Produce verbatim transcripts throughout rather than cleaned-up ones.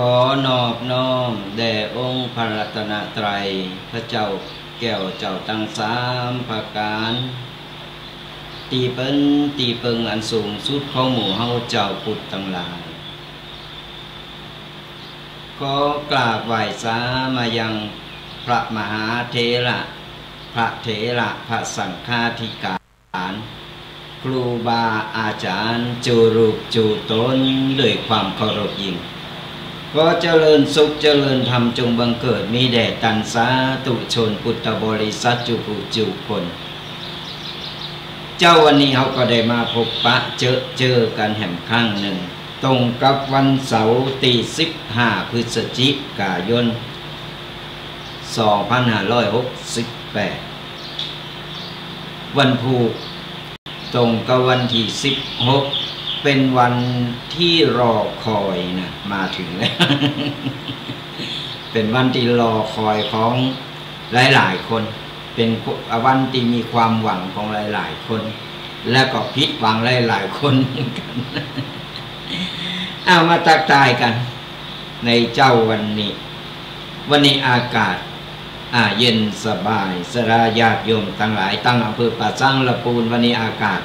ขอนอบน้อมแด่องค์พระรัตนตรัย พระเจ้าแก้วเจ้าตังสามประก๋าน ตี้เปิ้นตี้เปิงอันสูงสุดของหมู่เฮาจาวพุทธตังหลาย ขอกราบไหว้สามายังพระมหาเถระ พระเถระ พระสังฆาธิการ ครูบาอาจ๋ารย์ จู๋รูปจู๋ต๋น ด้วยความเคารพยิ่ง ขอเจริญสุขเจริญธรรมจงบังเกิดมีแด่ตันสาธุชนพุทธบริษัทจุผู้จุคน เจ๊าวันนี้เฮาก็ได้มาพบปะเจอเจอกั๋นแหมครั้งนึ่ง ตรงกับวันเสาร์ตี้สิบห้าพฤศจิกายน สองพันห้าร้อยหกสิบแปด วันพูก ตรงกับวันตี้สิบหก เป๋นวันตี้รอคอยนะ มาเถิงแล้ว เป๋นวันตี้รอคอยของหลายๆ คน เป๋นวันตี้มีความหวังของหลายๆ คน และก็ผิดหวังหลายๆ คนเหมือนกั๋น เอามาตั๊กตายกั๋น ในเจ๊าวันนี้ วันนี้อากาศ อ่า เย็นสบาย ศรัทธาญาติโยมตังหลาย ตังอำเภอป่าซางละปูน วันนี้อากาศ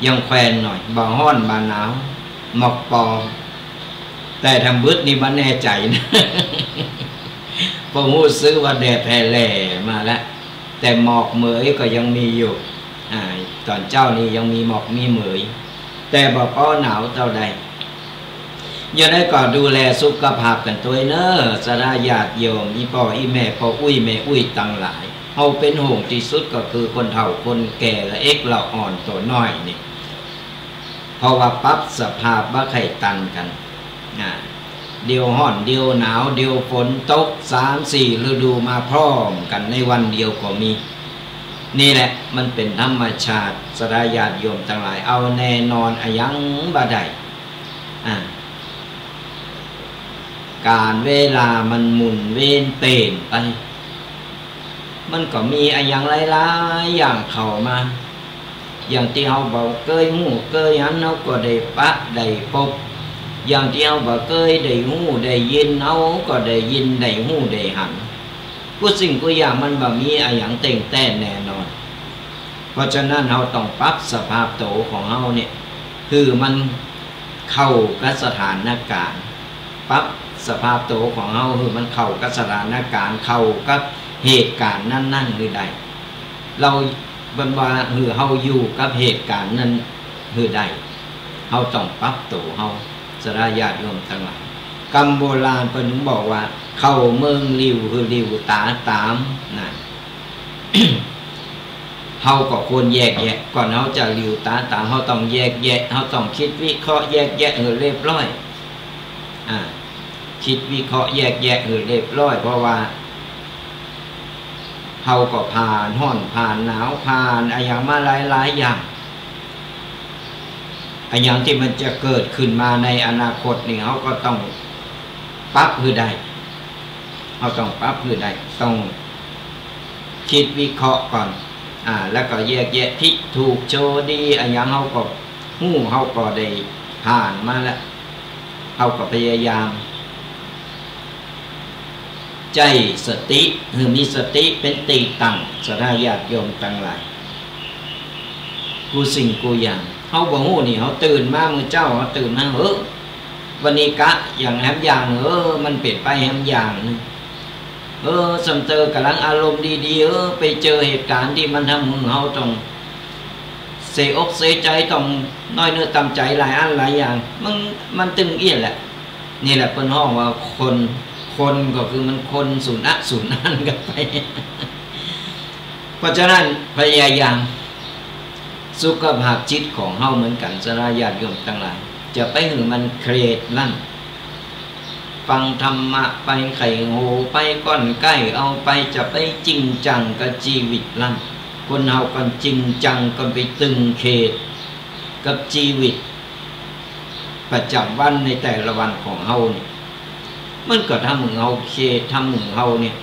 ยังแควนหน่อย บ่ฮ้อนบ่หนาว หมอกปอ แต่ทางบึดนี่บ่แน่ใจ๋นะ เพราะฮู้สึกว่าแดดแผ่แหล่มาแล้ว แต่หมอกเหมยก็ยังมีอยู่ อ่า ต๋อนเจ๊านี่ยังมีหมอกมีเหมย แต่บ่ปอหนาวเต้าใด อย่างใดก็ดูแลสุขภาพกั๋นตวยเน่อ ศรัทธาญาติโยม อี่ป้ออี่แม่ ป้ออุ๊ยแม่อุ๊ยตังหลาย เฮาเป๋นห่วงตี้สุดก็คือคนเฒ่าคนแก่ละเอ็กละอ่อนตั๋วน้อยนี่ เพราะว่าปรับสภาพบ่ใค่ตันกั๋น อ่า เดี๋ยวฮ้อน เดี๋ยวหนาว เดี๋ยวฝนตก สามสี่ฤดูมาพร้อมกั๋นในวันเดียวก็มี นี่แหละมันเป๋นธรรมชาติ ศรัทธาญาติโยมตังหลาย เอาแน่นอนอะหยังบ่ได้ อ่า ก๋าลเวลามันหมุนเวียนเปลี่ยนไป มันก็มีอะหยังหลายๆ อย่างเข้ามา อย่างตี้เฮาบ่เกยฮู้เกยหัน เฮาก็ได้ปะได้ปบ อย่างตี้เฮาบ่เกยได้ฮู้ได้ยิน เฮาก็ได้ยินได้ฮู้ได้หัน กู้สิ่งกู้อย่างมันบ่มีอะหยังเต่งแต๊นแน่นอน เพราะฉะนั้นเฮาต้องปรับสภาพตั๋วของเฮาเนี่ย หื้อมันเข้ากับสถานก๋ารณ์ ปรับสภาพตั๋วของเฮาหื้อมันเข้ากับสถานก๋ารณ์ เข้ากับเหตุก๋ารณ์นั้นๆ หื้อได้ เฮา เปิ้นว่าหื้อเฮาอยู่กับเหตุก๋ารณ์นั้นหื้อได้ เฮาต้องปรับตั๋วเฮา ศรัทธาญาติโยมตังหลาย กำโบราณเปิ้นถึงบอกว่า เข้าเมืองหลิ่วหื้อหลิ่วต๋าต๋าม นะ เฮาก็ควรแยกแยะ ก่อนเฮาจะหลิ่วต๋าต๋าม เฮาต้องแยกแยะ เฮาต้องกึ๊ดวิเคราะห์แยกแยะหื้อเรียบร้อย อ่า กึ๊ดวิเคราะห์แยกแยะหื้อเรียบร้อย เพราะว่าเฮาก็ผ่านฮ้อนผ่านหนาว ผ่านอะหยังมาหลายๆ อย่าง อะหยังตี้มันจะเกิดขึ้นมาในอนาคตนี่ เฮาก็ต้องปรับหื้อได้ เฮาต้องปรับหื้อได้ ต้องกึ๊ดวิเคราะห์ก่อน อ่า แล้วก็แยกแยะผิดถูกชั่วดี อะหยังเฮาก็ฮู้ เฮาก็ได้ผ่านมาแล้ว เฮาก็พยายาม ใจ๊สติ หื้อมีสติเป๋นตี้ตั้ง ศรัทธาญาติโยมตังหลาย กู้สิ่งกู้อย่าง เฮาบ่ฮู้นี่ เฮาตื่นมามื้อเจ๊า เฮาตื่นมา เฮ้อ วันนี้กะอย่างแหมอย่าง เออ มันเป๋นไปแหมอย่างนึ่ง เออ ส่ำเติมก่ำลังอารมณ์ดีๆ เออ ไปเจอเหตุก๋ารณ์ตี้มันทำหื้อเฮาต้องเสียอกเสียใจ๋ ต้องน้อยเนื้อต่ำใจ๋หลายอันหลายอย่าง มัน มันตึงเอี้ยแหละ นี่แหละเปิ้นฮ้องว่าคน คนก็คือมันคนสูญอะสูญอันกั๋นไป เพราะฉะนั้นพยายาม สุขภาพจิตของเฮาเหมือนกั๋น ศรัทธาญาติโยมตังหลาย จะไปหื้อมันเครียดลั้น ฟังธรรมะไป ใค่หูไป ก้อนใก้เอาไป จะไปจริงจังกับจีวิตลั้น คนเฮาก่อนจริงจัง ก่อนไปตึงเขตกับจีวิตประจ๋ำวันในแต่ละวันของเฮานี่ มันก็ทำหื้อเฮาเครียด ทำหื้อเฮาเนี่ย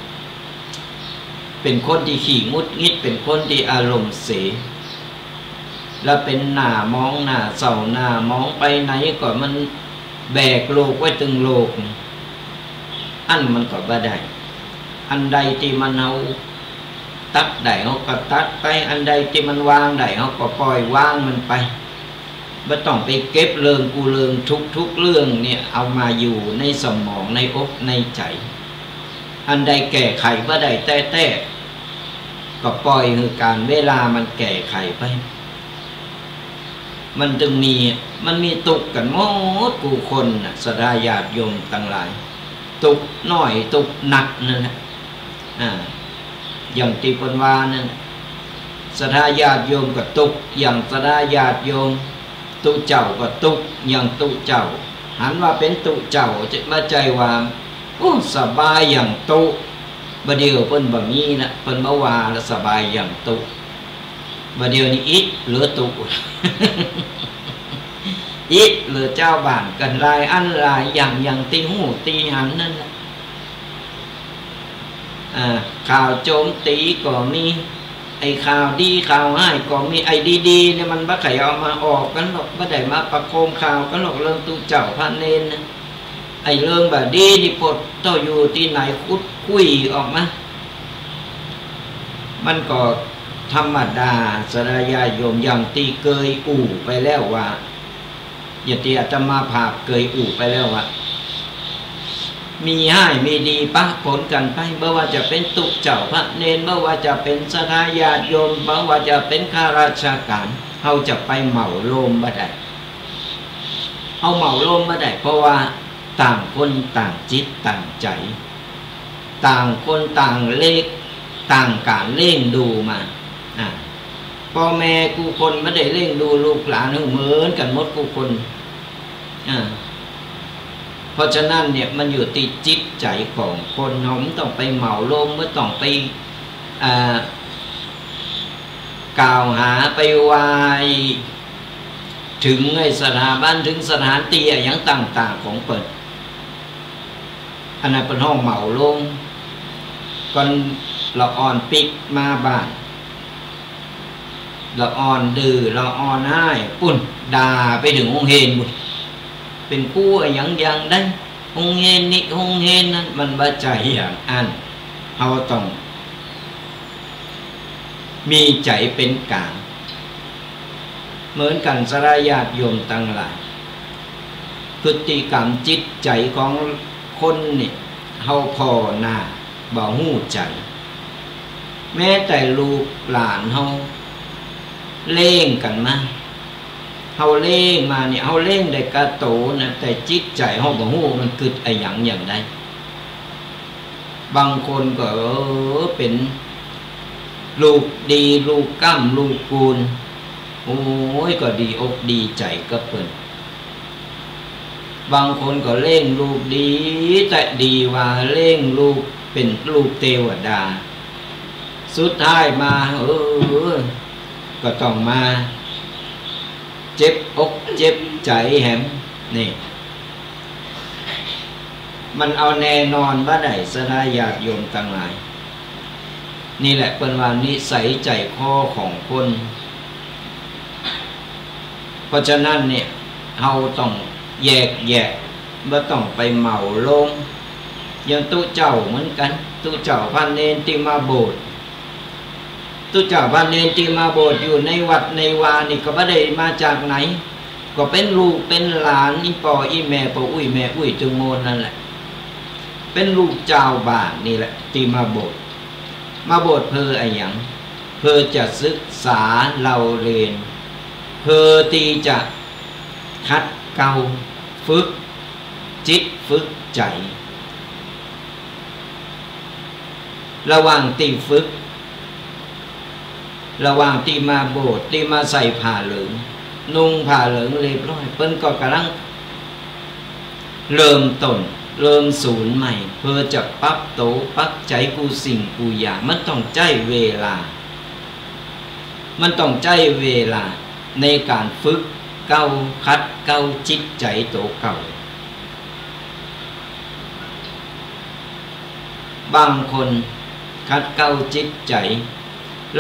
เป๋นคนตี้ขี้หงุดหงิด เป๋นคนตี้อารมณ์เสีย แล้วเป๋นหน้าหมองหน้าเศร้าหน้าหมอง ไปไหนก็มันแบกโลกไว้ตึงโลกนี่ อั้นมันก็บ่ได้ อันใดตี้มันเฮาตัดได้เฮาก็ตัดไป อันใดตี้มันวางได้เฮาก็ปล่อยวางมันไป บ่ต้องไปเก็บเรื่องกู้เรื่อง ทุกๆเรื่องเนี่ยเอามาอยู่ในสมองในอกในใจ๋ อันใดแก้ไขบ่ได้แต๊ๆ ก็ปล่อยหื้อก๋านเวลามันแก้ไขไป มันจึงมี มันมีตุ๊กกั๋นหมดกู้คนน่ะ ศรัทธาญาติโยมตังหลาย ตุ๊กน้อยตุ๊กหนักนั่นแหละ อ่า อย่างตี้เปิ้นว่านั่นแหละ ศรัทธาญาติโยมก็ตุ๊กอย่างศรัทธาญาติโยม ตุ๊เจ้าก็ตุ๊กอย่างตุ๊เจ้า หันว่าเป๋นตุ๊เจ้า บ่ใจ้ว่า โอ้ สบายอย่างตุ๊ บ่าเดี่ยวเปิ้นบ่มีละ เปิ้นบ่ว่าละ สบายอย่างตุ๊ บ่าเดี่ยวนี้อิดเหลือตุ๊ อิดเหลือจาวบ้านกั๋นหลายอันหลายอย่าง อย่างตี้ฮู้ตี้หันนั่นแหละ อ่า ข่าวโจมตีก็มี ไอ้ข่าวดีข่าวฮ้ายก็มี ไอ้ดีๆเนี่ยมันบ่ใค่เอามาออกกั๋นหรอก บ่ได้มาประโคมข่าวกั๋นหรอก เรื่องตุ๊เจ้าพระเณรนะ ไอ้เรื่องบ่ดีนี่ปดเต้าอยู่ตี้ไหนขุดคุ้ยออกมา มันก็ธรรมดา ศรัทธาญาติโยม อย่างตี้เกยอู้ไปแล้วว่า อย่างตี้อาตมาภาพเกยอู้ไปแล้วว่า มีฮ้ายมีดีปะปนกั๋นไป บ่ว่าจะเป๋นตุ๊เจ้าพระเณร บ่ว่าจะเป๋นศรัทธาญาติโยม บ่ว่าจะเป๋นข้าราชก๋าน เฮาจะไปเหมารวมบ่ได้ เฮาเหมารวมบ่ได้ เพราะว่าต่างคนต่างจิตต่างใจ๋ ต่างคนต่างเลี้ยง ต่างก๋านเลี้ยงดูมา อ่า ป้อแม่กู้คนบ่ได้เลี้ยงดูลูกหลานหื้อเหมือนกั๋นหมดกู้คน อ่า เพราะฉะนั้นเนี่ยมันอยู่ตี้จิตใจ๋ของคน เฮาบ่ต้องไปเหมารวม บ่ต้องไป อ่า กล่าวหา ไปว่า เถิงไอ้สถาบัน เถิงสถานตี้อะหยังต่างๆ ของเปิ้น อันนั้นเปิ้นฮ้องเหมารวม ก่อนละอ่อนปิ๊กมาบ้าน ละอ่อนดื้อ ละอ่อนฮ้าย ปุ้น ด่าไปเถิงโฮงเฮนปุ้น เป๋นครูอะหยังอย่างใด โฮงเฮนนี้โฮงเฮนนั้น มันบ่ใจ้อย่างอั้น เฮาต้อง มีใจ๋เป๋นก๋าง เหมือนกั๋น ศรัทธาญาติโยมตังหลาย พฤติกรรมจิตใจ๋ของคนนี่ เฮาผ่อหน้าบ่ฮู้ใจ๋ แม้แต่ลูกหลานเฮาเลี้ยงกั๋นมา เฮาเลี้ยงมานี่ เฮาเลี้ยงได้ก้าโตนะ แต่จิตใจ๋เฮาบ่ฮู้มันกึ๊ดอะหยังอย่างใด บางคนก็ เออ เป๋นลูกดี ลูกก๊ำ ลูกกู๋น โอ้ย ก็ดีอกดีใจ๋กับเปิ้น บางคนก็เลี้ยงลูกดี แต่ดีว่าเลี้ยงลูกเป๋นลูกเตวดา สุดท้ายมา เออ ก็ต้องมาเจ็บอกเจ็บใจ๋แหม นี่ มันเอาแน่นอนบ่ได้ ศรัทธาญาติโยมตังหลาย นี่แหละเปิ้นว่านิสัยใจ๋คอของคน เพราะฉะนั้นเนี่ย เฮาต้องแยกแยะ บ่ต้องไปเหมารวม อย่างตุ๊เจ้าเหมือนกั๋น ตุ๊เจ้าพระเณรตี้มาโบสถ์ ตุ๊เจ้าพระเณรตี้มาโบสถ์อยู่ในวัดในวานี่ก็บ่ได้มาจากไหน ก็เป๋นลูกเป๋นหลานอี่ป้ออี่แม่ ป้ออุ๊ยแม่อุ๊ยตึงโมนนั่นแหละ เป๋นลูกจาวบ้านนี่แหละตี้มาโบสถ์ มาโบสถ์เพื่ออะหยัง เพื่อจะศึกษาเล่าเรียน เพื่อตี้จะขัดเกลาฝึกจิตฝึกใจ๋ ระหว่างตี้ฝึก ระหว่างตี้มาโบสถ์ ตี้มาใส่ผ้าเหลือง นุ่งผ้าเหลืองเรียบร้อย เปิ้นก็ก่ำลังเริ่มต้น เริ่มศูนย์ใหม่ เพื่อจะปรับโตปรับใจ๋กู้สิ่งกู้อย่าง มันต้องใจ๊เวลา มันต้องใจ๊เวลาในก๋านฝึกเกลา ขัดเกลาจิตใจ๋โตเก่า บางคนขัดเกลาจิตใจ๋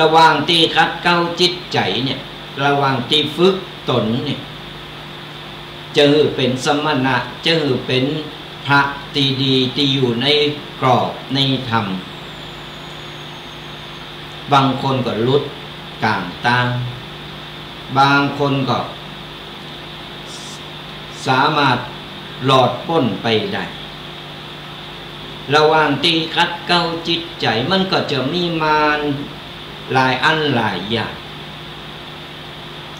ระหว่างตี้ขัดเกลาจิตใจ๋เนี่ย ระหว่างตี้ฝึกตนเนี่ย จะหื้อเป๋นสมณะ จะหื้อเป๋น พระตี้ดีตี้อยู่ในกรอบในธรรม บางคนก็หลุดก๋างตาง บางคนก็สามารถรอดป๊นไปได้ ระหว่างตี้ขัดเกลาจิตใจ๋มันก็จะมีมารหลายอันหลายอย่าง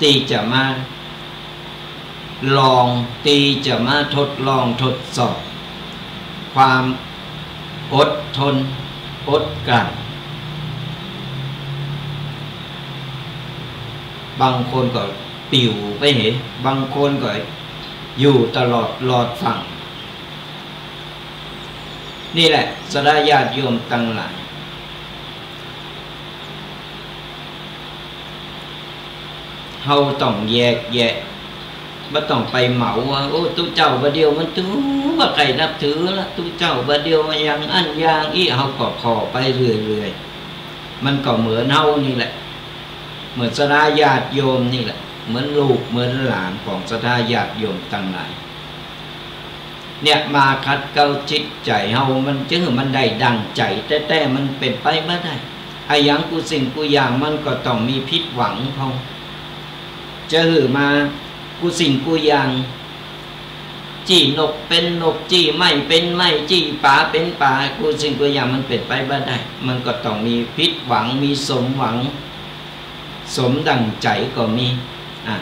ตี้จะมาลอง ตี้จะมาทดลองทดสอบความอดทนอดกลั้น บางคนก็ปิ๋วไปเห บางคนก็อยู่ตลอดรอดฟั่ง นี่แหละศรัทธาญาติโยมตังหลาย เฮาต้องแยกแยะ บ่ต้องไปเหมาว่า โอ้ ตุ๊เจ้าบ่าเดี่ยวมันถือว่าใค่นับถือละ ตุ๊เจ้าบ่าเดี่ยวอย่างอั้นอย่างอี้ เฮาก็ผ่อไปเรื่อยๆ มันก็เหมือนเฮานี่แหละ เหมือนศรัทธาญาติโยมนี่แหละ เหมือนลูกเหมือนหลานของศรัทธาญาติโยมตังหลาย เนี่ย มาขัดเกลาจิตใจ๋เฮา มันจะหื้อมันได้ดั่งใจ๋แต๊ๆ มันเป๋นไปบ่ได้ อะหยังกู้สิ่งกู้อย่างมันก็ต้องมีผิดหวังพ่อง จะหื้อมากู้สิ่งกู้อย่าง จี้นกเป๋นนก จี้ไม้เป๋นไม้ จี้ป๋าเป๋นป๋า กู้สิ่งกู้อย่างมันเป๋นไปบ่ได้ มันก็ต้องมีผิดหวัง มีสมหวัง สมดั่งใจ๋ก็มี อ่ะ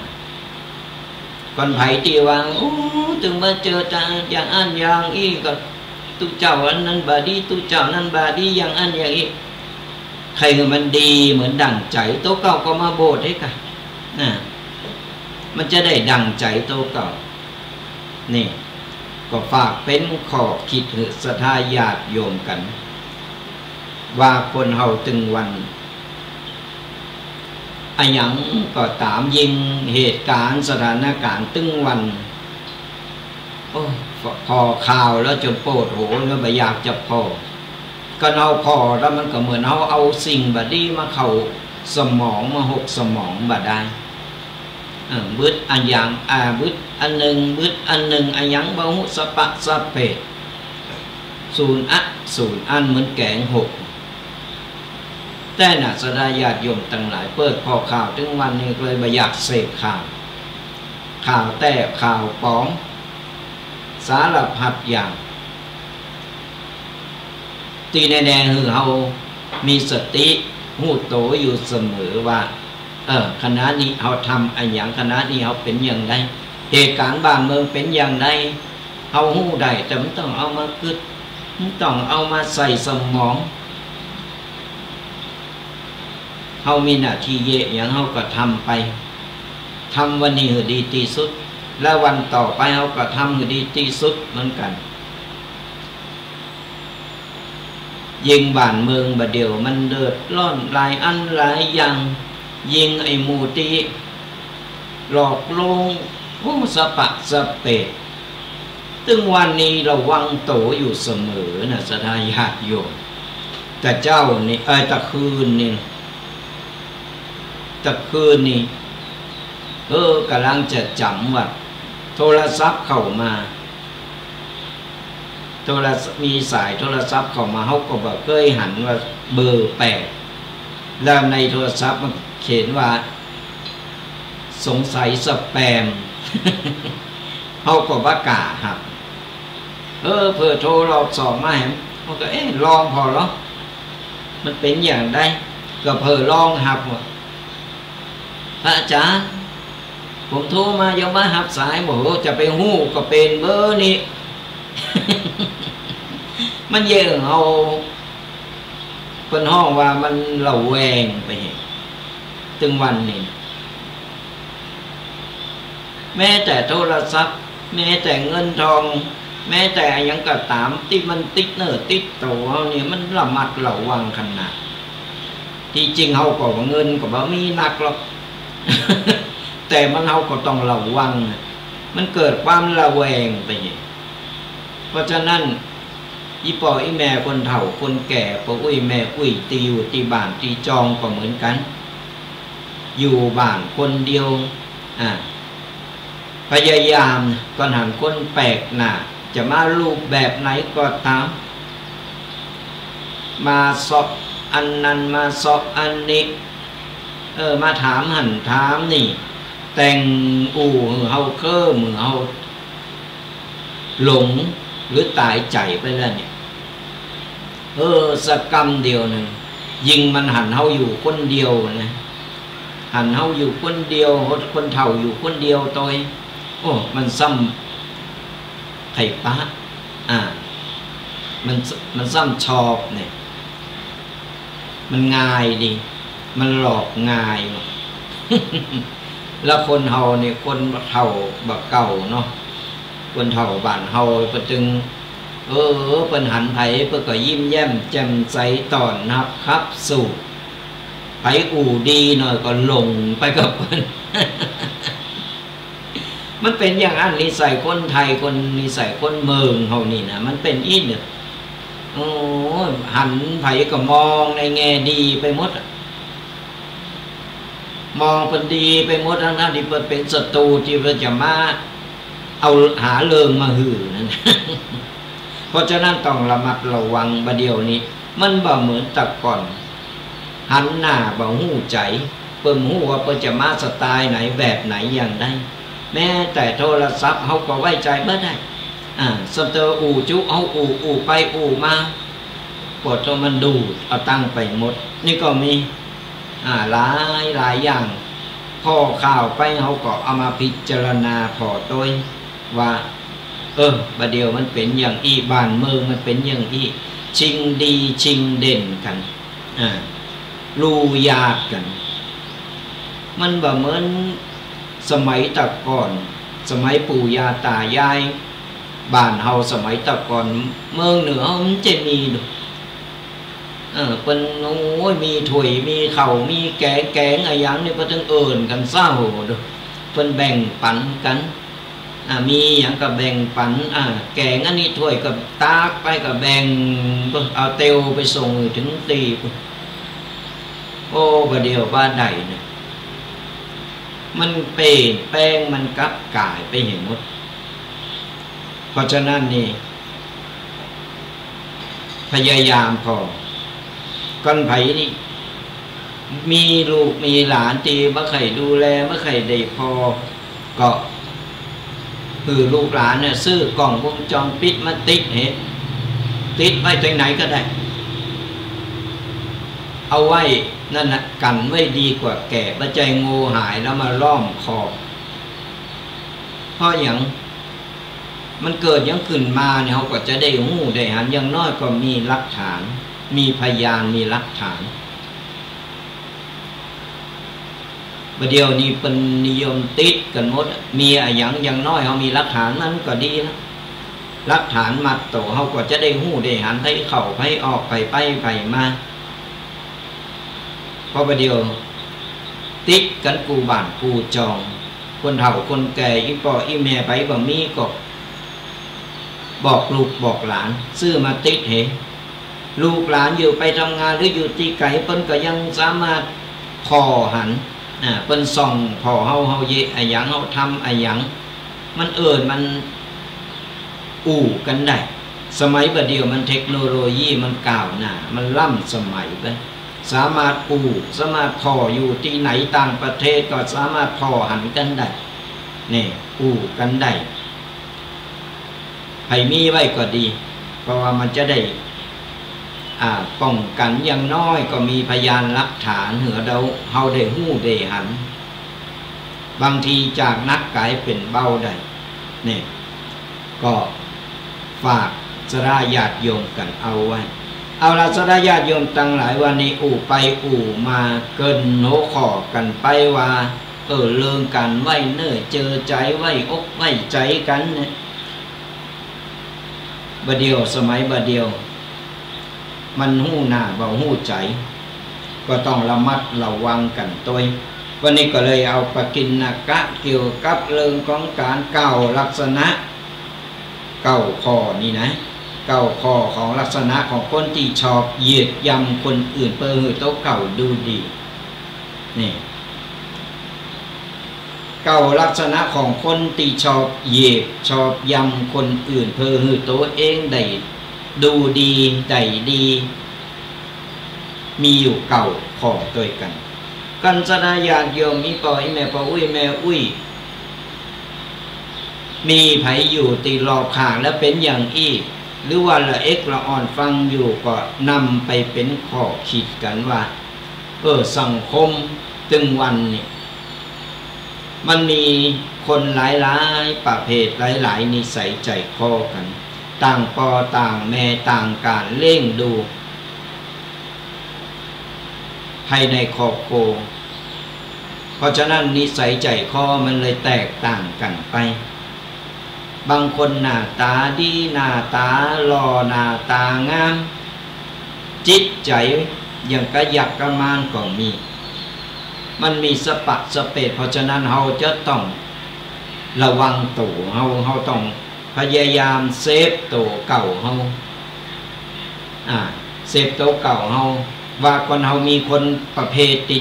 คนใผตี้ว่า โอ้ ตึงมาเจอตางอย่างอั้นอย่างอี้ก็ ตุ๊เจ้าอันนั้นบ่าดี ตุ๊เจ้านั้นบ่าดี อย่างอั้นอย่างอี้ ใค่หื้อมันดีเหมือนดั่งใจ๋ ตั๋วเก่าก็มาโบสถ์หื้อก่ะ นะ มันจะได้ดั่งใจ๋ตั๋วเก่า นี่ ก็ฝากเป๋นข้อคิดหื้อศรัทธาญาติโยมกั๋น ว่าคนเฮาตึงวัน อะหยังก็ต๋าม ยิ่งเหตุก๋ารณ์สถานก๋ารณ์ตึงวัน โอ้ ผ่อข่าวแล้วจ๋นโปดหัว แล้วบ่อยากจะผ่อ ก็เฮาผ่อแล้วมันก็เหมือนเฮาเอาสิ่งบ่าดีมาเข้าสมอง มาหกสมองบ่ได้ เออ บึดอะหยัง อ่า บึดอันนึ่ง บึดอันนึ่ง อะหยังบ่ฮู้สะปะสะเปะ สูญอะ สูญอั้นเหมือนแก๋งหก แต่น่ะ ศรัทธาญาติโยมตังหลาย เปิดผ่อข่าวตึงวันนี้ก็เลยบ่อยากเสพข่าว ข่าวแต๊ข่าวป๋อม สารพัดอย่าง ตี้แน่ๆ หื้อเฮามีสติฮู้โตอยู่เสมอว่า เออ ขณะนี้เฮาทำอะหยัง ขณะนี้เฮาเป๋นอย่างใด เหตุก๋ารณ์บ้านเมืองเป๋นอย่างใด เฮาฮู้ได้ แต่บ่ต้องเอามากึ๊ด บ่ต้องเอามาใส่สมอง เฮามีหน้าตี้เยียะหยัง เฮาก็ทำไป ทำวันนี้หื้อดีตี้สุด และวันต่อไปเฮาก็ทำหื้อดีตี้สุดเหมือนกั๋น ยิ่งบ้านเมืองบ่าเดี่ยวมันเดือดร้อนหลายอันหลายอย่าง ยิ่งไอ้หมู่ตี้หลอกลวง โอ้ สะปะสะเปะ ตึงวันนี้ระวังโตอยู่เสมอน่ะ ศรัทธาญาติโยม แต่เจ๊านี่ เอ้ย แต่คืนนี่ แต่คืนนี่ เออ ก่ำลังจะจ๋ำว่า โทรศัพท์เข้ามา โทรศัพท์ มีสายโทรศัพท์เข้ามา เฮาก็บ่เกยหันว่าเบอร์แปลก แล้วในโทรศัพท์มันเขียนว่า สงสัยสแปม เฮาก็บ่กล้าฮับ เออ เผื่อโทรรอบสองมาแหม เฮาก็ เอ๊ะ ลองผ่อลอ มันเป๋นอย่างใด ก็เผลอลองฮับว่า พระอาจารย์ ผมโทรมายังบ่ฮับสาย โอ้โห จะไปฮู้ก็เป๋นเบอร์นี้ มันเยียะหื้อเฮา เปิ้นฮ้องว่ามันระแวงไปแหม ตึงวันนี้ แม้แต่โทรศัพท์ แม้แต่เงินทอง แม้แต่อะหยังก็ต๋ามตี้มันติดเนื้อติดตั๋วเฮานี่ มันระมัดระวังขนาด ตี้จริงเฮาก็ว่าเงินก็บ่มีนักหรอก แต่มันเฮาก็ต้องระวัง มันเกิดความระแวงไปแหม เพราะฉะนั้น อี่ป้ออี่แม่คนเฒ่าคนแก่ ป้ออุ๊ยแม่อุ๊ย ตี้อยู่ตี้บ้านตี้จองก็เหมือนกั๋น อยู่บ้านคนเดียว อ่า พยายาม ก่อนหันคนแปลกหน้า จะมารูปแบบไหนก็ต๋าม มาเซาะอันนั้น มาเซาะอันนี้ เออ มาถามหั้นถามนี่ แต่งอู้หื้อเฮาเคิม หื้อเฮาหลง หรือต๋ายใจ๋ไปแล้วเนี่ย เออ สักกำเดียวนึ่ง ยิ่งมันหันเฮาอยู่คนเดียวนะ หันเฮาอยู่คนเดียว คนเฒ่าอยู่คนเดียวตวย โอ้ มันซ้ำใค่ปะ อ่า มัน มันซ้ำชอบเนี่ย มันง่ายดี มันหลอกง่าย แล้วคนเฮาเนี่ย คนเฒ่าบ่าเก่าเนาะ คนเฒ่าบ้านเฮาเปิ้นตึง เออ เปิ้นหันใผเปิ้นก็ยิ้มแย้มแจ่มใสต้อนฮับคับสู้ ใผอู้ดีหน่อยก็หลงไปกับเปิ้น มันเป๋นอย่างอั้น นิสัยคนไทย คนนิสัยคนเมืองเฮานี่นะ มันเป๋นอี้เนี่ย โอ้ หันใผก็มองในแง่ดีไปหมดอะ มองเปิ้นดีไปหมด ทั้งๆ ตี้เปิ้นเป๋นศัตรู ตี้เปิ้นจะมาเอาหาเรื่องมาหื้อนั่น เพราะฉะนั้นต้องระมัดระวัง บ่าเดี่ยวนี้ มันบ่เหมือนแต่ก่อน หันหน้าบ่ฮู้ใจ๋ เปิ้นฮู้ว่าเปิ้นจะมาสไตล์ไหน แบบไหน อย่างใด แม้แต่โทรศัพท์เฮาก็ไว้ใจ๋บ่ได้ อ่า สเตอร์อู้จุ เฮาอู้ อู้ไปอู้มา ปวดท้อง มันดูดเอาตังค์ไปหมด นี่ก็มี อ่า หลาย หลายอย่าง ผ่อข่าวไป เฮาก็เอามาพิจารณาผ่อตวยว่า เออ บ่าเดี่ยวมันเป๋นอย่างอี้ บ้านเมืองมันเป๋นอย่างอี้ ชิงดีชิงเด่นกั๋น อ่า ลู่หยาดกั๋น มันบ่เหมือนสมัยแต่ก่อน สมัยปู่ย่าต๋ายาย บ้านเฮาสมัยแต่ก่อน เมืองเหนือเฮามันจะมีดู เออ เปิ้น โอ้ย มีถ้วย มีข้าว มีแก๋ง แก๋งอะหยังนี่ เปิ้นตึงเอิ้นกั๋นเซ้าโหดู เปิ้นแบ่งปั๋นกั๋น อ่า มีหยังก็แบ่งปั๋น อ่า แก๋งอันนี้ถ้วยก็ตักไปก็แบ่ง เอาเตียวไปส่งเถิงตี้ โอ้ บ่าเดี่ยวบ่าใดเนี่ย มันเปลี่ยนแปลง มันกลับก๋ายไปหื้อหมด เพราะฉะนั้นนี่ พยายามผ่อ ก่อนใผนี่ มีลูกมีหลานตี้บ่ใค่ดูแล บ่ใค่ได้ผ่อ ก็หื้อลูกหลานเนี่ย ซื้อกล้องวงจรปิดมาติดเหะ ติดไว้ตรงไหนก็ได้ เอาไว้นั่นน่ะ กั๋นไว้ดีกว่าแก่ บ่ใจ้โง่หายแล้วมาล้อมคอก เพราะหยัง มันเกิดหยังขึ้นมาเนี่ย เฮาก็จะได้ฮู้ได้หัน อย่างน้อยก็มีหลักฐาน มีพยาน มีหลักฐาน บ่าเดี่ยวนี้เปิ้นนิยมติดกั๋นหมดอะ มีอะหยังอย่างน้อยเฮามีหลักฐานมันก็ดีละ หลักฐานมัดตั๋ว เฮาก็จะได้ฮู้ได้หัน ใผเข้าใผออก ใผไปใผมา เพราะบ่าเดี่ยวติดกั๋นกู้บ้านกู้จอง คนเฒ่าคนแก่ อี่ป้ออี่แม่ไปบ่มีก็บอกลูกบอกหลาน ซื้อมาติดเหะ ลูกหลานอยู่ไปทำงานหรืออยู่ตี้ไก๋ เปิ้นก็ยังสามารถผ่อหัน อ่า เปิ้นส่องผ่อเฮา เฮาเยียะอะหยัง เฮาทำอะหยัง มันเอิ้น มันอู้กั๋นได้ สมัยบ่าเดี่ยวมันเทคโนโลยีมันก้าวหน้า มันล้ำสมัยไป สามารถอู้ สามารถผ่ออยู่ตี้ไหน ต่างประเทศก็สามารถผ่อหันกั๋นได้ นี่ อู้กั๋นได้ ใผมีไว้ก็ดี เพราะว่ามันจะได้ อ่า ป้องกั๋น อย่างน้อยก็มีพยานหลักฐาน หื้อเฮา เฮาได้ฮู้ได้หัน บางทีจากหนักก๋ายเป๋นเบาได้ นี่ ก็ฝากศรัทธาญาติโยมกั๋นเอาไว้ เอาละ ศรัทธาญาติโยมตังหลาย วันนี้อู้ไปอู้มา เกริ่นหัวข้อกั๋นไปว่า เออ เรื่องก๋านไว้เนื้อเจือใจ๋ ไว้อกไว้ใจ๋กั๋นเนี่ย บ่าเดี่ยว สมัยบ่าเดี่ยว มันฮู้หน้าบ่ฮู้ใจ๋ ก็ต้องระมัดระวังกั๋นตวย วันนี้ก็เลยเอาปกิณณกะเกี่ยวกับเรื่องของก๋านเก้าลักษณะ เก้าข้อนี่นะ เก้าข้อของลักษณะของคนตี้ชอบเหยียดหยามคนอื่น เปื้อหื้อตั๋วเก่าดูดี นี่ เก้าลักษณะของคนตี้ชอบเหยียบ ชอบยำคนอื่น เปื้อหื้อตั๋วเองได้ดูดี ได้ดี มีอยู่เก้าข้อตวยกั๋น กัณฑ์ศรัทธาญาติโยม อี่ป้ออี่แม่ ป้ออุ๊ยแม่อุ๊ย มีใผอยู่ตี้รอบข้างแล้วเป๋นอย่างอี้ หรือว่าละเอ็กละอ่อนฟังอยู่ ก็นำไปเป๋นข้อคิดกั๋นว่า เออ สังคมตึงวันนี้ มันมีคนหลายๆ ประเภท หลายๆ นิสัยใจ๋คอกั๋น ต่างป้อต่างแม่ ต่างก๋านเลี้ยงดู ภายในครอบครัว เพราะฉะนั้นนิสัยใจ๋คอมันเลยแตกต่างกั๋นไป บางคนหน้าต๋าดี หน้าต๋าหล่อ หน้าต๋างาม จิตใจ๋อย่างกะยักษ์กะมารก็มี มันมีสะปะสะเปด เพราะฉะนั้นเฮาจะต้องระวังตั๋วเฮา เฮาต้องพยายามเซฟตั๋วเก่าเฮา อ่า เซฟตั๋วเก่าเฮา ว่าก่อนเฮามีคนประเภทตี้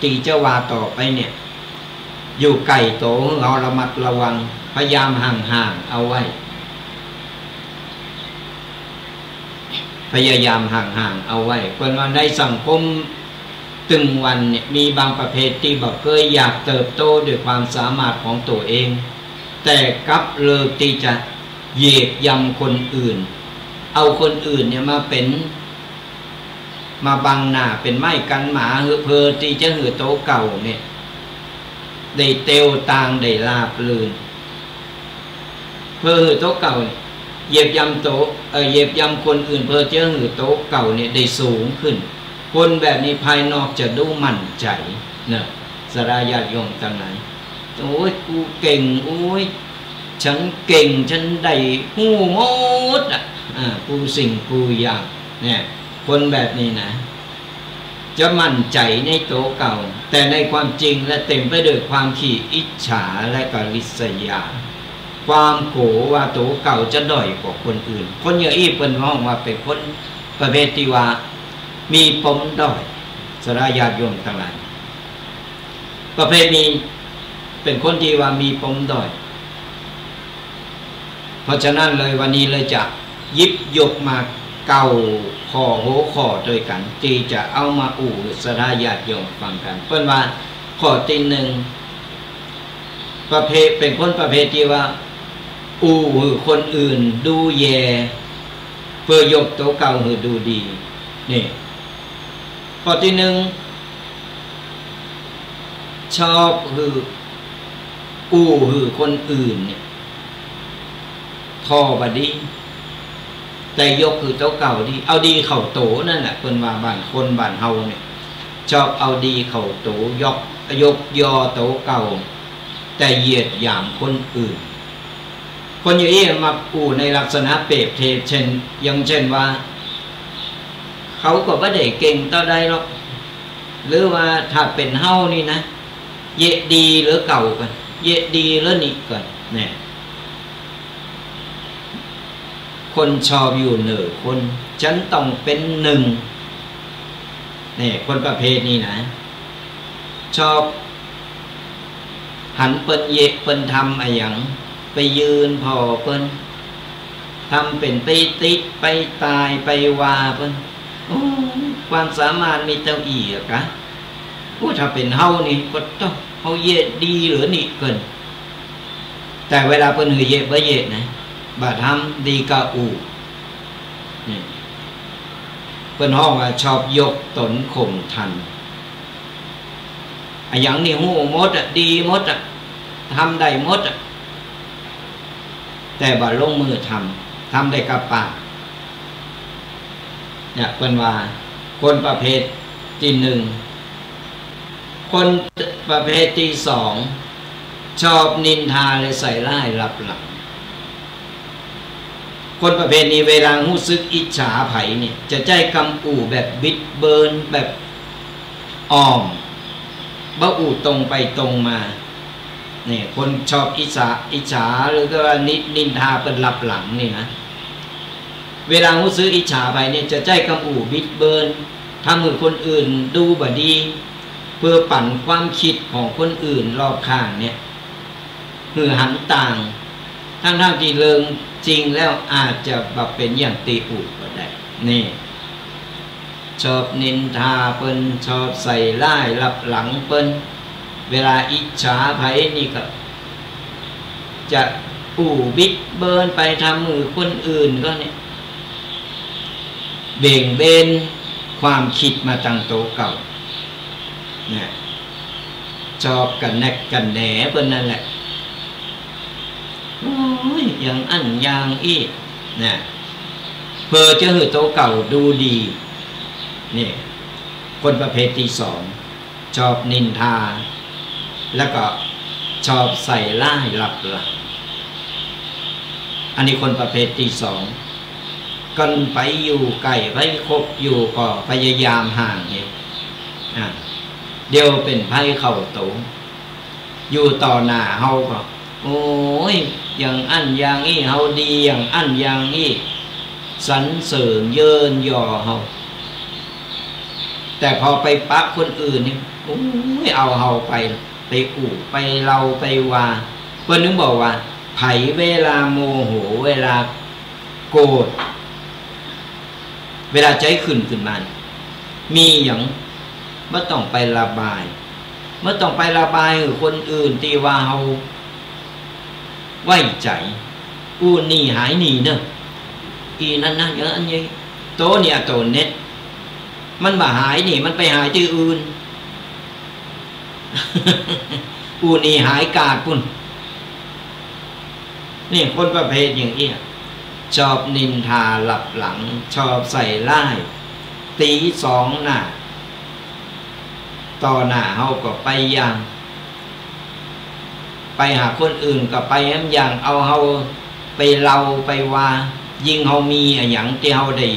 ตี้จะว่าต่อไปเนี่ย อยู่ใก้ตั๋ว เฮาระมัดระวัง พยายามห่างๆ เอาไว้ พยายามห่างๆ เอาไว้ เปิ้นว่าในสังคมตึงวันเนี่ย มีบางประเภทตี้บ่เกยอยากเติบโตด้วยความสามารถของตั๋วเอง แต่กลับเลือกตี้จะเหยียบย่ำคนอื่น เอาคนอื่นเนี่ยมาเป๋น มาบังหน้าเป๋นไม้กั๋นหมา หื้อ เปื้อตี้จะหื้อตั๋วเก่าเนี่ย ได้เตียวตาง ได้ราบรื่น เปื้อหื้อตั๋วเก่าเนี่ย เหยียบย่ำตั๋ว เอ่อ เหยียบย่ำคนอื่น เปื้อจะหื้อตั๋วเก่าเนี่ยได้สูงขึ้น คนแบบนี้ภายนอกจะดูหมั่นใจ๋เนาะ ศรัทธาญาติโยมตังหลาย โอ๊ย กูเก่ง โอ๊ย ฉันเก่ง ฉันได้ฮู้หมดอะ อ่า กู้สิ่งกู้อย่าง เนี่ย คนแบบนี้นะ จะหมั่นใจ๋ในตั๋วเก่า แต่ในความจริงแล้วเต๋มไปด้วยความขี้อิจฉาและก็ริษยา ความกั๋วว่าตั๋วเก่าจะด้อยกว่าคนอื่น คนอย่างอี้เปิ้นฮ้องว่าเป๋นคนประเภทตี้ว่ามีปมด้อย ศรัทธาญาติโยมตังหลาย ประเภทนี้เป๋นคนตี้ว่ามีปมด้อย เพราะฉะนั้นเลยวันนี้เลยจะหยิบยกมาเก้าข้อ หัวข้อตวยกั๋น ตี้จะเอามาอู้ศรัทธาญาติโยมฟังกั๋น เปิ้นว่าข้อตี้นึ่ง ประเภท เป๋นคนประเภทตี้ว่า อู้หื้อคนอื่นดูแย่ เปื้อยกตั๋วเก่าหื้อดูดี นี่ ข้อตี้นึ่ง ชอบหื้อ อู้หื้อคนอื่นเนี่ย ถ่อบ่ดี แต่ยกหื้อตั๋วเก่าดี เอาดีเข้าตั๋วนั่นแหละ เปิ้นว่าบ้านคนบ้านเฮาเนี่ย ชอบเอาดีเข้าตั๋ว ยก ยกยอตั๋วเก่า แต่เหยียดหยามคนอื่น คนอย่างอี้มาอู้ในลักษณะเปรียบเทียบ เช่น อย่างเช่นว่า เขาก็บ่ได้เก่งเต้าใดหรอก หรือว่าถ้าเป๋นเฮานี่นะ เยียะดีเหลือเก่าก่อน เยียะดีเหลือนี้ก่อน เนี่ย คนชอบอยู่เหนือคน ฉันต้องเป๋นนึ่ง เนี่ย คนประเภทนี้นะ ชอบหันเปิ้นเยียะเปิ้นทำอะหยัง ไปยืนผ่อเปิ้น ทำเป๋นไปติ ไปตาย ไปว่าเปิ้น โอ้ ความสามารถมีเต้าอี้อะกา โอ้ ถ้าเป๋นเฮานี่ ปะโต้ เฮาเยียะดีเหลือนี้ก่อน แต่เวลาเปิ้นหื้อเยียะบ่เยียะนะ บ่ทำ ดีก้าอู้ นี่ เปิ้นฮ้องว่าชอบยกต๋นข่มท่าน อะหยังนี่ฮู้หมดอะ ดีหมดอะ ทำได้หมดอะ แต่บ่ลงมือทำ ทำได้ก้าปาก เนี่ย เปิ้นว่าคนประเภทตี้นึ่ง คนประเภทตี้สอง ชอบนินทาและใส่ร้ายลับหลัง คนประเภทนี้เวลาฮู้สึกอิจฉาใผเนี่ย จะใจ๊กำอู้แบบบิดเบือน แบบอ้อม บ่อู้ตรงไปตรงมา นี่ คนชอบอิจฉา อิจฉา หรือก็ว่านิ นินทาเปิ้นลับหลังนี่นะ เวลาฮู้สึกอิจฉาใผเนี่ย จะใจ๊กำอู้บิดเบือน ทำหื้อคนอื่นดูบ่ดี เปื้อปั่นความกึ๊ดของคนอื่นรอบข้างเนี่ย หื้อหันต่าง ทั้งๆ ตี้เรื่องจริงแล้วอาจจะบ่เป๋นอย่างตี้อู้ก็ได้ นี่ ชอบนินทาเปิ้น ชอบใส่ร้ายลับหลังเปิ้น เวลาอิจฉาใผนี่ก็ จะอู้บิดเบือนไปทำหื้อคนอื่นก็เนี่ย เบี่ยงเบนความกึ๊ดมาตังตั๋วเก่า นะ ชอบกระแนะกระแหนเปิ้นนั่นแหละ โอ้ย อย่างอั้นอย่างอี้ นะ เปื้อจะหื้อตั๋วเก่าดูดี นี่ คนประเภทตี้สอง ชอบนินทา แล้วก็ชอบใส่ร้ายลับหลัง อันนี้คนประเภทตี้สอง ก่อนไปอยู่ใก้ ไปคบอยู่ก็พยายามห่างเนี่ย อ่ะ เดี๋ยวเป๋นภัยเข้าตั๋ว อยู่ต่อหน้าเฮาก็ โอ้ย อย่างอั้นอย่างอี้ เฮาดีอย่างอั้นอย่างอี้ สรรเสริญเยินยอเฮา แต่พอไปปะคนอื่นนี่ โอ้ย เอาเฮาไป ไปอู้ ไปเล่า ไปว่า เปิ้นนึ่งบอกว่า ใผเวลาโมโห เวลาโกรธ เวลาใจ๋ขึ้นขึ้นมา มีหยังบ่ต้องไประบาย บ่ต้องไประบายหื้อคนอื่นตี้ว่าเฮาไว้ใจ๋ อู้หนีหายหนีเน่อ อีนั้นนะ อย่างอั้นอย่างอี้ โตเนี่ยโตเน็ด มันบ่หายหนี มันไปหายตี้อื่น อู้หนีหายกาดปุ้น นี่คนประเภทอย่างอี้ ชอบนินทาลับหลัง ชอบใส่ร้าย ตี๋สองหน้า ต่อหน้าเฮาก็ไปอย่าง ไปหาคนอื่นก็ไปแหมอย่าง เอาเฮาไปเล่าไปว่า ยิ่งเฮามีอะหยังตี้เฮาได้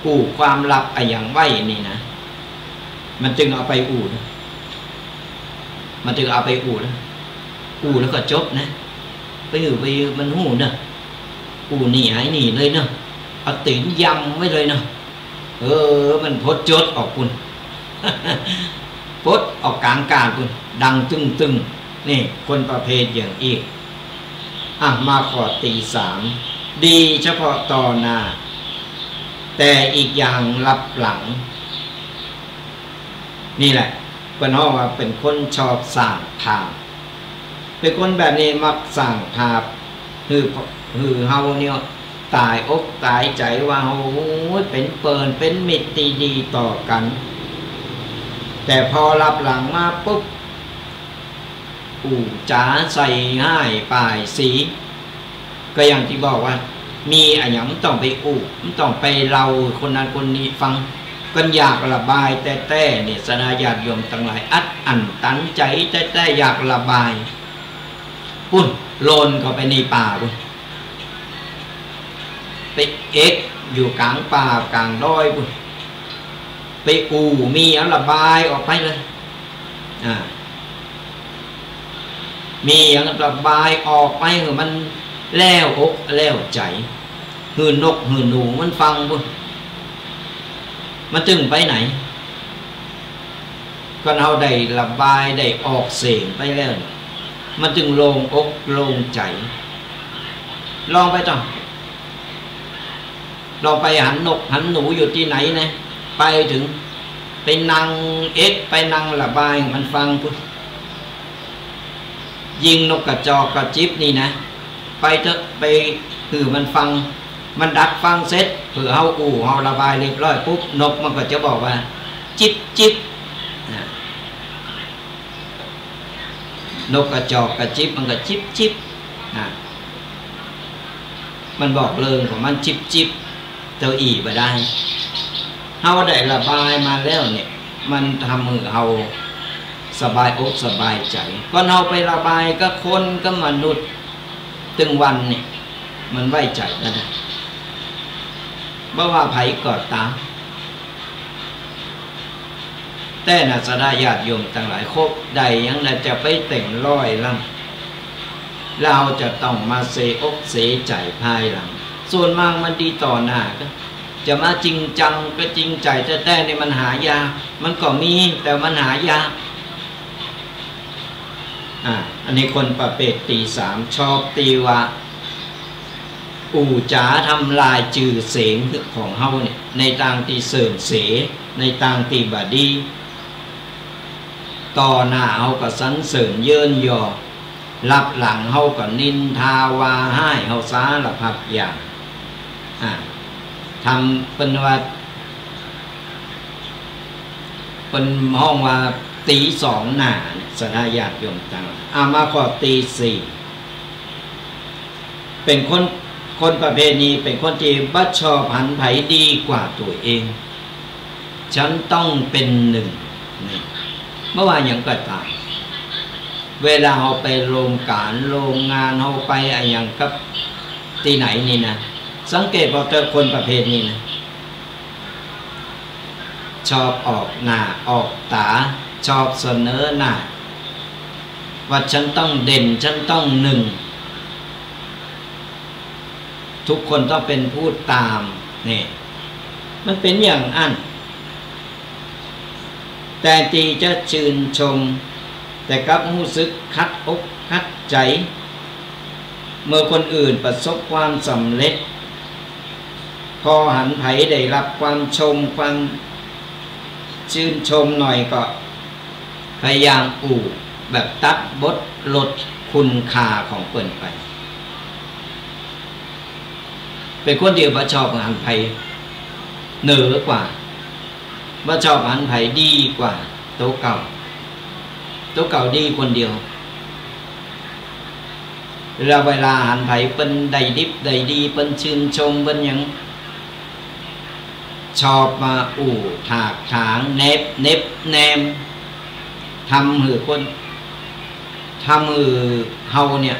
อู้ความลับอะหยังไว้นี่นะ มันตึงเอาไปอู้นะ มันตึงเอาไปอู้นะ อู้แล้วก็จบนะ ไปหื้อไปมันฮู้นะ อู้หนีหายหนีเลยเนาะ เอาตี๋นยำไว้เลยเนาะ เออ มันปดจดออกปุ้น ปดออกก๋างกาดปุ้น ดังตึ้งๆ นี่ คนประเภทอย่างอี้ อ่ะ มาข้อตี๋สาม ดีเฉพาะต่อหน้า แต่อีกอย่างลับหลัง นี่แหละ เปิ้นฮ้องว่าเป๋นคนชอบสร้างภาพ เป๋นคนแบบนี้มักสร้างภาพ หื้อ หื้อเฮาเนี่ยตายอกตายใจ๋ว่าเฮา โอ้ย เป๋นเปิ้นเป๋นมิตรตี้ดีต่อกั๋น แต่พอลับหลังมาปุ๊บ อู้จ๋าใส่ฮ้ายป้ายสี ก็อย่างตี้บอกว่า มีอะหยังบ่ต้องไปอู้ บ่ต้องไปเล่าคนนั้นคนนี้ฟัง ก่อนอยากระบายแต๊ๆ เนี่ย ศรัทธาญาติโยมตังหลาย อัดอั้นตันใจ๋แต๊ๆ อยากระบาย ปุ้น หล่นเข้าไปในป่าปุ้น ไปเอ็กอยู่ก๋างป่าก๋างดอยปุ้น ไปอู้ มีอะหยังระบายออกไปเลย อ่า มีอะหยังระบายออกไปหื้อมันแล่วอกแล่วใจ๋ หื้อนกหื้อหนูมันฟังปุ้น มันตึงไปไหน ก่อนเฮาได้ระบายได้ออกเสียงไปแล้วเนี่ย มันตึงโล่งอกโล่งใจ๋ ลองไปเต๊อะ ลองไปหันนกหันหนูอยู่ตี้ไหนนะ ไปเถิง ไปนั่งเอ็ก ไปนั่งระบายหื้อมันฟังปุ้น ยิ่งนกกระจอกกระจิบนี่นะ ไปเต๊อะ ไปหื้อมันฟัง มันดักฟังเสร็จ เปื้อเฮาอู้ เฮาระบายเรียบร้อยปุ๊บ นกมันก็จะบอกว่า จิบจิบ อ่ะ นกกระจอกกระจิบมันก็จิบจิบ อ่ะ มันบอกเรื่องของมันจิบจิบ เต้าอี้บ่ได้ เฮาได้ระบายมาแล้วเนี่ย มันทำหื้อเฮาสบายอกสบายใจ๋ ก่อนเฮาไประบายกับคนกับมนุษย์ตึงวันเนี่ย มันไว้ใจ๋บ่ได้ บ่ว่าใผก็ต๋าม แต่นะศรัทธาญาติโยมตังหลาย คบได้ยังนะ จะไปเต็มร้อยลำ แล้วเฮาจะต้องมาเสียอกเสียใจ๋ภายหลัง ส่วนมากมันดีต่อหน้าก็ จะมาจริงจังก็จริงใจ๋แต๊ๆ นี่มันหายาก มันก็มี แต่มันหายาก อ่า อันนี้คนประเภทตี้สาม ชอบตี้ว่า อู้จ๋าทำลายจื้อเสียงของเฮาเนี่ย ในตางตี้เสื่อมเสีย ในตางตี้บ่ดี ต่อหน้าเฮาก็สรรเสริญเยินยอ ลับหลังเฮาก็นินทาว่าฮ้ายเฮาสารพัดอย่าง อ่า ทำเปิ้นว่า เปิ้นฮ้องว่าตี้สองหน้าเนี่ย ศรัทธาญาติโยมตังหลาย อ่า มาข้อตี้สี่ เป๋นคน คนประเภทนี้เป๋นคนตี้บ่ชอบหันใผดีกว่าตั๋วเอง ฉันต้องเป็นหนึ่ง นี่ บ่ว่าหยังก็ต๋าม เวลาเฮาไปโฮมก๋าน โฮมงาน เฮาไปอะหยังกับตี้ไหนนี่นะ สังเกตบ่าเจอคนประเภทนี้นะ ชอบออกหน้าออกต๋า ชอบเสนอหน้า ว่าฉันต้องเด่น ฉันต้องหนึ่ง ทุกคนต้องเป๋นผู้ต๋าม นี่ มันเป๋นอย่างอั้น แตนตี้จะจื้นชม แต่กลับฮู้สึกขัดอกขัดใจ๋ เมื่อคนอื่นประสบความสำเร็จ พอหันใผได้ฮับความชม ความจื้นชมหน่อยก็พยายามอู้แบบตัดบทลดคุณค่าของเปิ้นไป เป๋นคนตี้บ่ชอบหันใผเหนือกว่า บ่ชอบหันใผดีกว่าตั๋วเก่า ตั๋วเก่าดีคนเดียว แล้วเวลาหันใผเปิ้นได้ดิบได้ดี เปิ้นจื้นชม เปิ้นหยัง ชอบมาอู้ถากถาง เน็บ เน็บแนม ทำหื้อคน ทำหื้อเฮาเนี่ย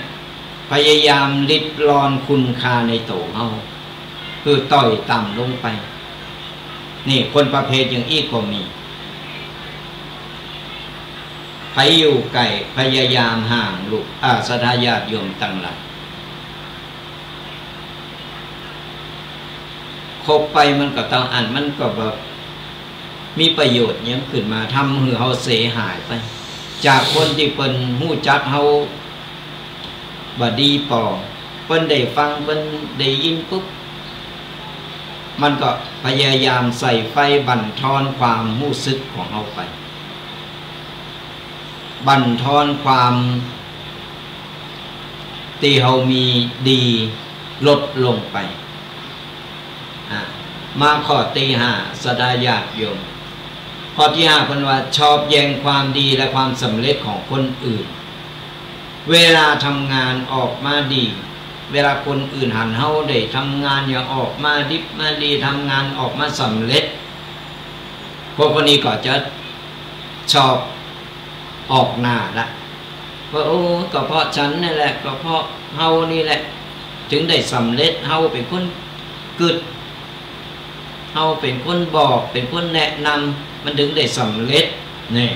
พยายามริดรอนคุณค่าในตั๋วเฮา หื้อต้อยต่ำลงไป นี่ คนประเภทอย่างอี้ก็มี ใผอยู่ใก้พยายามห่างลูก อ่า ศรัทธาญาติโยมตังหลาย คบไปมันก็เต้าอั้น มันก็บ่มีประโยชน์หยังขึ้นมา ทำหื้อเฮาเสียหายไป จากคนตี้เปิ้นฮู้จักเฮาบ่ดีปอ เปิ้นได้ฟัง เปิ้นได้ยินปุ๊บ มันก็พยายามใส่ไฟบั่นทอนความฮู้สึกของเฮาไป บั่นทอนความตี้เฮามีดีลดลงไป อ่ะ มาข้อตี้ห้า ศรัทธาญาติโยม ข้อตี้ห้าเปิ้นว่า ชอบแย่งความดีและความสำเร็จของคนอื่น เวลาทำงานออกมาดี เวลาคนอื่นหันเฮาได้ทำงานอย่างออกมาดิบมาดี ทำงานออกมาสำเร็จ พวกคนนี้ก็จะชอบออกหน้าละ ว่า โอ้ ก็เพราะฉันนี่แหละ ก็เพราะเฮานี่แหละ ถึงได้สำเร็จ เฮาเป๋นคนกึ๊ด เฮาเป๋นคนบอก เป๋นคนแนะนำ มันถึงได้สำเร็จ นี่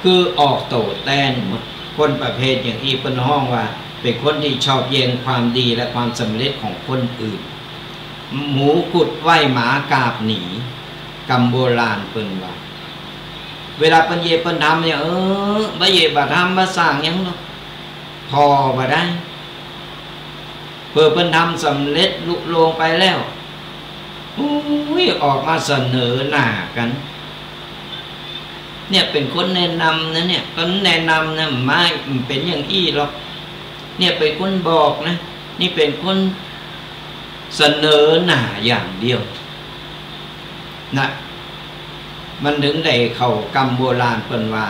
คือออกโต้แต้นหมด คนประเภทอย่างอี้เปิ้นฮ้องว่า เป๋นคนตี้ชอบแย่งความดีและความสำเร็จของคนอื่น หมูกุดไหว้หมากราบหนี กำโบราณเปิ้นว่า เวลาเปิ้นเยียะเปิ้นทำเนี่ย เออ บ่เยียะบ่ทำบ่สร้างหยังหรอก ผ่อบ่ได้ เผื่อเปิ้นทำสำเร็จลุล่วงไปแล้ว อุ้ย ออกมาเสนอหน้ากั๋น เนี่ยเป๋นคนแนะนำนะ เนี่ย คนแนะนำนะ บ่เป๋นอย่างอี้หรอก เนี่ยเป๋นคนบอกนะ นี่เป๋นคนเสนอหน้าอย่างเดียวนะ มันถึงได้เข้ากำโบราณเปิ้นว่า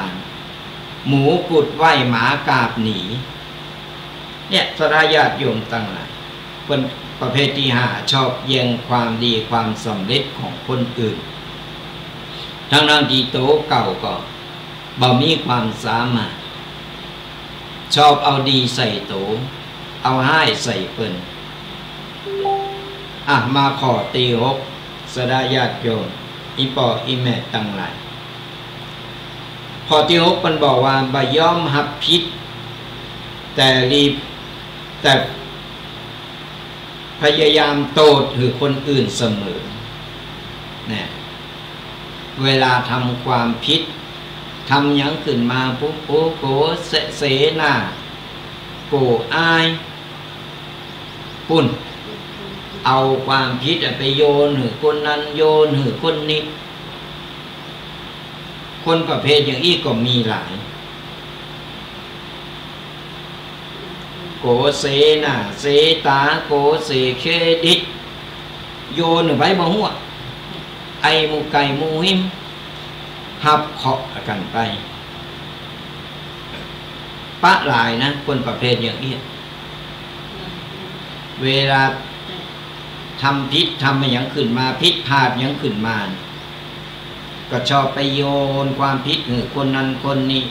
หมูกุดไหว้หมากราบหนี เนี่ย ศรัทธาญาติโยมตังหลาย เปิ้นประเภทตี้ห้า ชอบแย่งความดีความสำเร็จของคนอื่น ทั้งๆ ตี้ตั๋วเก่าก็บ่มีความสามารถ ชอบเอาดีใส่ตั๋ว เอาฮ้ายใส่เปิ้น อ่ะ มาข้อตี้หก ศรัทธาญาติโยม อี่ป้ออี่แม่ตังหลาย ข้อตี้หกเปิ้นบอกว่า บ่ยอมฮับผิด แต่รีบ แต่พยายามโต้ษหื้อคนอื่นเสมอ เนี่ย เวลาทำความผิด ทำหยังขึ้นมาปุ๊บ โอ้ โกรธเส เสนา โกรธอาย ปุ้น เอาความผิดอะไปโยนหื้อคนนั้น โยนหื้อคนนี้ คนประเภทอย่างอี้ก็มีหลาย โกรธเสนา เสตา โกรธเสเครดิต โยนหื้อไผบ่ฮู้ ไอ้หมู่ใก้หมู่หิม ฮับเคราะห์กั๋นไป ปะหลายนะ คนประเภทอย่างอี้ เวลาทำผิด ทำอะหยังขึ้นมา ผิดพลาดหยังขึ้นมา ก็ชอบไปโยนความผิดหื้อคนนั้นคนนี้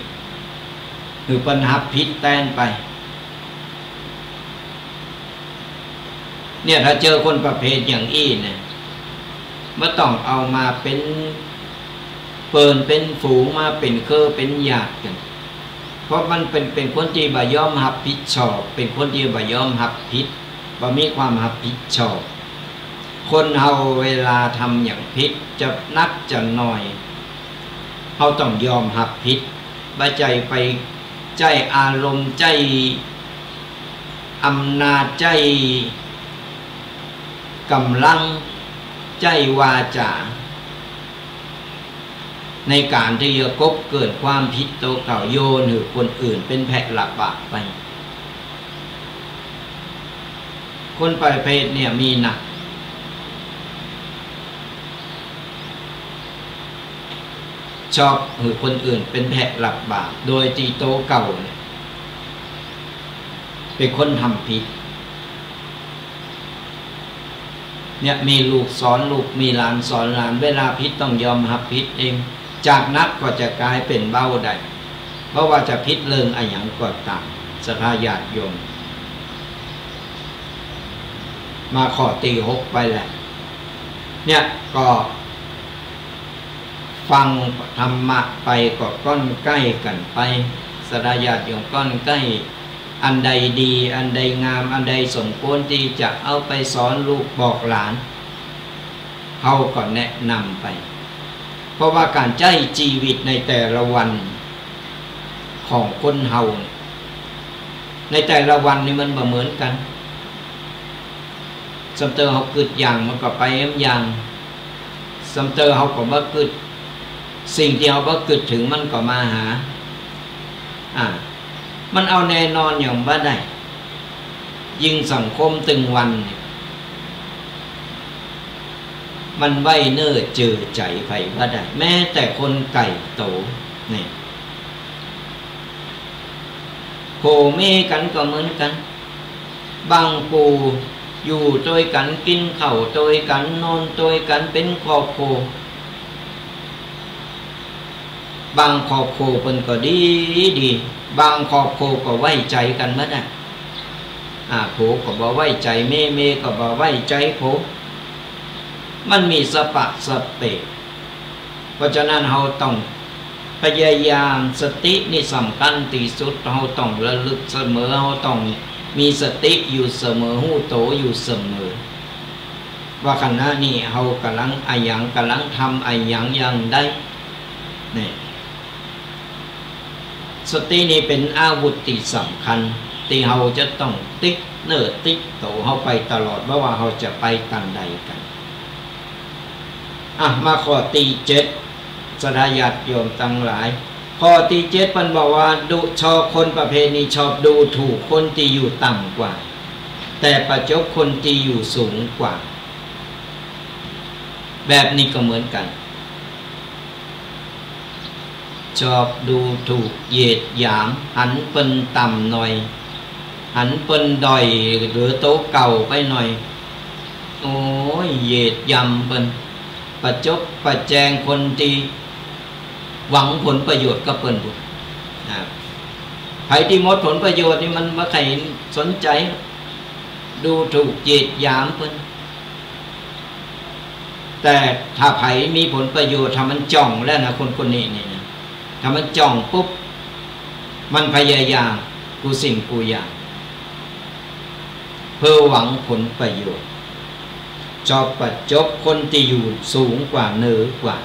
หื้อเปิ้นฮับผิดแตนไป เนี่ย ถ้าเจอคนประเภทอย่างอี้เนี่ย บ่ต้องเอามาเป๋นเปิ้นเป๋นฝูง มาเป๋นเครือเป๋นญาติกั๋น เพราะมันเป๋น เป๋นคนตี้บ่ยอมฮับผิดชอบ เป๋นคนตี้บ่ยอมฮับผิด บ่มีความฮับผิดชอบ คนเฮาเวลาทำหยังผิด จะนักจะน้อย เฮาต้องยอมฮับผิด บ่ใจ้ไปใจ๊อารมณ์ ใจ๊อำนาจ ใจ๊ก๋ำลัง ใจ๊วาจา ในก๋านตี้จะกบเกินความผิดโตเก่า โยนหื้อคนอื่นเป๋นแพะรับบาปไป คนประเภทเนี่ยมีนัก ชอบหื้อคนอื่นเป๋นแพะรับบาป โดยตี้โตเก่าเนี่ย เป๋นคนทำผิด เนี่ย มีลูกสอนลูก มีหลานสอนหลาน เวลาผิดต้องยอมฮับผิดเอง จากนักก็จะก๋ายเป๋นเบาได้ บ่ว่าจะผิดเรื่องอะหยังก็ต๋าม ศรัทธาญาติโยม มาข้อตี้หกไปแหละ เนี่ย ก็ฟังธรรมะไปก็ก้อนใก้กั๋นไป ศรัทธาญาติโยมก้อนใก้ อันใดดี อันใดงาม อันใดสมควรตี้จะเอาไปสอนลูกบอกหลาน เฮาก็แนะนำไป เพราะว่าก๋านใจ๊จีวิตในแต่ละวันของคนเฮาเนี่ย ในแต่ละวันนี่มันบ่เหมือนกั๋น ส่ำเตอเฮากึ๊ดอย่างมันก็ไปอย่าง ส่ำเตอเฮาก็บ่กึ๊ด สิ่งตี้เฮาบ่กึ๊ดเถิงมันก็มาหา อ่า มันเอาแน่นอนหยังบ่ได้ ยิ่งสังคมตึงวันเนี่ย มันไว้เน่อเจือใจ๋ใผบ่ได้ แม้แต่คนใก้โตเนี่ย ผัวเมียกั๋นก็เหมือนกั๋น บางคู่อยู่ตวยกั๋น กิ๋นข้าวตวยกั๋น นอนตวยกั๋น เป๋นครอบครัว บางครอบครัวเปิ้นก็ดีดี บางครอบครัวก็ไว้ใจ๋กั๋นบ่ได้ อ่า ผัวก็บ่ไว้ใจ๋เมีย เมียก็บ่ไว้ใจ๋ผัว มันมีสะปะสะเปะ เพราะฉะนั้นเฮาต้องพยายาม สตินี่สำคัญตี้สุด เฮาต้องระลึกเสมอ เฮาต้องมีสติอยู่เสมอ ฮู้โตอยู่เสมอ ว่าขณะนี้เฮากำลังอะหยัง กำลังทำอะหยังอย่างใด นี่ สตินี่เป๋นอาวุธตี้สำคัญ ตี้เฮาจะต้องติดเนื้อติดโตเฮาไปตลอด บ่ว่าเฮาจะไปตังใดกั๋น อ่ะ มาข้อตี้เจ็ด ศรัทธาญาติโยมตังหลาย ข้อตี้เจ็ดเปิ้นบอกว่า ดู ชอบ คนประเภทนี้ชอบดูถูกคนตี้อยู่ต่ำกว่า แต่ประจบคนตี้อยู่สูงกว่า แบบนี้ก็เหมือนกั๋น ชอบดูถูกเหยียดหยาม หันเปิ้นต่ำหน่อย หันเปิ้นด้อยเหลือโตเก่าไปหน่อย โอ้ย เหยียดหยามเปิ้น ประจบประแจงคนตี้หวังผลประโยชน์กับเปิ้นพุ้น อ่า ใผตี้หมดผลประโยชน์นี่มันบ่ใค่สนใจ๋ ดูถูกเหยียดหยามเปิ้น แต่ถ้าใผมีผลประโยชน์ ถ้ามันจ้องแล้วนะ คนคนนี้นี่นะ ถ้ามันจ้องปุ๊บ มันพยายามกู้สิ่งกู้อย่าง เพื่อหวังผลประโยชน์ ชอบประจบคนตี้อยู่สูงกว่า เหนือกว่า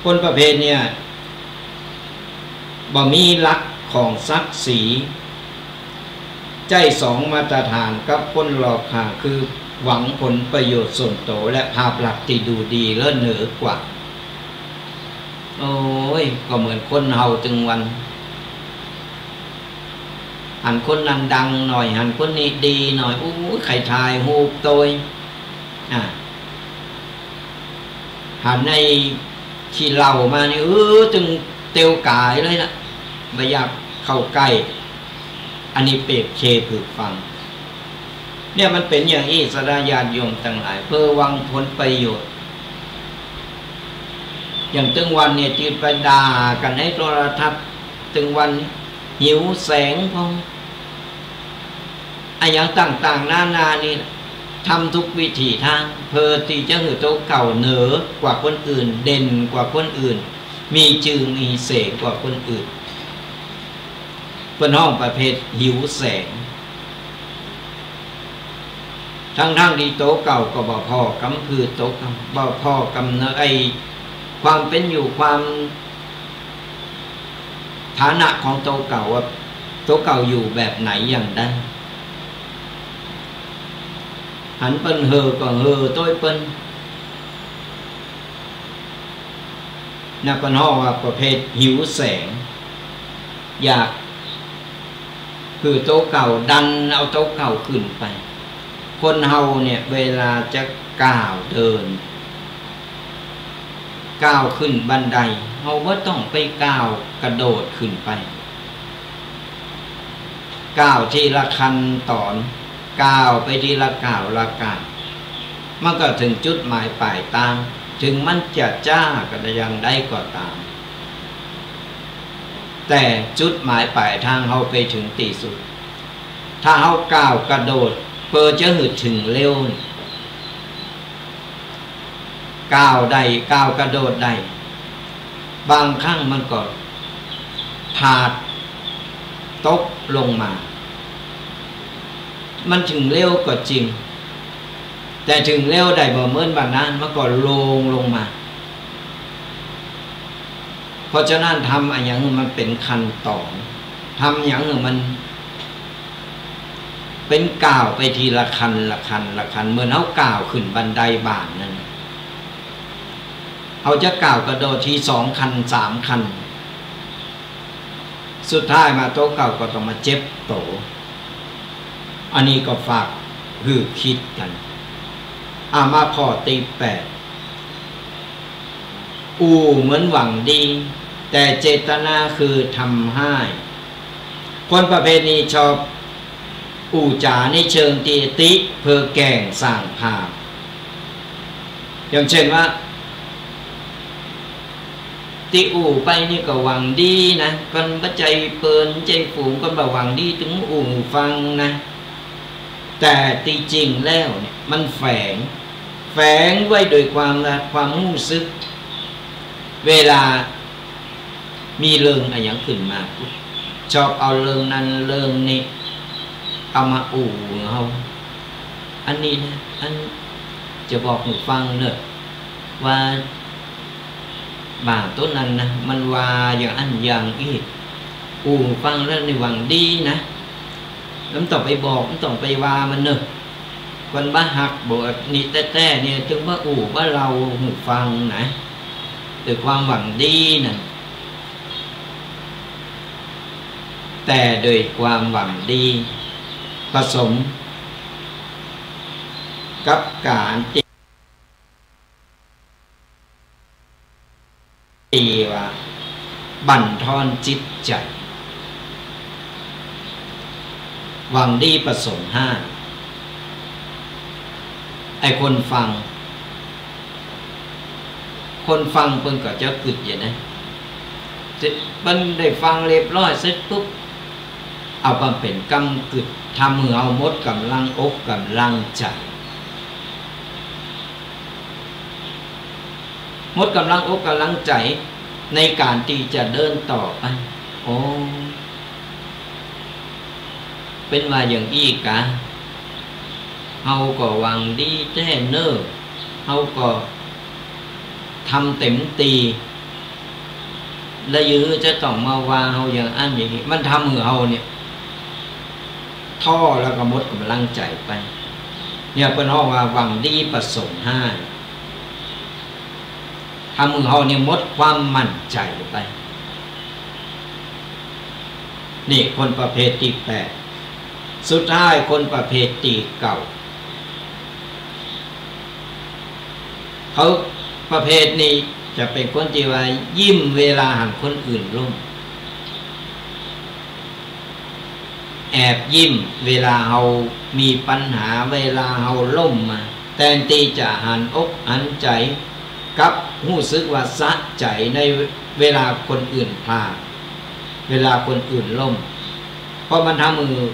คนประเภทเนี่ย บ่มีหลักของศักดิ์ศรี ใจ๊สองมาตรฐานกับคนรอบข้าง คือหวังผลประโยชน์ส่วนตั๋วและภาพลักษณ์ตี้ดูดีเลิศเหนือกว่า โอ้ย ก็เหมือนคนเฮาตึงวัน หันคนนั้นดังหน่อย หันคนนี้ดีหน่อย อู้ย ใค่ถ่ายฮูปตวย อ่า หันไอ้ขี้เหล้ามานี่ เออ ตึงเตียวก๋ายเลยนะ บ่อยากเข้าใก้ อันนี้เปรียบเทียบหื้อฟัง เนี่ยมันเป๋นอย่างอี้ ศรัทธาญาติโยมตังหลาย เพื่อหวังผลประโยชน์ อย่างตึงวันเนี่ย ตี้ไปด่ากั๋นในโทรทัศน์ ตึงวัน หิวแสงพ่อง อะหยังต่างๆ นานานี่ ทำทุกวิถีทาง เพื่อตี้จะหื้อตั๋วเก่าเหนือกว่าคนอื่น เด่นกว่าคนอื่น มีจื้อมีเสียงกว่าคนอื่น เปิ้นฮ้องประเภทหิวแสง ทั้งๆ ตี้ตั๋วเก่าก็บ่ผ่อกำ คือตั๋วเก่าบ่ผ่อกำเนาะ ไอ้ความเป๋นอยู่ ความ ฐานะของตั๋วเก่าว่า ตั๋วเก่าอยู่แบบไหนอย่างใด หันเปิ้นเห่อก็เห่อตวยเปิ้น นะ เปิ้นฮ้องว่าประเภทหิวแสง อยากหื้อตั๋วเก่า ดันเอาตั๋วเก่าขึ้นไป คนเฮาเนี่ย เวลาจะก้าวเดิน ก้าวขึ้นบันได เฮาบ่ต้องไปก้าวกระโดดขึ้นไป ก้าวทีละขั้นต๋อน ก้าวไปทีละก้าวละก้าว มันก็เถิงจุดหมายป๋ายตาง เถิงมันจะจ๊ากั๋นอย่างใดก็ต๋าม แต่จุดหมายป๋ายตางเฮาไปเถิงตี้สุด ถ้าเฮาก้าวกระโดด เปื้อจะหื้อเถิงเร็วนี่ ก้าวได้ ก้าวกระโดดได้ บางครั้งมันก็พลาดตกลงมา มันเถิงเร็วก็จริง แต่เถิงเร็วได้บ่เหมือนบ่านาน มันก็ล่วงลงมา เพราะฉะนั้นทำอะหยังหื้อมันเป๋นขั้นต๋อน ทำอะหยังหื้อมันเป๋นก้าวไปทีละขั้นละขั้นละขั้น เหมือนเฮาก้าวขึ้นบันไดบ้านนั่น เฮาจะก้าวกระโดดทีสองขั้นสามขั้น สุดท้ายมาตั๋วเก่าก็ต้องมาเจ็บตั๋ว อันนี้ก็ฝากหื้อกึ๊ดกั๋น อ่ะ มาข้อตี้แปด อู้เหมือนหวังดี แต่เจตนาคือทำฮ้าย คนประเภทนี้ชอบอู้จ๋าในเชิงตี้ติเปื้อแกล้งสร้างภาพ อย่างเช่นว่า ตี้อู้ไปนี่ก็หวังดีนะ คนบ่ใจ้เปิ้นใจ้ฝูง คนบ่าหวังดี ตึงอู้หื้อฟังนะ แต่ตี้จริงแล้วเนี่ย มันแฝง แฝงไว้โดยความละ ความฮู้สึก เวลามีเรื่องอะหยังขึ้นมาปุ๊บ ชอบเอาเรื่องนั้นเรื่องนี้ เอามาอู้หื้อเฮา อันนี้นะ อันจะบอกหื้อฟังเน่อ ว่าบ่าวโตนั้นนะ มันว่าอย่างอั้นอย่างอี้ อู้ฟังแล้วนี่หวังดีนะ บ่ต้องไปบอก บ่ต้องไปว่ามันเน่อ คนบ่ฮักบ่ นี่แต๊ๆ เนี่ย ตึงบ่อู้บ่เล่าหื้อฟังนะ ด้วยความหวังดีนั่น แต่โดยความหวังดี ผสมกับก๋านตี้ ตี้ว่าบั่นทอนจิตใจ๋ หวังดีผสมฮ้าย ไอ้คนฟัง คนฟังเปิ้นก็จะกึ๊ดอยู่นะ เปิ้นได้ฟังเรียบร้อยเสร็จปุ๊บ เอามาเป๋นกำกึ๊ด ทำหื้อเฮาหมดก๋ำลังอกก๋ำลังใจ๋ หมดก๋ำลังอกก๋ำลังใจ๋ในก๋านตี้จะเดินต่อไป โอ้ เป๋นว่าอย่างอี้กา เฮาก็หวังดีแต๊เน่อ เฮาก็ทำเต๋มตี้ แล้วยังจะต้องมาว่าเฮาอย่างอั้นอย่างนี้ มันทำหื้อเฮาเนี่ย ท้อแล้วก็หมดก๋ำลังใจ๋ไป เนี่ยเปิ้นฮ้องว่าหวังดีประสงค์ห้า ทำหื้อเฮาเนี่ยหมดความมั่นใจ๋ไป นี่คนประเภทตี้แปด สุดท้ายคนประเภทตี้เก้า เขาประเภทนี้จะเป๋นคนตี้ว่ายิ้มเวลาหันคนอื่นล้ม แอบยิ้มเวลาเฮามีปัญหา เวลาเฮาล้มมา แตนตี้จะหันอกหันใจ๋ กลับฮู้สึกว่าสะใจ๋ในเวลาคนอื่นพลาด เวลาคนอื่นล้ม เพราะมันทำหื้อ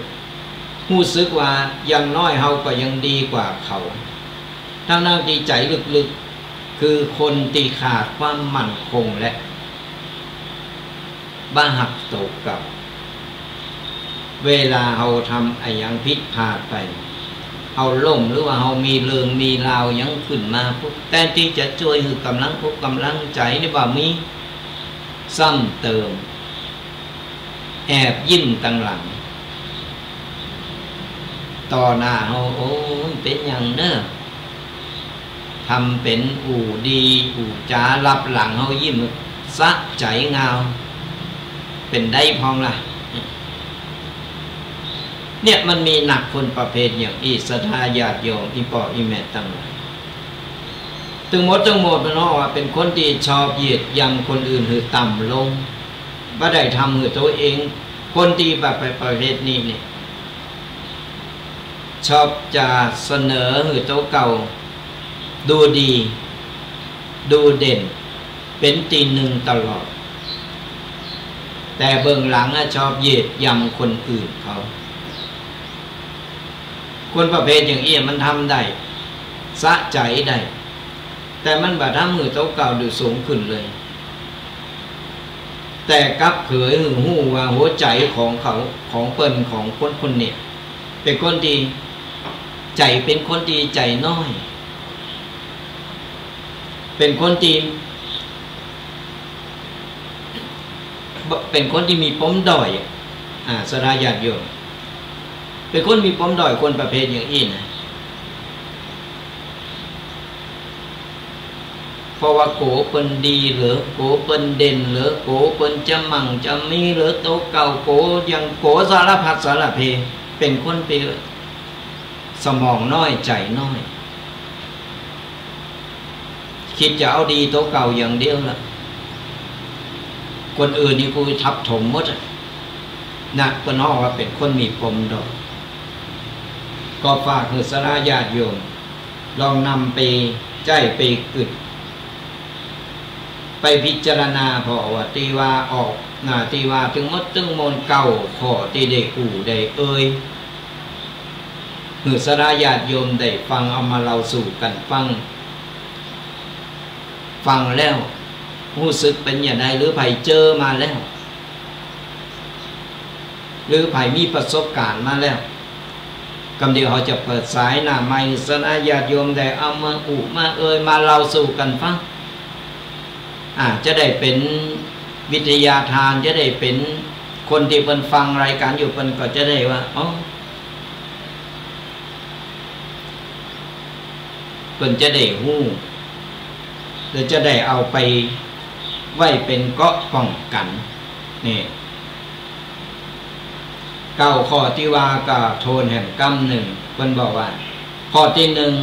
ฮู้สึกว่าอย่างน้อยเฮาก็ยังดีกว่าเขา ทั้งๆ ตี้ใจ๋ลึกๆ คือคนตี้ขาดความมั่นคงและบ่ฮักโตเก่า เวลาเฮาทำอะหยังผิดพลาดไป เฮาล้มหรือว่าเฮามีเรื่องมีราวหยังขึ้นมาปุ๊บ แตนตี้จะจ้วยหื้อก๋ำลังอกก๋ำลังใจ๋นี่บ่มี ซ้ำเติม แอบยิ้มตังหลัง ต่อหน้าเฮา โอ้ย เป๋นหยังเน่อ ทำเป๋นอู้ดีอู้จ๋า ลับหลังเฮายิ้ม สะใจ๋งาว เป๋นได้พ่องละ เนี่ยมันมีนักคนประเภทอย่างอี้ ศรัทธาญาติโยม อี่ป้ออี่แม่ตังหลาย ตึงหมดตึงหมดมันฮ้องว่าเป๋นคนตี้ชอบเหยียดหยามคนอื่นหื้อต่ำลง บ่ได้ทำหื้อโตเอง คนตี้แบบประเภทนี้เนี่ย ชอบจะเสนอหื้อโตเก่า ดูดี ดูเด่น เป๋นตี้นึ่งตลอด แต่เบื้องหลังอะชอบเหยียดหยามคนอื่นเขา คนประเภทอย่างอี้มันทำได้ สะใจ๋ได้ แต่มันบ่ทำหื้อโตเก่าดูสูงขึ้นเลย แต่กลับเผยหื้อฮู้ว่าหัวใจ๋ของเขา ของเปิ้น ของคนคนเนี่ย เป๋นคนตี้ใจ๋ เป๋นคนตี้ใจ๋น้อย เป๋นคนตี้ เป๋นคนตี้มีปมด้อยอะ อ่า ศรัทธาญาติโยม เป๋นคนมีปมด้อย คนประเภทอย่างอี้นะ เพราะว่ากั๋วเปิ้นดีเหลือ กั๋วเปิ้นเด่นเหลือ กั๋วเปิ้นจะมั่งจะมีเหลือโตเก่า กั๋วหยัง กั๋วสารพัดสารเพ เป๋นคนตี้สมองน้อยใจ๋น้อย กึ๊ดจะเอาดีโตเก่าอย่างเดียวละ คนอื่นนี่กูทับถมหมดอะ นะ เปิ้นฮ้องว่าเป๋นคนมีปมด้อย ก็ฝากหื้อศรัทธาญาติโยม ลองนำไปใจ๊ไปกึ๊ด ไปพิจารณา เพราะว่าตี้ว่าออก นะ ตี้ว่าตึงหมดตึงมวลเก้าข้อตี้ได้อู้ได้เอ่ย หื้อศรัทธาญาติโยมได้ฟัง เอามาเล่าสู่กั๋นฟัง ฟังแล้วฮู้สึกเป๋นอย่างใด หรือใผเจอมาแล้ว หรือใผมีประสบก๋ารณ์มาแล้ว กำเดี๋ยวเฮาจะเปิดสายหน้าไมค์ ศรัทธาญาติโยมได้เอามาอู้มาเอ่ย มาเล่าสู่กั๋นฟัง อ่า จะได้เป๋นวิทยาทาน จะได้เป๋นคนตี้เปิ้นฟังรายก๋ารอยู่ เปิ้นก็จะได้ว่า อ๋อ เปิ้นจะได้ฮู้ แล้วจะได้เอาไปไว้เป๋นเกราะป้องกั๋น นี่ เก้าข้อตี้ว่าก็ทวนแหมกำนึ่ง เปิ้นบอกว่า ข้อตี้นึ่ง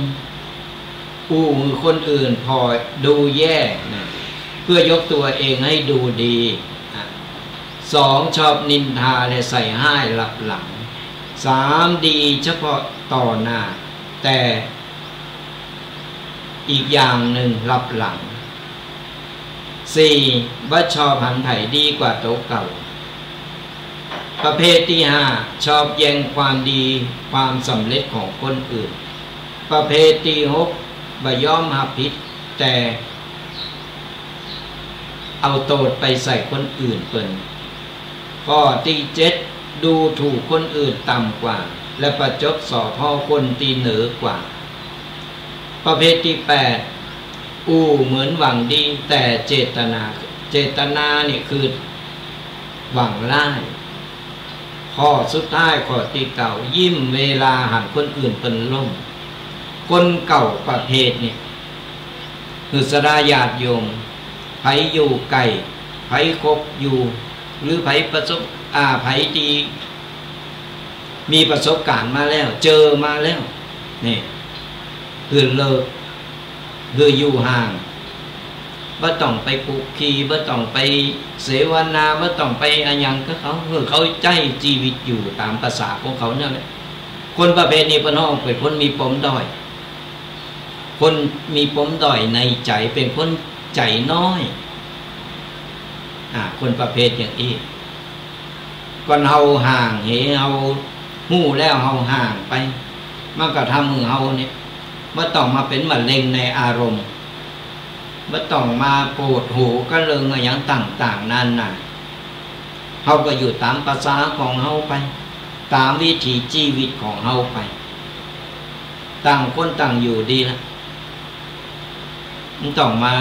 อู้หื้อคนอื่นผ่อดูแย่นะ เพื่อยกตัวเองให้ดูดี อ่ะ สอง ชอบนินทาและใส่ฮ้ายลับหลัง สาม ดีเฉพาะต่อหน้า แต่ อีกอย่างนึ่งลับหลัง สี่ บ่ชอบหันใผดีกว่าโตเก่า ประเภทตี้ห้า ชอบแย่งความดีความสำเร็จของคนอื่น ประเภทตี้หก บ่ยอมฮับผิด แต่ เอาโต้ษไปใส่คนอื่นเปิ้น ข้อตี้เจ็ด ดูถูกคนอื่นต่ำกว่า และประจบสอเพ่อคนตี้เหนือกว่า ประเภทตี้แปด อู้เหมือนหวังดี แต่เจตนา เจตนานี่คือหวังร้าย ข้อสุดท้าย ข้อตี้เก้า ยิ้มเวลาหันคนอื่นเปิ้นล้ม คนเก้าประเภทนี่ หื้อศรัทธาญาติโยม ใผอยู่ใก้ ใผคบอยู่ หรือใผประสบ อ่า ใผตี้มีประสบการณ์มาแล้ว เจอมาแล้ว นี่ หื้อเลิก หื้ออยู่ห่าง บ่ต้องไปคลุกคลี บ่ต้องไปเสวนา บ่ต้องไปอะหยังกับเขา หื้อเขาใจ๊จีวิตอยู่ต๋ามประสาของเขานั่นแหละ คนประเภทนี้เปิ้นฮ้องเป๋นคนมีปมด้อย คนมีปมด้อยในใจ๋ เป๋นคนใจ๋น้อย อ่า คนประเภทอย่างอี้ ก่อนเฮาห่างเห เฮาฮู้แล้วเฮาห่างไป มันก็ทำหื้อเฮาเนี่ย บ่ต้องมาเป๋นมะเร็งในอารมณ์ บ่ต้องมาปวดหัวกับเรื่องอะหยังต่างๆ นานา เฮาก็อยู่ต๋ามประสาของเฮาไป ต๋ามวิถีจีวิตของเฮาไป ต่างคนต่างอยู่ดีละ บ่ต้องมา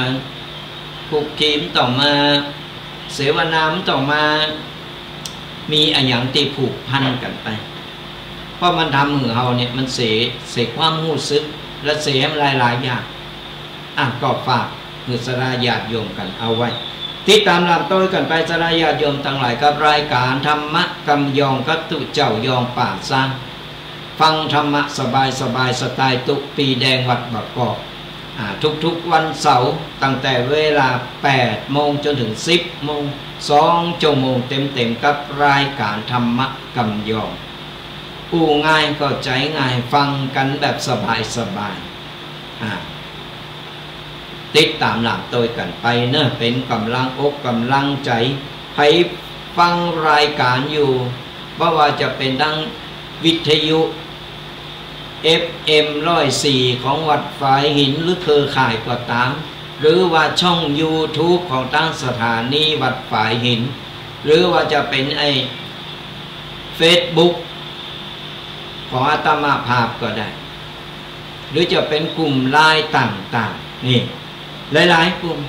คลุกคลี บ่ต้องมาเสวนา บ่ต้องมามีอะหยังตี้ผูกพันกั๋นไป เพราะมันทำหื้อเฮาเนี่ย มันเสีย เสียความฮู้สึก และเสียหลายๆ อย่าง อ่ะ ก็ฝากหื้อศรัทธาญาติโยมกั๋นเอาไว้ ติดต๋ามต๋ามโตกั๋นไป ศรัทธาญาติโยมตังหลาย กับรายก๋านธรรมะกำยองกับตุ๊เจ้ายองป่าซาง ฟังธรรมะสบายๆ สไตล์ตุ๊ปีแดงวัดบางกอก อ่า ทุกๆ วันเสาร์ ตั้งแต่เวลาแปดโมงจ๋นเถิงสิบโมง สองชั่วโมงเต็มๆ กับรายก๋านธรรมะกำยอง อู้ง่ายเข้าใจ๋ง่าย ฟังกั๋นแบบสบายๆ อ่า ติดต๋ามต๋ามโตกั๋นไปเนาะ เป๋นก๋ำลังอกก๋ำลังใจ๋ ใผฟังรายก๋านอยู่ บ่ว่าจะเป๋นตางวิทยุ เอฟเอ็ม ร้อยสี่ ของวัดฝายหิน หรือเครือข่ายก็ต๋าม หรือว่าช่องยูทูบของตางสถานีวัดฝายหิน หรือว่าจะเป๋นไอ้เฟซบุ๊กของอาตมาภาพก็ได้ หรือจะเป๋นกลุ่มไลน์ต่างๆ นี่ หลายๆ กลุ่ม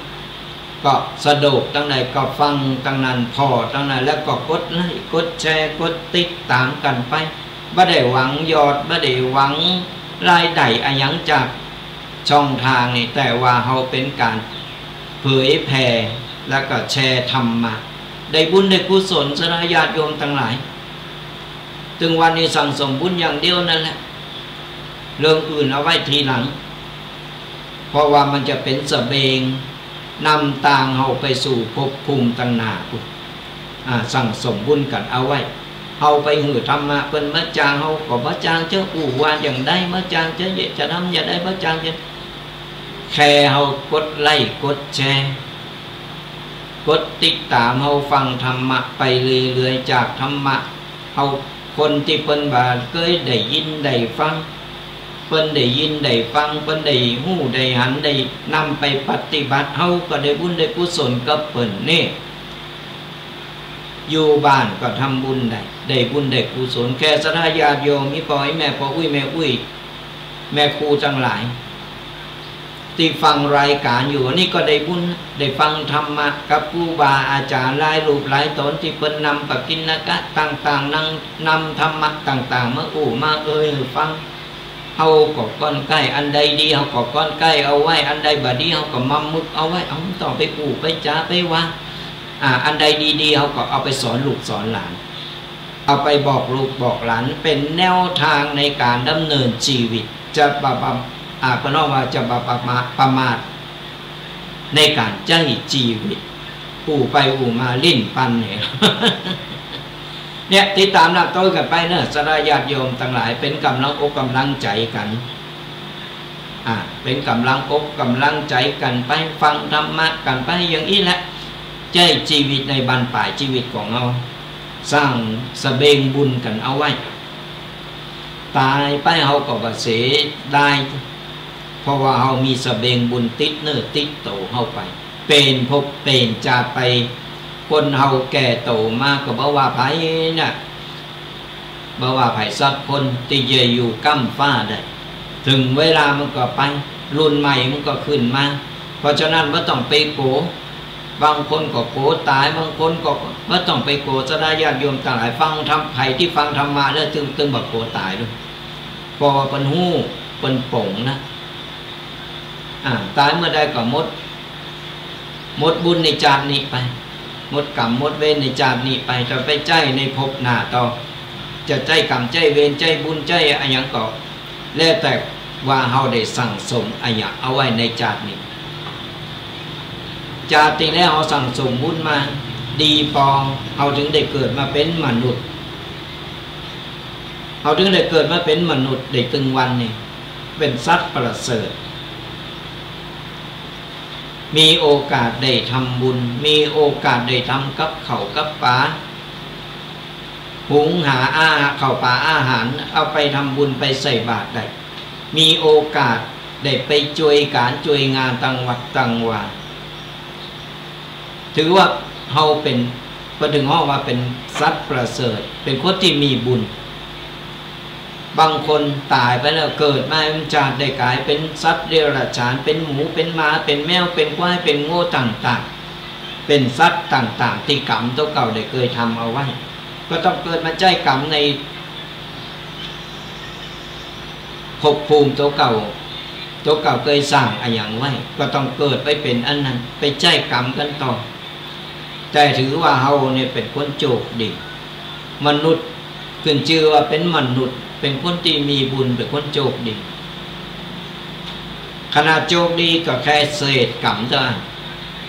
ก็สะดวกตางใดก็ฟังตางนั้น ผ่อตางนั้น แล้วก็กดไลก์ กดแชร์ กดติดต๋ามกั๋นไป บ่ได้หวังยอด บ่ได้หวังรายได้อะหยังจากช่องตางนี้ แต่ว่าเฮาเป๋นก๋านเผยแผ่ แล้วก็แชร์ธรรมะ ได้บุญได้กุศล ศรัทธาญาติโยมตังหลาย ตึงวันนี้สั่งสมบุญอย่างเดียวนั่นแหละ เรื่องอื่นเอาไว้ทีหลัง เพราะว่ามันจะเป๋นสะเบง นำตางเฮาไปสู่ภพภูมิตังหน้าพุ้น อ่า สั่งสมบุญกั๋นเอาไว้ เฮาไปหื้อธรรมะเปิ้นบ่าจ๋าง เฮาก็บ่าจ๋าง จะอู้ว่าอย่างใดบ่าจ๋าง จะเยียะจะทำอย่างใดบ่าจ๋าง จะ แค่เฮากดไลก์ กดแชร์ กดติดต๋าม เฮาฟังธรรมะไปเรื่อยๆ จากธรรมะ เฮา คนตี้เปิ้นบ่าเกยได้ยินได้ฟัง เปิ้นได้ยินได้ฟัง เปิ้นได้ฮู้ได้หัน ได้นำไปปฏิบัติ เฮาก็ได้บุญได้กุศลกับเปิ้นนี่ อยู่บ้านก็ทำบุญได้ ได้บุญได้กุศล แค่ศรัทธาญาติโยม อี่ป้ออี่แม่ ป้ออุ๊ยแม่อุ๊ย แม่ครูตังหลาย ตี้ฟังรายก๋านอยู่ อันนี้ก็ได้บุญ ได้ฟังธรรมะกับครูบาอาจ๋ารย์หลายรูปหลายต๋น ตี้เปิ้นนำปกิณกะต่างๆ นำ นำธรรมะต่างๆ มาอู้มาเอ่ยหื้อฟัง เฮาก็ก้อนใก้ อันใดดีเฮาก็ก้อนใก้เอาไว้ อันใดบ่ดีเฮาก็มำมึกเอาไว้ เฮาบ่ต้องไปอู้ไปจ๋าไปว่า อ่า อันใดดีๆ เฮาก็เอาไปสอนลูกสอนหลาน เอาไปบอกลูกบอกหลาน เป๋นแนวตางในก๋านดำเนินจีวิต จะบ่ประ อ่า เปิ้นฮ้องว่าจะบ่ประมาท ประมาทในก๋านใจ๊จีวิต อู้ไปอู้มาลิ้นปันเนี่ย เนี่ย ติดต๋ามต๋ามโตกั๋นไปเนาะ ศรัทธาญาติโยมตังหลาย เป๋นก๋ำลังอกก๋ำลังใจ๋กั๋น อ่า เป๋นก๋ำลังอกก๋ำลังใจ๋กั๋นไป ฟังธรรมะกั๋นไป อย่างอี้แหละ ใจ๊จีวิตในบั้นป๋ายจีวิตของเฮา สร้างสะเบงบุญกั๋นเอาไว้ ต๋ายไปเฮาก็บ่เสียดาย เพราะว่าเฮามีสะเบงบุญติดเนื้อติดโตเฮาไป เป๋นภพเป๋นจาติไป คนเฮาแก่โตมาก็บ่ว่าใผน่ะ บ่ว่าใผสักคนตี้จะอยู่ก้ำฟ้าได้ เถิงเวลามันก็ไป รุ่นใหม่มันก็ขึ้นมา เพราะฉะนั้นบ่ต้องไปกั๋ว บางคนก็กั๋วต๋าย บางคนก็บ่ต้องไปกั๋ว ศรัทธาญาติโยมตังหลาย ฟังธรรม ใผตี้ฟังธรรมะแล้วตึง ตึงบ่กั๋วต๋ายดู เพราะว่าเปิ้นฮู้ เปิ้นป๋งนะ อ่า ต๋ายเมื่อใดก็หมด หมดบุญในจาตินี้ไป หมดกรรมหมดเวรในจาตินี้ไป จะไปใจ๊ในภพหน้าต่อ จะใจ๊กรรม ใจ๊เวร ใจ๊บุญ ใจ๊อะหยังก็ แล้วแต่ว่าเฮาได้สั่งสมอะหยังเอาไว้ในจาตินี้ จาติตี้แล้วเฮาสั่งสมบุญมาดีปอ เฮาจึงได้เกิดมาเป๋นมนุษย์ เฮาจึงได้เกิดมาเป๋นมนุษย์ได้ตึงวันนี้ เป๋นสัตว์ประเสริฐ มีโอกาสได้ทำบุญ มีโอกาสได้ทำกับข้าวกับป๋า หุงหาอาหาร ข้าวป๋าอาหาร เอาไปทำบุญไปใส่บาตรได้ มีโอกาสได้ไปจ้วยก๋านจ้วยงานตังวัดตังวา ถือว่าเฮาเป๋น เปิ้นถึงฮ้องว่าเป๋นสัตว์ประเสริฐ เป๋นคนตี้มีบุญ บางคนต๋ายไปแล้วเกิดมาเป๋นจาติได้ก๋ายเป๋นสัตว์เดรัจฉาน เป๋นหมู เป๋นหมา เป๋นแมว เป๋นควาย เป๋นงัวต่างๆ เป๋นสัตว์ต่างๆ ตี้กรรมตั๋วเก่าได้เกยทำเอาไว้ ก็ต้องเกิดมาใจ๊กรรมในภพภูมิตั๋วเก่า ตั๋วเก่าเกยสร้างอะหยังไว้ ก็ต้องเกิดไปเป๋นอันนั้น ไปใจ๊กรรมกั๋นต่อ แต่ถือว่าเฮาเนี่ยเป๋นคนโจคดี มนุษย์ ขึ้นจื้อว่าเป๋นมนุษย์ เป๋นคนตี้มีบุญ เป๋นคนโจคดี ขนาดโจคดีก็แค่เศษกรรมเต้าอั้น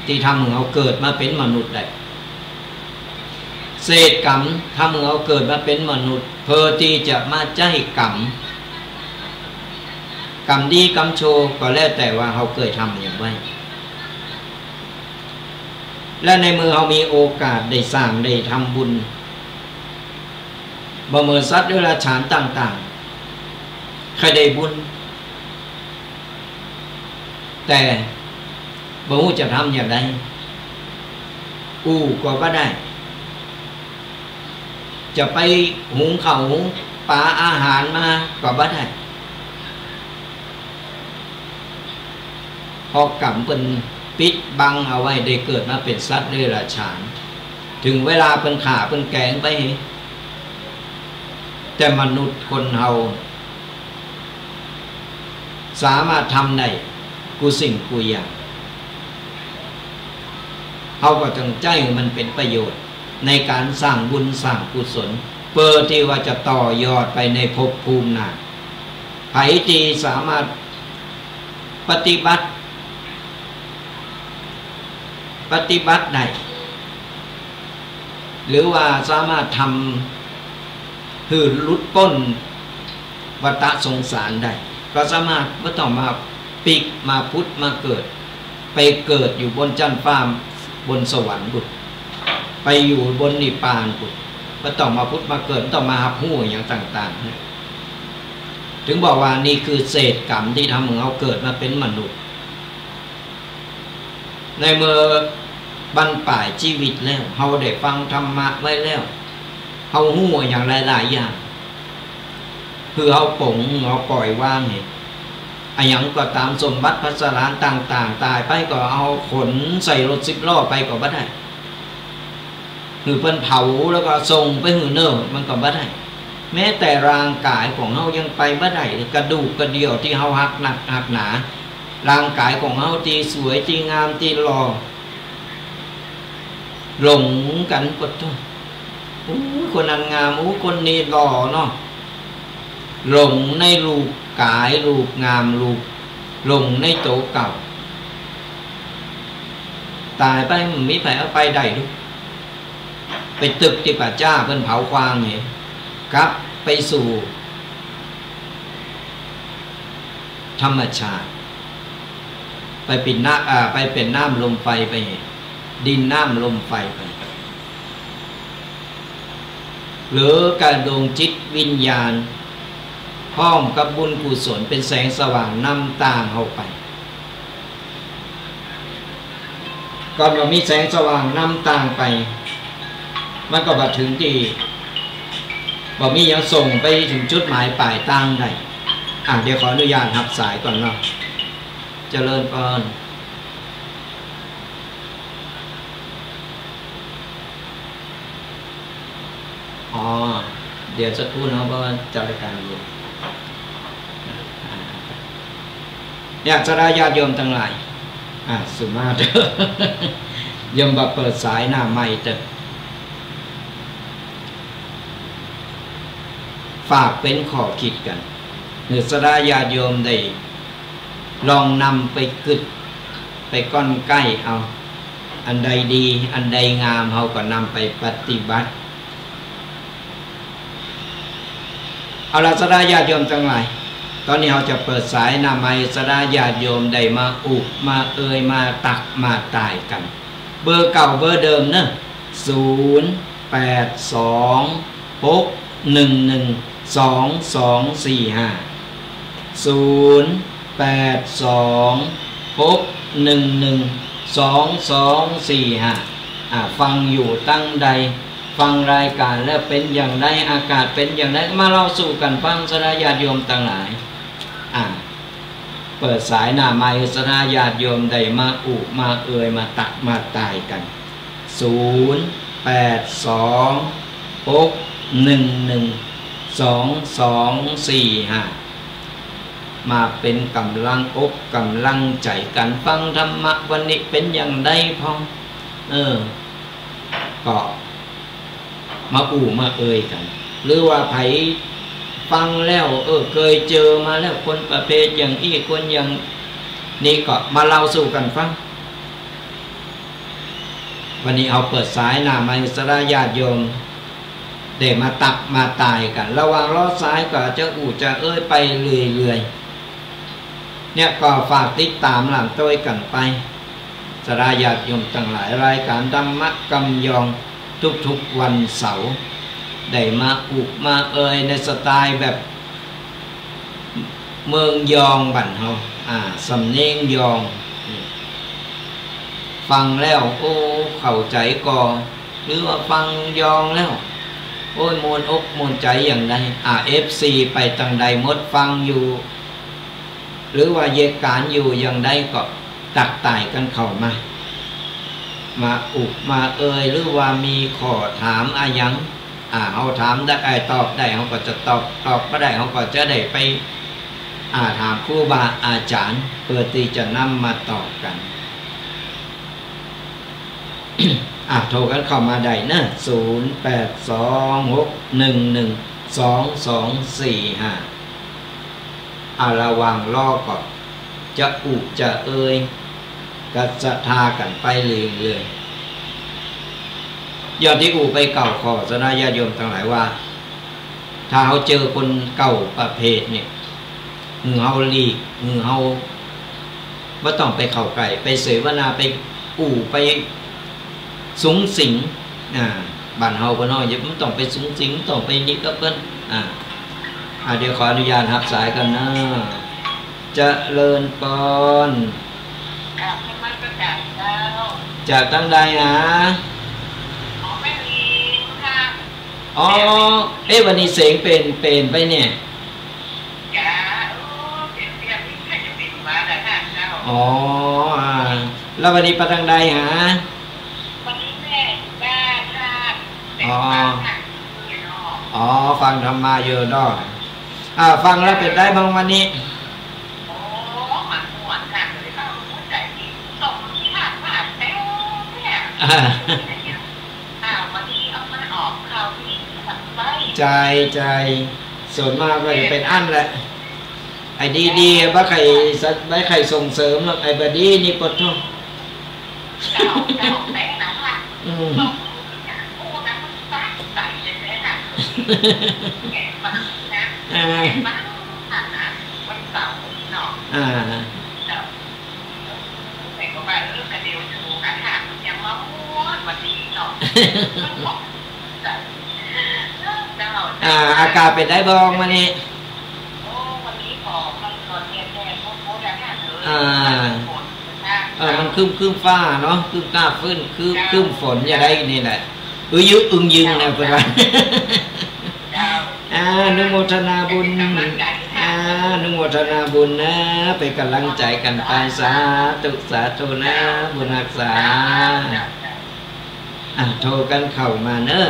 ตี้ทำหื้อเฮาเกิดมาเป๋นมนุษย์ได้ เศษกรรมทำหื้อเฮาเกิดมาเป๋นมนุษย์ เพื่อตี้จะมาใจ๊กรรม กรรมดีกรรมชั่วก็แล้วแต่ว่าเฮาเกยทำอะหยังไว้ และในเมื่อเฮามีโอกาสได้สร้างได้ทำบุญ บ่เหมือนสัตว์เดรัจฉานต่างๆ ใค่ได้บุญ แต่บ่ฮู้จะทำอย่างใด อู้ก็บ่ได้ จะไปหุงข้าวหุงป๋าอาหารมาก็บ่ได้ เพราะกรรมเปิ้นปิดบังเอาไว้ ได้เกิดมาเป๋นสัตว์เดรัจฉาน ถึงเวลาเปิ้นฆ่าเปิ้นแกงไป แต่มนุษย์คนเฮา สามารถทำได้กู้สิ่งกู้อย่าง เฮาก็ต้องใจ๊หื้อมันเป๋นประโยชน์ ในก๋านสร้างบุญสร้างกุศล เพื่อตี้ว่าจะต่อยอดไปในภพภูมิหน้า ใผตี้สามารถปฏิบัติ ปฏิบัติได้ หรือว่าสามารถทำหื้อหลุดป๊นวัฏสงสารได้ ก็สามารถบ่ต้องมาปิ๊กมาผุดมาเกิด ไปเกิดอยู่บนจั๊นฟ้าบนสวรรค์ปุ้น ไปอยู่บนนิพพานปุ้น บ่ต้องมาผุดมาเกิด บ่ต้องมาฮับฮู้อะหยังต่างๆ เนี่ย ถึงบอกว่านี่คือเศษกรรมตี้ทำหื้อเฮาเกิดมาเป๋นมนุษย์ ในเมื่อบั้นป๋ายจีวิตแล้ว เฮาได้ฟังธรรมะไว้แล้ว เฮาฮู้อะหยังหลายๆ อย่าง คือเฮาป๋ง เฮาปล่อยวางนี่ อะหยังก็ต๋าม สมบัติภัสสารานต่างๆ ต๋ายไปก็เอาขนใส่รถสิบล้อไปก็บ่ได้ หื้อเปิ้นเผาแล้วก็ส่งไปหื้อเนิ่น มันก็บ่ได้ แม้แต่ร่างก๋ายของเฮายังไปบ่ได้ กระดูกกระเดี่ยวตี้เฮาฮักนักฮักหนา ร่างก๋ายของเฮาตี้สวยตี้งามตี้หล่อ หลงกั๋นปะโธ่ อู้ คนนั้นงาม อู้ คนนี้หล่อเนาะ หลงในรูปก๋าย รูปงาม รูป หลงในตั๋วเก่า ต๋ายไปบ่มีใผเอาไปได้ลูก ไปตึกตี้ป่าจ๊าเปิ้นเผาควางนี่ กลับไปสู่ธรรมชาติ ไปเป๋นน้ำ อ่า ไปเป๋นน้ำลมไฟไป ดินน้ำลมไฟไป เหลือก้าดวงจิตวิญญาณ พร้อมกับบุญกุศลเป๋นแสงสว่างนำตางเฮาไป ก่อนบ่มีแสงสว่างนำตางไป มันก็บ่เถิงตี้ บ่มีหยังส่งไปเถิงจุดหมายป๋ายตางได้ อ่ะ เดี๋ยวขออนุญาตฮับสายก่อนเนาะ เจริญพร อ๋อ เดี๋ยวสักครู่เนาะ เพราะว่าจัดรายการอยู่ เนี่ย ศรัทธาญาติโยมตังหลาย อ่า สุมาเถอะ โยมบ่าเปิดสายหน้าไมค์เถอะ ฝากเป๋นข้อคิดกั๋น หื้อศรัทธาญาติโยมได้ลองนำไปกึ๊ด ไปก้อนใก้เอา อันใดดี อันใดงาม เฮาก็นำไปปฏิบัติ เอาละ ศรัทธาญาติโยมตังหลาย ต๋อนนี้เฮาจะเปิดสายหน้าไมค์ ศรัทธาญาติโยมได้มาอุมาเอย มาตักมาต่ายกั๋น เบอร์เก่าเบอร์เดิมเนาะ ศูนย์ แปด สอง หก หนึ่ง หนึ่ง สอง สอง สี่ ห้า ศูนย์ แปด สอง หก หนึ่ง หนึ่ง สอง สอง สี่ ห้า อ่า ฟังอยู่ตังใด ฟังรายการแล้วเป๋นอย่างใด อากาศเป๋นอย่างใด มาเล่าสู่กั๋นฟัง ศรัทธาญาติโยมตังหลาย อ่า เปิดสายหน้าไมค์ ศรัทธาญาติโยมได้มาอุมาเอย มาตักมาต่ายกั๋น ศูนย์ แปด สอง หก หนึ่ง หนึ่ง สอง สอง สี่ ห้า มาเป๋นก๋ำลังอกก๋ำลังใจ๋กั๋น ฟังธรรมะวันนี้เป๋นอย่างใดพ่อง เออ ก็ มาอู้มาเอยกั๋น หรือว่าใผฟังแล้ว เออ เกยเจอมาแล้ว คนประเภทอย่างอี้ คนอย่างนี้ ก็มาเล่าสู่กั๋นฟัง วันนี้เฮาเปิดสายหน้าไมค์ ศรัทธาญาติโยม ได้มาตักมาต่ายกั๋น ระหว่างรอสายก็จะอู้จะเอยไปเรื่อยๆ เนี่ย ก็ฝากติดต๋ามหลังโต้ยกั๋นไป ศรัทธาญาติโยมตังหลาย รายก๋านธรรมะกำยอง ทุกๆ วันเสาร์ ได้มาอุมาเอยในสไตล์แบบเมืองยองบ้านเฮา อ่า สำเนียงยอง ฟังแล้ว โอ้ เข้าใจ๋ก่อ หรือว่าฟังยองแล้ว โอ้ย ม่วนอกม่วนใจ๋อย่างใด อ่า เอฟซี ไปตังใดหมด ฟังอยู่ หรือว่าเยกก๋านอยู่อย่างใดก็ตักต่ายกั๋นเข้ามา มาอุมาเอย หรือว่ามีข้อถามอะหยัง อ่า เฮาถามได้ เอ่อ ตอบได้ เฮาก็จะตอบ ตอบบ่ได้ เฮาก็จะได้ไป อ่า ถามครูบาอาจ๋ารย์ เปื้อตี้จะนำมาตอบกั๋น อ่ะ โทรกั๋นเข้ามาได้เนาะ ศูนย์ แปด สอง หก หนึ่ง หนึ่ง สอง สอง สี่ ห้า อ่ะ ระหว่างรอก็จะอู้จะเอยกับศรัทธากั๋นไปเรื่อยๆ อย่างตี้อู้ไปเก่าข้อ ศรัทธาญาติโยมตังหลายว่า ถ้าเฮาเจอคนเก่าประเภทเนี่ย หื้อเฮาหลีก หื้อเฮาบ่ต้องไปเข้าใก้ ไปเสวนา ไปอู้ ไปสุงสิง อ่า บ้านเฮาบ่น้อย บ่ต้องไปสุงสิง บ่ต้องไปนี่กับเปิ้น อ่า อ่า เดี๋ยวขออนุญาตฮับสายก่อนเนาะ เจริญปอน กราบนมัสก๋านเจ้า จากตังใดหา อ๋อ แม่ริมค่ะ อ๋อ เอ๊ะ วันนี้เสียงเป๋น เป๋นไปเนี่ย จ้า โอ้ เป๋นเป๋น นี่ใครจะเป๋นมาล่ะค่ะเจ้า อ๋อ อ่า แล้ววันนี้ไปตังใดหา วันนี้แม่อยู่บ้านค่ะ อ๋อ เป๋นมาค่ะ อ๋อ ฟังธรรมะอยู่เนาะ อ่า ฟังแล้วเป๋นใดบ้างวันนี้ โอ้ มันม่วนค่ะ เลยค่ะ ม่วนใจ๋ดี ส่งที่ผ่านมาแล้วเนี่ย อ่า อ่า วันนี้เอามาออกข่าวดีสักใบ ใจ้ ใจ้ ส่วนมากก็จะเป๋นอั้นแหละ ไอ้ดีๆ บ่ใค่สะ บ่ใค่ส่งเสริมหรอก ไอ้บ่ดีนี่ปะโธ่ เจ้า เจ้า แม่นะค่ะ อืม ส่งเนี่ย พูดนะ มันสะใจ๋เลยนะ แกะมานะ อ่า แกะมาค่ะนะ วันเสาร์นี่เนาะ อ่า เจ้า แต่ก็ว่า เออ กะเดียวถูกอะค่ะ ยังมาม่วนวันนี้เนาะ เจ้า อ่า อากาศเป๋นใดบ้างมื้อนี้ โอ้ วันนี้ก็มันก็แดดๆ โพดๆ อะค่ะ เออ อ่า ฝนนะ เออ มันครึ้มๆ ฟ้าเนาะ ครึ้มฟ้า ครึ้ม ครึ้ม เจ้า ครึ้มฝนอย่างใดนี่แหละ อึ้งยึง อึ้งยึงนะ เจ้า เปิ้นว่า เจ้า อ่า อนุโมทนาบุญ เป็นกำลังใจให้ อ่า อนุโมทนาบุญนะ เป๋นก๋ำลังใจ๋กั๋นไป สาธุ สาธุนะ บุญฮักษา อ่ะ โทรกั๋นเข้ามาเนาะ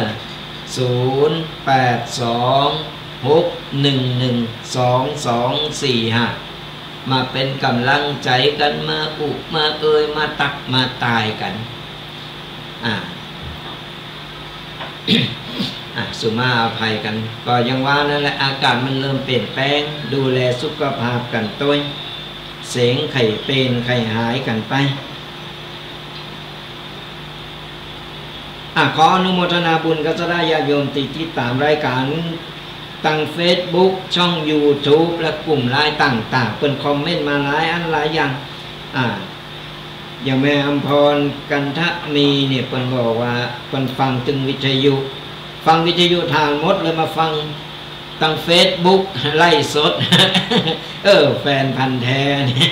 ศูนย์ แปด สอง หก หนึ่ง หนึ่ง สอง สอง สี่ ห้า มาเป๋นก๋ำลังใจ๋กั๋น มาอุมาเอย มาตักมาตายกั๋น อ่า อ่ะ สุมาอภัยกั๋น ก็อย่างว่านั่นแหละ อากาศมันเริ่มเปลี่ยนแปลง ดูแลสุขภาพกั๋นตวย เสียงไข้เป๋นไข้หายกั๋นไป อ่ะ ขออนุโมทนาบุญกับศรัทธาญาติโยมตี้ติดต๋ามรายก๋าน ตางเฟซบุ๊ก ช่องยูทูบ และกลุ่มไลน์ต่างๆ เปิ้นคอมเมนต์มาหลายอันหลายอย่าง อ่า อย่างแม่อำพร กันทะมีเนี่ย เปิ้นบอกว่าเปิ้นฟังตึงวิทยุ ฟังวิทยุถ่านหมดเลย มาฟังตางเฟซบุ๊กไลฟ์สด เออ แฟนพันธุ์แท้เนี่ย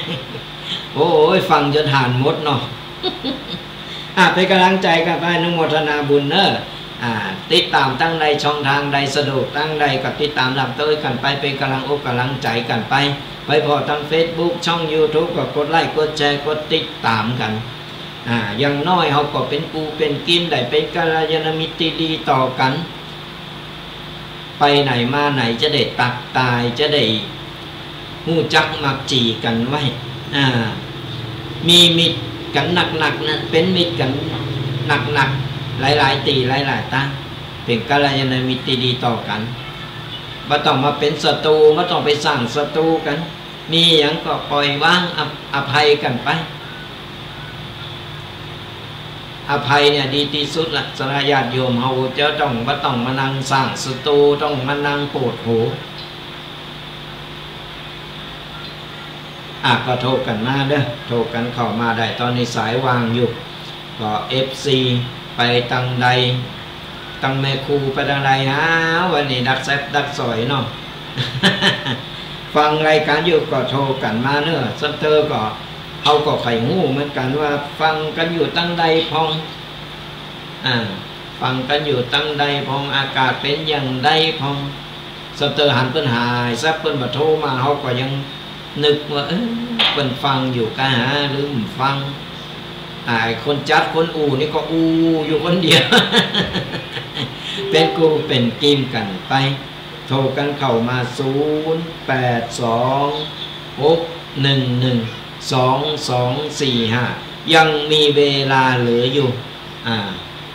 โอ้ย ฟังจ๋นถ่านหมดเนาะ อ่ะ เป๋นก๋ำลังใจ๋กั๋นไป อนุโมทนาบุญเนาะ อ่า ติดต๋ามตางใด ช่องตางใดสะดวกตางใดก็ติดต๋ามรับตวยกั๋นไป เป๋นก๋ำลังอกก๋ำลังใจ๋กั๋นไป ไปผ่อตางเฟซบุ๊ก ช่องยูทูบ ก็กดไลก์ กดแชร์ กดติดต๋ามกั๋น อ่า อย่างน้อยเฮาก็เป๋นกู้เป๋นกิ๋น ได้เป๋นกัลยาณมิตรตี้ดีต่อกั๋น ไปไหนมาไหนจะได้ตักตาย จะได้ฮู้จักมักจี๋กั๋นไว้ อ่า มีมิตรกั๋นนักๆ นะ เป๋นมิตรกั๋นนักๆ หลายๆ ตี้หลายๆ ตาง เป๋นกัลยาณมิตรตี้ดีต่อกั๋น บ่ต้องมาเป๋นศัตรู๋ บ่ต้องไปสร้างศัตรู๋กั๋น มีหยังก็ปล่อยวาง อ- อภัยกั๋นไป อภัยเนี่ยดีตี้สุดละ ศรัทธาญาติโยมเฮาจะต้อง บ่ต้องมานั่งสร้างศัตรู๋ ต้องมานั่งปวดหัว อ่ะ ก็โทรกั๋นมาเนาะ โทรกั๋นเข้ามาได้ ต๋อนนี้สายว่างอยู่ ก็เอฟซีไปตางใด ตางแม่ครูไปตางใด อ้าว วันนี้ดักแซบดักสอยเนาะ ฟังรายก๋านอยู่ก็โทรกั๋นมาเนาะ ซั้นเตื้อก็ เฮาก็ใค่ฮู้เหมือนกั๋นว่าฟังกั๋นอยู่ตางใดพ่อง อ่า ฟังกั๋นอยู่ตางใดพ่อง อากาศเป๋นอย่างใดพ่อง ซั้นเตื้อหันเปิ้นหาย ซักเปิ้นบ่โทรมา เฮาก็ยังนึกว่า เออ เปิ้นฟังอยู่กาหา หรือบ่ฟัง อ่า ไอ้คนจัดคนอู้นี่ก็อู้อยู่คนเดียว เป๋นกู้เป๋นกิ๋นกั๋นไป โทรกั๋นเข้ามา ศูนย์ แปด สอง หก หนึ่ง หนึ่ง สอง สอง สี่ ห้า ยังมีเวลาเหลืออยู่ อ่า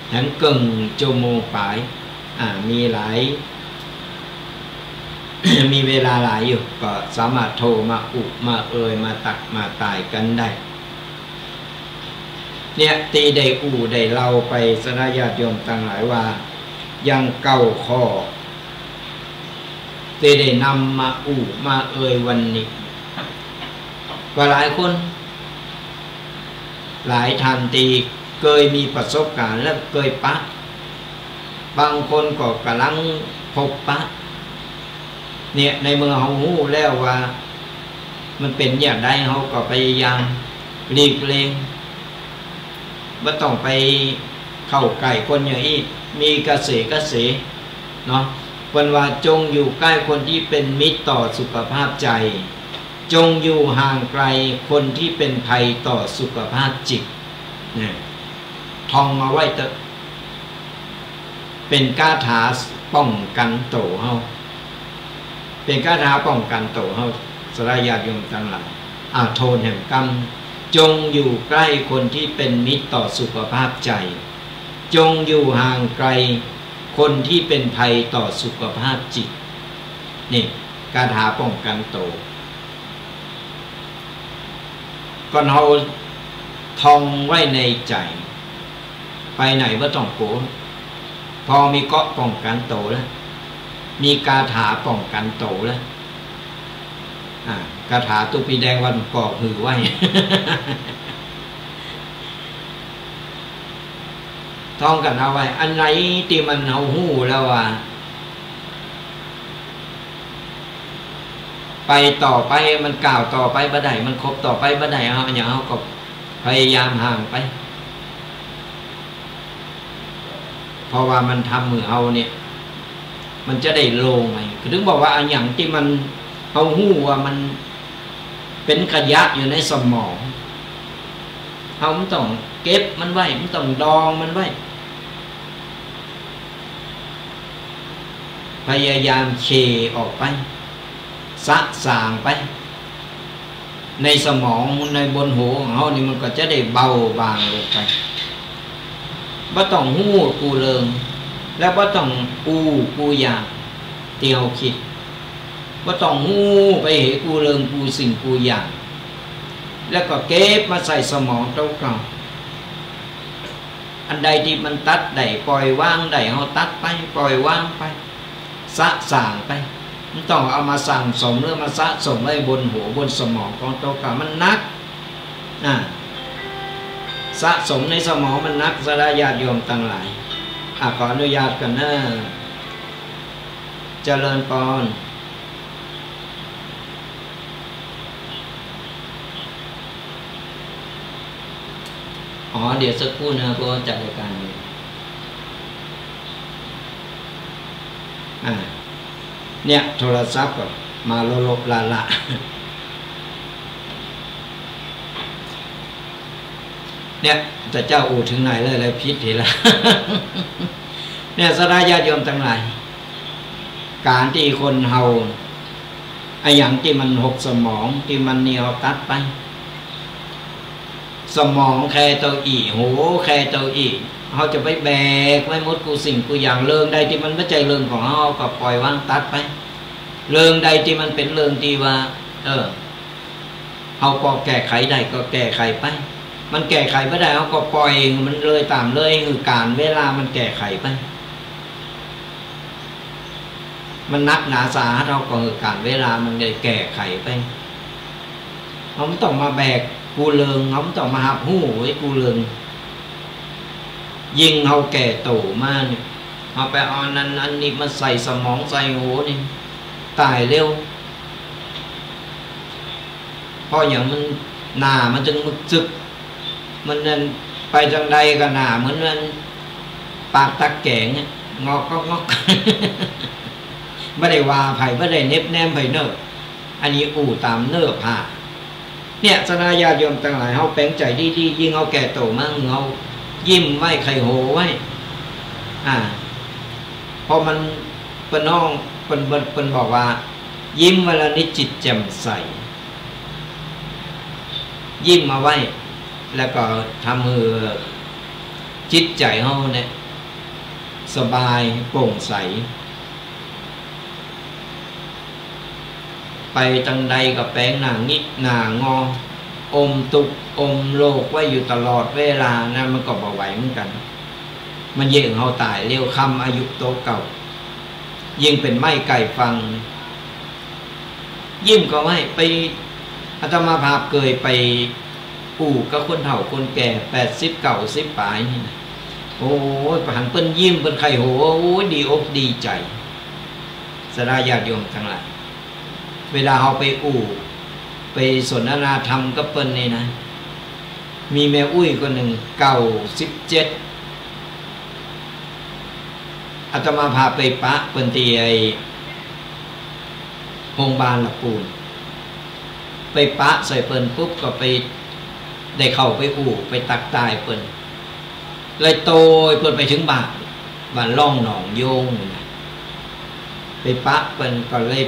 แถมเกิ่งชั่วโมงป๋าย อ่า มีหลาย มีเวลาหลายอยู่ ก็สามารถโทรมาอุมาเอย มาตักมาตายกั๋นได้ เนี่ย ตี้ได้อู้ได้เล่าไป ศรัทธาญาติโยมตังหลายว่า อย่างเก้าข้อ ตี้ได้นำมาอู้มาเอยวันนี้ ก็หลายคน หลายท่านตี้เกยมีประสบก๋ารณ์และเกยปะ บางคนก็ก่ำลังพบปะ เนี่ย ในเมื่อเฮาฮู้แล้วว่ามันเป๋นอย่างใด เฮาก็พยายามหลีกเลี่ยง บ่ต้องไปเข้าใก้คนอย่างอี้ มีกระเสกระเสเนาะ เปิ้นว่าจงอยู่ใก้คนตี้เป๋นมิตรต่อสุขภาพใจ๋ จงอยู่ห่างไกลคนตี้เป๋นภัยต่อสุขภาพจิต เนี่ย ท่องเอาไว้เต๊อะ เป๋นคาถาป้องกั๋นตั๋วเฮา เป๋นคาถาป้องกั๋นตั๋วเฮา ศรัทธาญาติโยมตังหลาย อ่า โทนแหมกำ จงอยู่ใกล้คนที่เป็นมิตรต่อสุขภาพใจ จงอยู่ห่างไกลคนที่เป็นภัยต่อสุขภาพจิต นี่ คาถาป้องกั๋นตั๋ว ก่อนเฮาท่องไว้ในใจ๋ ไปไหนบ่ต้องกั๋ว พอมีเกราะป้องกั๋นตั๋วแล้ว มีคาถาป้องกั๋นตั๋วแล้ว อ่า คาถาตุ๊ปีแดงวันก่อหือไว้ ท่องกั๋นเอาไว้ อันไหนตี้มันเฮาฮู้แล้วว่า ไปต่อไป มันก้าวต่อไปบ่ได้ มันคบต่อไปบ่ได้ เฮา อย่างเฮาก็พยายามห่างไป เพราะว่ามันทำหื้อเฮาเนี่ย มันจะได้โล่งไป คือถึงบอกว่าอะหยังตี้มัน เฮาฮู้ว่ามันเป็นขยะอยู่ในสมอง เฮาบ่ต้องเก็บมันไว้ บ่ต้องดองมันไว้ พยายามเขี่ยออกไป สะสางไป ในสมองในบนหัวของเฮานี่มันก็จะได้เบาบางลงไป บ่ต้องฮู้กู้เรื่อง และบ่ต้องอู้กู้อย่างตี้เฮากึ๊ด บ่ต้องฮู้ไปเหตุกู้เรื่องกู้สิ่งกู้อย่าง แล้วก็เก็บมาใส่สมองเต้าเก่า อันใดตี้มันตัดได้ ปล่อยวางได้ เฮาตัดไป ปล่อยวางไป สะสางไป บ่ต้องเอามาสั่งสมหรือมาสะสมไว้บนหัวบนสมองของเต้าเก่า มันหนัก อ่า สะสมในสมองมันหนัก ศรัทธาญาติโยมตังหลาย อ่ะ ขออนุญาตก่อนเน่อ เจริญปอน อ๋อ เดี๋ยวสักครู่นะ เพราะว่าจัดรายการอยู่ อ่า เนี่ย โทรศัพท์ก็มาโลโลละละ เนี่ย แต่เจ้าอู้ถึงไหนแล้ว แล้วผิดทีละ เนี่ย ศรัทธาญาติโยมตังหลาย ก๋านตี้คนเฮา อะหยังตี้มันหกสมอง ตี้มันนี่เฮาตัดไป สมองแค่เต้าอี้ หัวแค่เต้าอี้ เฮาจะไปแบกไว้หมดกู้สิ่งกู้อย่าง เรื่องใดตี้มันบ่ใจ้เรื่องของเฮา เฮาก็ปล่อยวางตัดไป เรื่องใดตี้มันเป๋นเรื่องตี้ว่า เออ เฮาก็แก้ไขได้ก็แก้ไขไป มันแก้ไขบ่ได้ เฮาก็ปล่อยมันเลยต๋ามเลย หื้อก๋าลเวลามันแก้ไขไป มันหนักหนาสาหัส เฮาก็หื้อก๋าลเวลามันได้แก้ไขไป เฮาบ่ต้องมาแบกกู้เรื่อง เฮาบ่ต้องมาฮับฮู้ไอ้กู้เรื่อง ยิ่งเฮาแก่โต๋มานี่ เฮาไปเอาอันนั้นอันนี้มาใส่สมองใส่หัวนี่ ต๋ายเร็ว เพราะหยัง มัน หน้ามันจึงมึกจึก มันนั่น ไปตางใดก็หน้าเหมือนมันปากตะแก๋งอะ งอกก็งอก บ่ได้ว่าใผ บ่ได้เน็บแนมใผเน่อ อันนี้อู้ต๋ามเนื้อผ้า เนี่ย ศรัทธาญาติโยมตังหลาย เฮาแป๋งใจ๋ดีๆ ยิ่งเฮาแก่โต๋มา เฮายิ้มไว้ ใค่หัวไว้ อ่า เพราะมัน เปิ้นฮ้อง เปิ้น เปิ้น เปิ้นบอกว่า ยิ้มวันละนิดจิตแจ่มใส ยิ้มเอาไว้ แล้วก็ทำหื้อจิตใจ๋เฮาเนี่ย สบายโปร่งใส ไปตางใดก็แป๋งหน้างิกหน้างอ อมตุ๊กข์อมโรคไว้อยู่ตลอดเวลา นั้นมันก็บ่ไหวเหมือนกั๋น มันเยียะหื้อเฮาต๋ายเร็ว ค้ำอายุโตเก่า ยิ่งเป๋นไม้ใก้ฟัง ยิ้มก็ไว้ ไป อาตมาภาพเกยไปอู้กับคนเฒ่าคนแก่ แปดสิบ เก้าสิบป๋ายนี่นะ โอ้ย หันเปิ้นยิ้ม เปิ้นใค่หัว โอ้ย ดีอกดีใจ๋ ศรัทธาญาติโยมตังหลาย เวลาเฮาไปอู้ ไปสนทนาธรรมกับเปิ้นนี่นะ มีแม่อุ๊ยคนนึ่ง เก้าสิบเจ็ด อาตมาภาพไปปะเปิ้นตี้ไอ้โฮงบาลละปูน ไปปะใส่เปิ้นปุ๊บก็ไป ได้เข้าไปอู้ ไปตักตายเปิ้น เลยโตยเปิ้นไปเถิงบ้าน บ้านร่องหนองโยงนี่นะ ไปปะเปิ้นก็เลย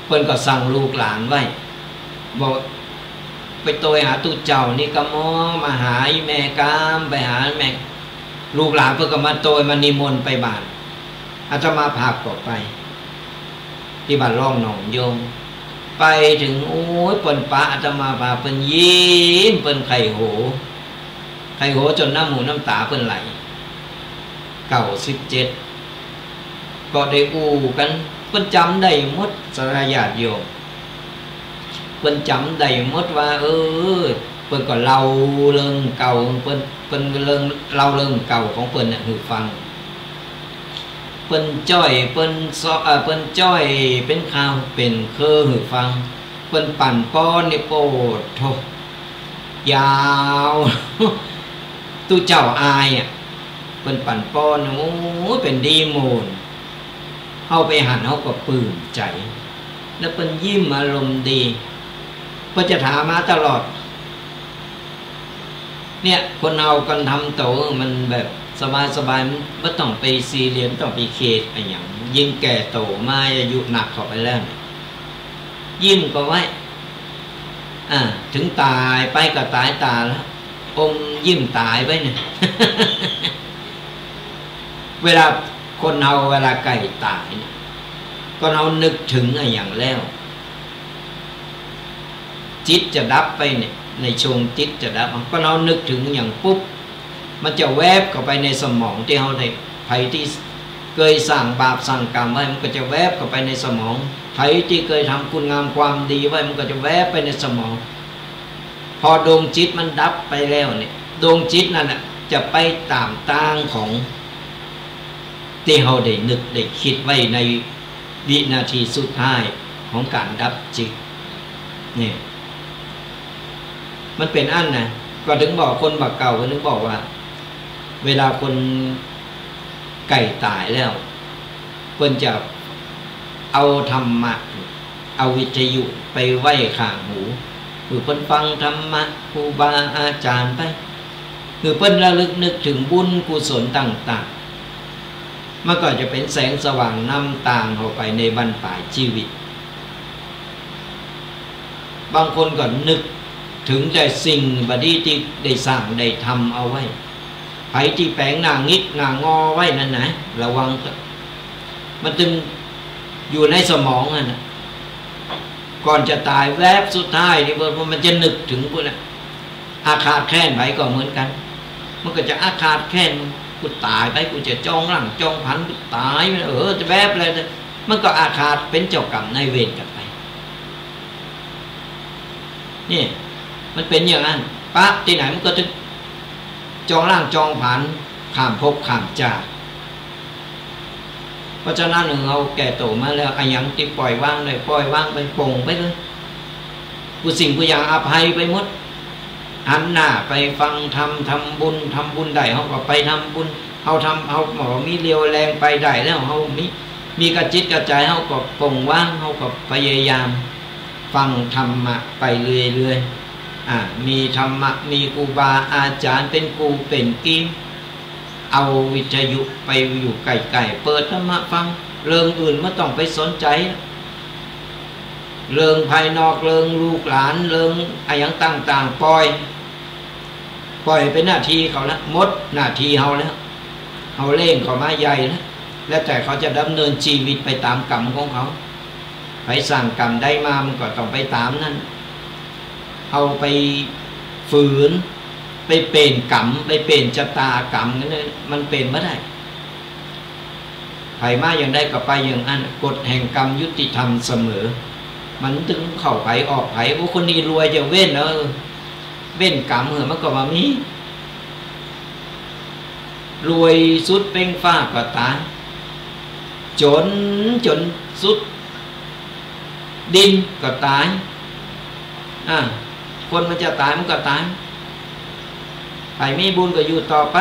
เปิ้นก็สั่งลูกหลานไว้ บอก ไปโตยหาตุ๊เจ้านี่กำหมอ มาหาอีแม่กำ ไปหาแม่ ลูกหลานเปิ้นก็มาโตย มานิมนต์ไปบ้าน อาตมาภาพก็ไป ตี้บ้านร่องหนองโยง ไปเถิง โอ้ย เปิ้นปะอาตมาภาพ เปิ้นยิ้ม เปิ้นใค่หัว ใค่หัวจ๋นน้ำหูน้ำต๋าเปิ้นไหล เก้าสิบเจ็ด ก็ได้อู้กั๋น เปิ้นจ๋ำได้หมด ศรัทธาญาติโยม เปิ้นจ๋ำได้หมดว่า เออ เปิ้นก็เล่าเรื่องเก่าเปิ้น เปิ้นเรื่อง เล่าเรื่องเก่าของเปิ้นน่ะหื้อฟัง เปิ้นจ้อย เปิ้นซ้อ เอ่อ เปิ้นจ้อยเป๋นข่าวเป๋นเครือหื้อฟัง เปิ้นปั่นป้อนนี่ โปดโธ่ ยาว ตุ๊เจ้าอายอะ เปิ้นปั่นป้อน โอ้ย เป๋นดีโมน เฮาไปหันเฮาก็ปลื้มใจ๋ แล้วเปิ้นยิ้มอารมณ์ดี เปิ้นจะถามมาตลอด เนี่ย คนเฮาก่อนทำโตมันแบบส สบายๆ บ่ต้องไปซีเรียส บ่ต้องไปเครียดอะหยัง ยิ่งแก่โตมาอายุนักเข้าไปแล้วเนี่ย ยิ้มก็ไว้ อ่า เถิงต๋ายไปก็ต๋ายต๋าแล้ว อมยิ้มต๋ายไปเนี่ย เวลาคนเฮาเวลาใก้ต๋ายเนี่ย ก็เฮานึกเถิงอะหยังแล้ว จิตจะดับไปเนี่ย ในช่วงจิตจะดับ ก็เฮานึกเถิงอะหยังปุ๊บ มันจะแวบเข้าไปในสมองตี้เฮาได้ ใผตี้เกยสร้างบาปสร้างกรรมไว้ มันก็จะแวบเข้าไปในสมอง ใผตี้เกยทำคุณงามความดีไว้ มันก็จะแวบไปในสมอง พอดวงจิตมันดับไปแล้วเนี่ย ดวงจิตนั่นน่ะจะไปต๋ามตางของตี้เฮาได้นึกได้กึ๊ดไว้ในวินาทีสุดท้ายของก๋านดับจิต เนี่ย มันเป๋นอั้นนะ ก็เถิงบอกคนบ่าเก่า ก็เถิงบอกว่า เวลาคนใก้ต๋ายแล้ว เปิ้นจะเอาธรรมะ เอาวิทยุไปไว้ข้างหู หื้อเปิ้นฟังธรรมะครูบาอาจ๋ารย์ไป หื้อเปิ้นระลึกนึกเถิงบุญกุศลต่างๆ มันก็จะเป๋นแสงสว่างนำตางเฮาไปในบั้นป๋ายจีวิต บางคนก็นึกเถิงแต่สิ่งบ่ดีตี้ได้สร้างได้ทำเอาไว้ ใผตี้แป๋งหน้างิกหน้างอไว้นั่นนะ ระวังเต๊อะ มันตึงอยู่ในสมองนั่นน่ะ ก่อนจะต๋ายแวบสุดท้ายนี่ มันจะนึกเถิงพุ้นน่ะ อาฆาตแค้นใผก็เหมือนกั๋น มันก็จะอาฆาตแค้น กูต๋ายไป กูจะจองร่างจองผลัน กูต๋าย เออ จะแวบอะไร มันก็อาฆาตเป๋นเจ้ากรรมนายเวรกั๋นไป เนี่ย มันเป๋นอย่างนั้น ปะตี้ไหนมันก็จะจองร่างจองผลัน ข้ามภพข้ามจาติ เพราะฉะนั้นเฮาแก่โตมาแล้ว อะหยังตี้ปล่อยวางได้ ปล่อยวางไป ปลงไปเลย กู้สิ่งกู้อย่างอภัยไปหมด หันหน้าไปฟังธรรม ทำบุญ ทำบุญได้ เฮาก็ไปทำบุญ เฮาทำ เฮาบ่มีเรี่ยวแรงไปได้แล้ว เฮามี มีกระจิตกระใจ๋ เฮาก็ปลงวาง เฮาก็พยายามฟังธรรมะไปเรื่อยๆ อ่า มีธรรมะ มีครูบาอาจ๋ารย์เป๋นกู้เป๋นกี เอาวิทยุไปอยู่ใก้ๆ เปิดธรรมะฟัง เรื่องอื่นบ่ต้องไปสนใจ๋ เรื่องภายนอก เรื่องลูกหลาน เรื่องอะหยังต่างๆ ปล่อย ปล่อยเป๋นหน้าตี้เขาละ หมดหน้าตี้เฮาแล้ว เฮาเร่งเขามาใหญ่แล้ว แล้วแต่เขาจะดำเนินจีวิตไปต๋ามกรรมของเขา ใผสร้างกรรมใดมามันก็ต้องไปต๋ามนั้น เฮาไปฝืน ไปเป๋นกรรม ไปเป๋นจะตากรรม อันนั้นมันเป๋นบ่ได้ ใผมาอย่างใดก็ไปอย่างอั้น กฎแห่งกรรมยุติธรรมเสมอ มันตึงเข้าใผออกใผ โอ้ คนนี้รวยจะเว้น เออ เว้นกรรมเหอะ มันก็บ่มี รวยสุดเป๊งฟ้าก็ต๋าย จ๋น จ๋นสุดดินก็ต๋าย อ่า คนมันจะต๋ายมันก็ต๋าย ใผมีบุญก็อยู่ต่อไป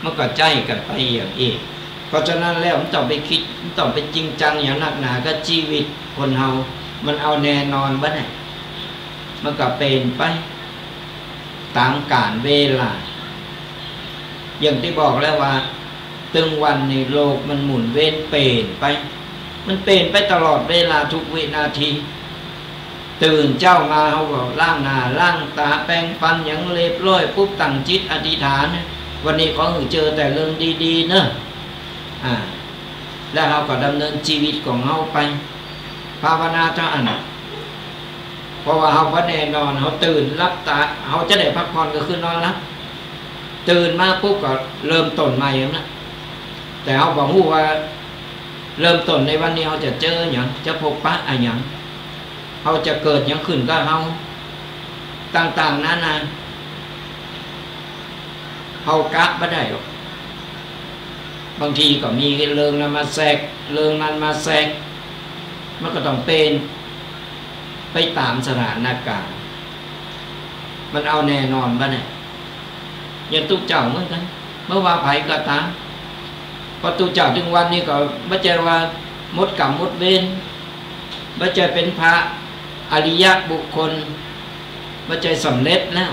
มันก็ใจ๊กั๋นไปอย่างอี้ เพราะฉะนั้นแล้วบ่ต้องไปกึ๊ด บ่ต้องไปจริงจังอะหยังนักหนากับจีวิตคนเฮา มันเอาแน่นอนบ่ได้ มันก็เป๋นไปต๋ามกาลเวลา อย่างตี้บอกแล้วว่า ตึงวันนี้โลกมันหมุนเวียนเป๋นไป มันเป๋นไปตลอดเวลาทุกวินาที ตื่นเจ๊ามาเฮาก็ล้างหน้าล้างต๋าแปรงฟันหยังเรียบร้อยปุ๊บ ตั้งจิตอธิษฐาน วันนี้ขอหื้อเจอแต่เรื่องดีๆ เนาะ อ่า แล้วเฮาก็ดำเนินจีวิตของเฮาไป ภาวนาเต้าอั้น เพราะว่าเฮาบ่แน่นอน เฮาตื่นหลับต๋า เฮาจะได้พักผ่อนก็คือนอนหลับ ตื่นมาปุ๊บก็เริ่มต้นใหม่หั้นนะ แต่เฮาบ่ฮู้ว่าเริ่มต้นในวันนี้เฮาจะเจอหยัง จะพบปะอะหยัง เฮาจะเกิดหยังขึ้นกับเฮา ต่างๆ นานา เฮากะบ่ได้หรอก บางทีก็มีเรื่องนั้นมาแทรก เรื่องนั้นมาแทรก มันก็ต้องเป๋นไปต๋ามสถานการณ์ มันเอาแน่นอนบ่ได้ อย่างตุ๊เจ้าเหมือนกั๋น บ่ว่าใผก็ต๋าม พอตุ๊เจ้าถึงวันนี้ก็บ่ใจ้ว่าหมดกรรมหมดเวร บ่ใจ้เป๋นพระอริยบุคคล บ่ใจ้สำเร็จแล้ว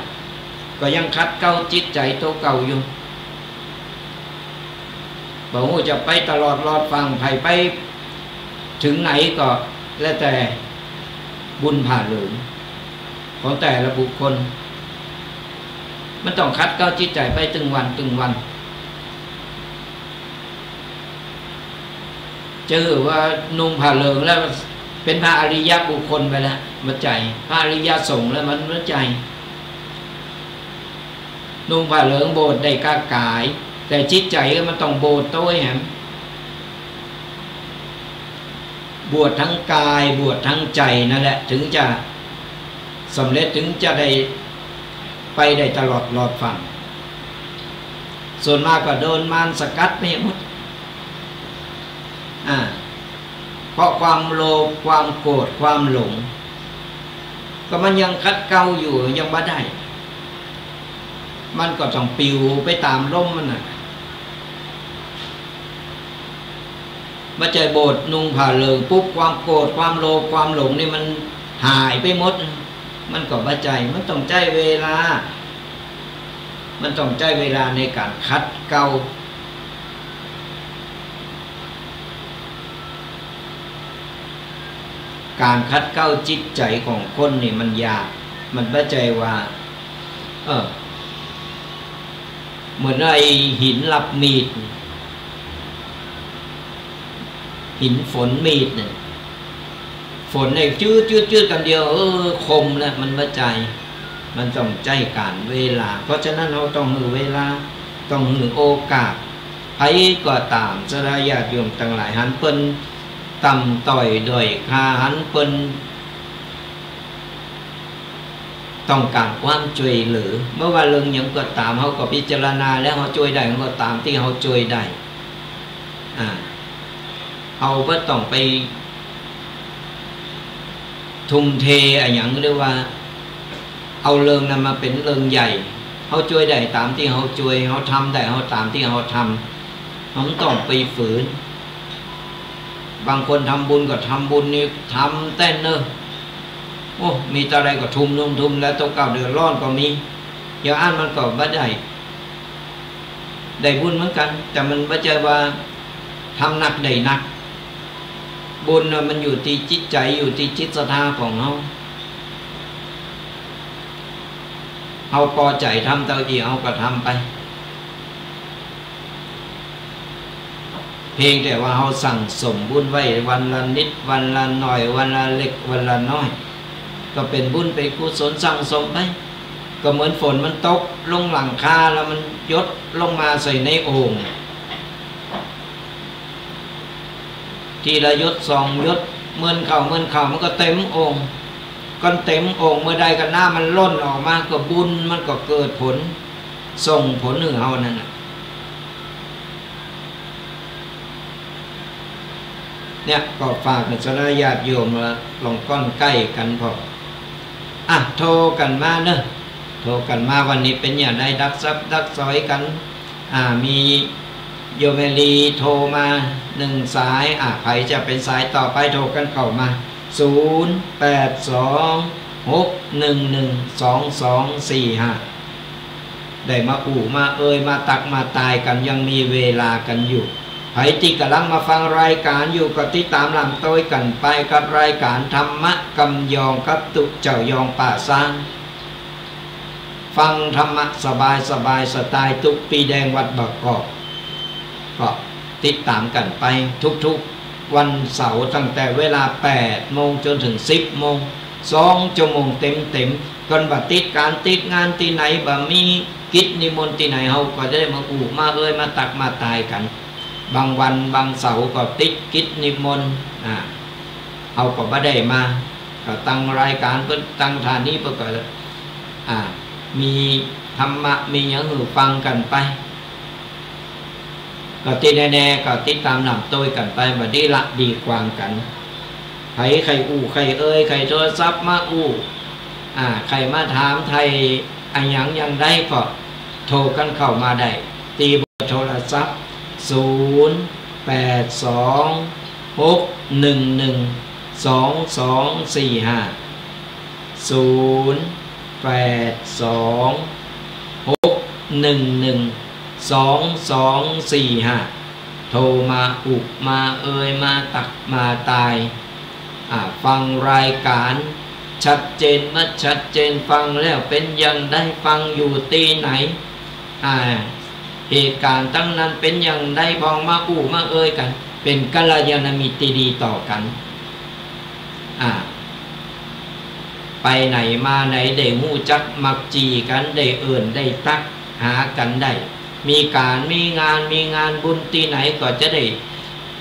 ก็ยังขัดเกลาจิตใจ๋ตั๋วเก่าอยู่ ก็ฮู้จะไปตลอดรอดฟั่ง ใผไปเถิงไหนก็แล้วแต่บุญผ้าเหลืองของแต่ละบุคคล มันต้องขัดเกลาจิตใจ๋ไปตึงวันตึงวัน จะหื้อว่านุ่งผ้าเหลืองแล้วเป๋นพระอริยบุคคลไปแล้ว บ่ใจ้ พระอริยสงฆ์แล้วมันบ่ใจ้ นุ่งผ้าเหลืองโบสถ์ได้ก้ากาย แต่จิตใจ๋มันต้องโบสถ์โตยแหม บวชทั้งกาย บวชทั้งใจ๋นั่นแหละ เถิงจะสำเร็จ เถิงจะได้ไปได้ตลอดรอดฟั่ง ส่วนมากก็โดนมารสกัดไปหมด อ่า เพราะความโลภ ความโกรธ ความหลง ก็มันยังขัดเกลาอยู่ ยังบ่ได้ มันก็ต้องปลิวไปต๋ามลมมันน่ะ บ่ใจ้โบสถ์นุ่งผ้าเหลืองปุ๊บ ความโกรธ ความโลภ ความหลงนี่มันหายไปหมด มันก็บ่ใจ้ มันต้องใจ๊เวลา มันต้องใจ๊เวลาในก๋านขัดเกลา ก๋านขัดเกลาจิตใจ๋ของคนนี่มันยาก มันบ่ใจ้ว่า เออ เหมือนไอ้หินรับมีด หินฝนมีดเนี่ย ฝนเนี่ยจืดๆๆ กำเดียว เออ คมแล้ว มันบ่ใจ้ มันต้องใจ๊ก๋าลเวลา เพราะฉะนั้นเฮาต้องหื้อเวลา ต้องหื้อโอกาส ใผก็ต๋าม ศรัทธาญาติโยมตังหลาย หันเปิ้นต่ำต้อยด้อยค่า หันเปิ้น ต้องก๋านความจ้วยเหลือ บ่ว่าเรื่องหยังก็ต๋าม เฮาก็พิจารณาแล้ว เฮาจ้วยได้ เฮาก็ต๋ามตี้เฮาจ้วยได้ อ่า เฮาบ่ต้องไปทุ่มเทอะหยัง หรือว่าเอาเรื่องนั้นมาเป๋นเรื่องใหญ่ เฮาจ้วยได้ต๋ามตี้เฮาจ้วย เฮาทำได้ เฮาต๋ามตี้เฮาทำ เฮาบ่ต้องไปฝืน บางคนทำบุญก็ทำบุญนี่ ทำแต๊นเน่อ โอ้ มีเต้าใดก็ทุ่ม ทุ่ม ทุ่ม แล้วตั๋วเก่าเดือดร้อนก็มี อย่างอั้นมันก็บ่ได้ ได้บุญเหมือนกั๋น แต่มันบ่ใจ้ว่าทำนักได้นัก บุญน่ะมันอยู่ตี้จิตใจ๋ อยู่ตี้จิตศรัทธาของเฮา เฮาปอใจ๋ทำเต้าอี้ เฮาก็ทำไป เพียงแต่ว่าเฮาสั่งสมบุญไว้วันละนิด วันละหน่อย วันละเล็ก วันละน้อย ก็เป๋นบุญเป๋นกุศลสั่งสมไป ก็เหมือนฝนมันตกลงหลังคาแล้วมันหยดลงมาใส่ในโอ่ง ทีละหยดสองหยด เมินเข้าเมินเข้า มันก็เต็มโอ่ง ก็เต็มโอ่งเมื่อใดก็น้ำมันล้นออกมา ก็บุญมันก็เกิดผล ส่งผลหื้อเฮานั่นน่ะ เนี่ย ก็ฝากศรัทธาญาติโยมว่าลองก้อนใก้กั๋นพ่อง อ่ะ โทรกั๋นมาเน่อ โทรกั๋นมาวันนี้เป๋นอย่างใด ดักซับดักซอยกั๋น อ่า มีโยมแม่ลีโทรมาหนึ่งสาย อ่ะ ใผจะเป๋นสายต่อไป โทรกั๋นเข้ามา ศูนย์แปดสอง หกหนึ่งหนึ่ง สองสองสี่ห้า ได้มาอู้มาเอ่ย มาตักมาตายกั๋น ยังมีเวลากั๋นอยู่ ใผตี้ก่ำลังมาฟังรายก๋านอยู่ ก็ติดต๋ามหลามโต้ยกั๋นไปกับรายก๋านธรรมะกำยองกับตุ๊เจ้ายองป่าซาง ฟังธรรมะสบายๆ สไตล์ตุ๊ปีแดงวัดบางกอก ก็ติดต๋ามกั๋นไปทุกๆวันเสาร์ ตั้งแต่เวลาแปดโมงจ๋นเถิงสิบโมง สองชั่วโมงเต็มๆ ก่อน บ่ติดก๋านติดงานตี้ไหน บ่มีกิจนิมนต์ตี้ไหน เฮาก็จะได้มาอู้มาเอ่ย มาตักมาตายกั๋น บางวันบางเสาร์ก็ติดกิจนิมนต์ อ่า เฮาก็บ่ได้มา ก็ตั้งรายก๋านเปิ้น ตั้งสถานีเปิ้นก็ อ่า มีธรรมะ มีหยังหื้อฟังกั๋นไป ก็ตี้แน่ๆ ก็ติดต๋ามหลามโต้ยกั๋นไป บ่ดีละดีกว้างกั๋น ใผใค่อู้ใค่เอ่ย ใค่โทรศัพท์มาอู้ อ่า ใค่มาถามไถ่อะหยังอย่างใดก็โทรกั๋นเข้ามาได้ ตี้เบอร์โทรศัพท์ ศูนย์แปดสอง หกหนึ่งหนึ่ง สองสองสี่ห้า ศูนย์แปดสอง หกหนึ่งหนึ่ง สองสองสี่ห้า โทรมาอุมาเอย มาตักมาตาย อ่า ฟังรายก๋าน ชัดเจนบ่ชัดเจน ฟังแล้วเป๋นอย่างใด ฟังอยู่ตี้ไหน อ่า เหตุก๋ารณ์ตังนั้นเป๋นอย่างใด พ่องมาอู้มาเอยกั๋น เป๋นกัลยาณมิตรตี้ดีต่อกั๋น อ่า ไปไหนมาไหนได้ฮู้จักมักจี๋กั๋น ได้เอิ้นได้ตักหากั๋นได้ มีก๋านมีงาน มีงานบุญตี้ไหนก็จะได้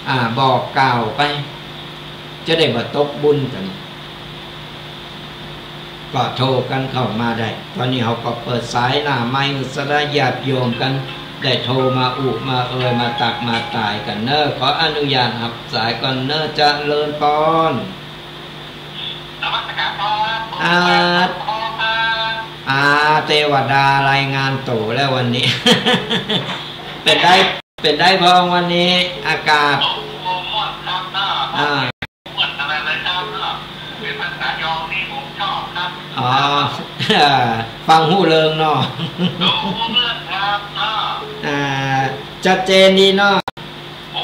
อ่า บอกกล่าวไป จะได้บ่ตกบุญกั๋น ก็โทรกั๋นเข้ามาได้ ต๋อนนี้เฮาก็เปิดสายหน้าไมค์สำหรับญาติโยมกั๋น ได้โทรมาอุมาเอย มาตักมาตายกั๋นเน่อ ขออนุญาตฮับสายก่อนเน่อ เจริญปอน นมัสก๋านครับ อ่า ผมแปดสองครับ อ่า เตวดารายงานตั๋วแล้ววันนี้ เป๋นใด เป๋นใดพ่องวันนี้ อากาศ โอ้โห ม่วนครับเนาะ อ่า ม่วนขนาดเลยครับเนาะ เป๋นภาษายองตี้ผมชอบครับ อ๋อ ฟังฮู้เรื่องเนาะ รู้เรื่องครับเนาะ อ่า ชัดเจนดีเนาะ โอ้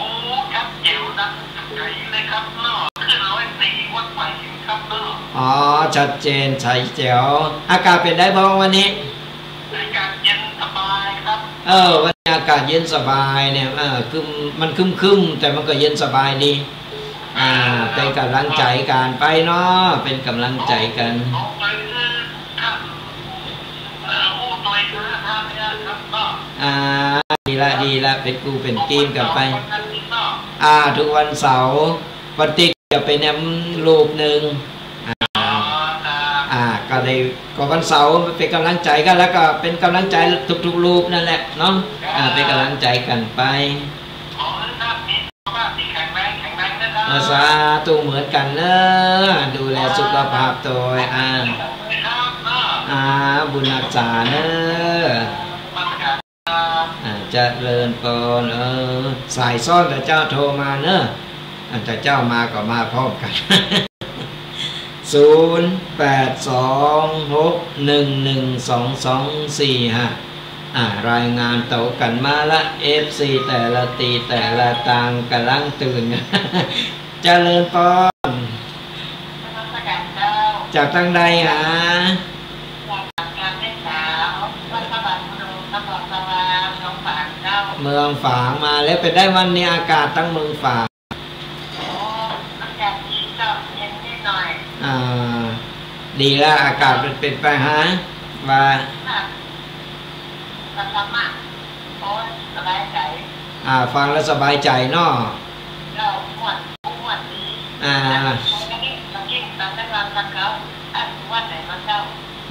ชัดแจ๋ว ดังไก๋เลยครับเนาะ ขึ้นร้อยสี่วัตต์ไปครับเนาะ อ๋อ ชัดเจนใสแจ๋ว อากาศเป๋นใดพ่องวันนี้ อากาศเย็นสบายครับ เออ วันนี้อากาศเย็นสบายเนี่ย เออ ครึ้ม มันครึ้มๆ แต่มันก็เย็นสบายดี อ่า เป๋นก๋ำลังใจ๋กั๋นไปเนาะ เป๋นก๋ำลังใจ๋กั๋น อ่า ดีละ ดีละ เป๋นกู้เป๋นกี๋กั๋นไป อ่า ทุกวันเสาร์ วันติ๊กจะเป๋นแหมรูปนึ่ง อ่า อ่า ก็ได้ ก็วันเสาร์เป๋นก๋ำลังใจ๋กั๋น แล้วก็เป๋นก๋ำลังใจ๋ทุกๆ รูปนั่นแหละเนาะ อ่า เป๋นก๋ำลังใจ๋กั๋นไป ขอหื้อท่านมีสุขภาพตี้แข็งแรง แข็งแรงนะครับ อ่า สาธุเหมือนกั๋นเน่อ ดูแลสุขภาพตวย อ่า ครับ อ่า บุญฮักษาเน่อ อ่า เจริญปอน เออ สายซ้อน ตะเจ้าโทรมาเน่อ อันตะเจ้ามาก็มาพร้อมกั๋น ศูนย์แปดสองหกหนึ่งหนึ่งสองสองสี่ห้า อ่า รายงานตั๋วกั๋นมาละ เอฟซี แต่ละตี้แต่ละตางก๋ำลังตื่น เจริญปอน นมัสก๋านเจ้า จากตางใดหา จากเมืองสาว วัดพระบาทพนม นครสวรรค์ เมืองฝางเจ้า เมืองฝางมาแล้ว เป๋นใดวันนี้อากาศตางเมืองฝาง โอ้ อากาศดีเจ้า เย็นนิดหน่อย อ่า ดีละ อากาศมันเป๋นไปหา ว่า ค่ะ ธรรมะ โอ้ย สบายใจ๋ อ่า ฟังแล้วสบายใจ๋เนาะ เจ้า ม่วน ม่วนดี อ่า อันนี้ เมื่อกี้ เมื่อกี้ ตอนนั้นวันพระเก้า อันวัดไหนวะเจ้า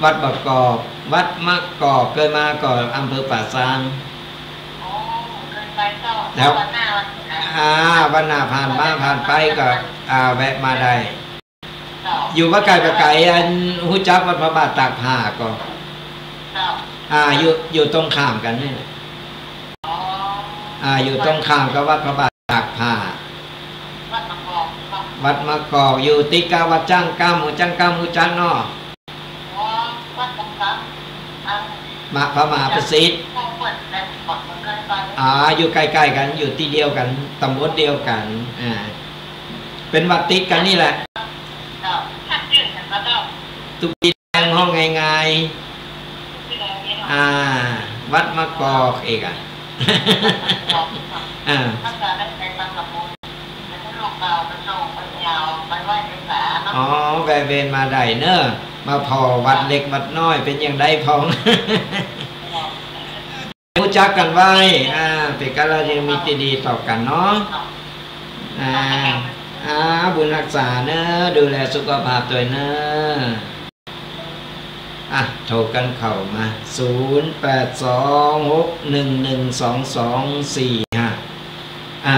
วัดมะกอก วัดมะกอก เกยมาก่ออำเภอป่าซาง อ๋อ เกยไปเจ้า แล้ว วันหน้าวัน อ่า วันหน้าผ่านมาผ่านไปก็ อ่า แวะมาได้ เจ้า อยู่บ่ไก๋บ่ไก๋ อันฮู้จักวัดพระบาทตากผ้าก่อ เจ้า อ่า อยู่ อยู่ตรงข้ามกั๋นนี่แหละ อ๋อ อ่า อยู่ตรงข้ามกับวัดพระบาทตากผ้า วัดมะกอก วัดมะกอก อยู่ติดกับวัดจ้างกำ วัดจ้างกำฮู้จักเนาะ อ๋อ วัดมะกอก อัน มะ พระมหาประสิทธิ์ พวกเปิ้นแต่ก่อนเปิ้นเกยไป อ่า อยู่ใก้ๆ กั๋น อยู่ตี้เดียวกั๋น ตำบลเดียวกั๋น อ่า เป๋นวัดติดกั๋นนี่แหละ เจ้า ถ้าจื้อกั๋นก็เจ้า ตุ๊กปีแดงฮ้องง่ายๆ ตุ๊กปีแดงนี่เนาะ อ่า วัดมะกอกอีกอ่ะ อ่า ถ้าจะได้ไปทำบุญ อ๋อ แวะเวียนมาได้เน่อ มาผ่อวัดเล็กวัดน้อย เป๋นอย่างใดพ่อง ฮู้จักกั๋นไว้ อ่า เป๋นกัลยาณมิตรตี้ดีต่อกั๋นเนาะ อ่า อ่า บุญฮักษาเน่อ ดูแลสุขภาพตวยเน่อ อ่ะ โทรกั๋นเข้ามา ศูนย์แปดสองหกหนึ่งหนึ่งสองสองสี่ห้า อ่ะ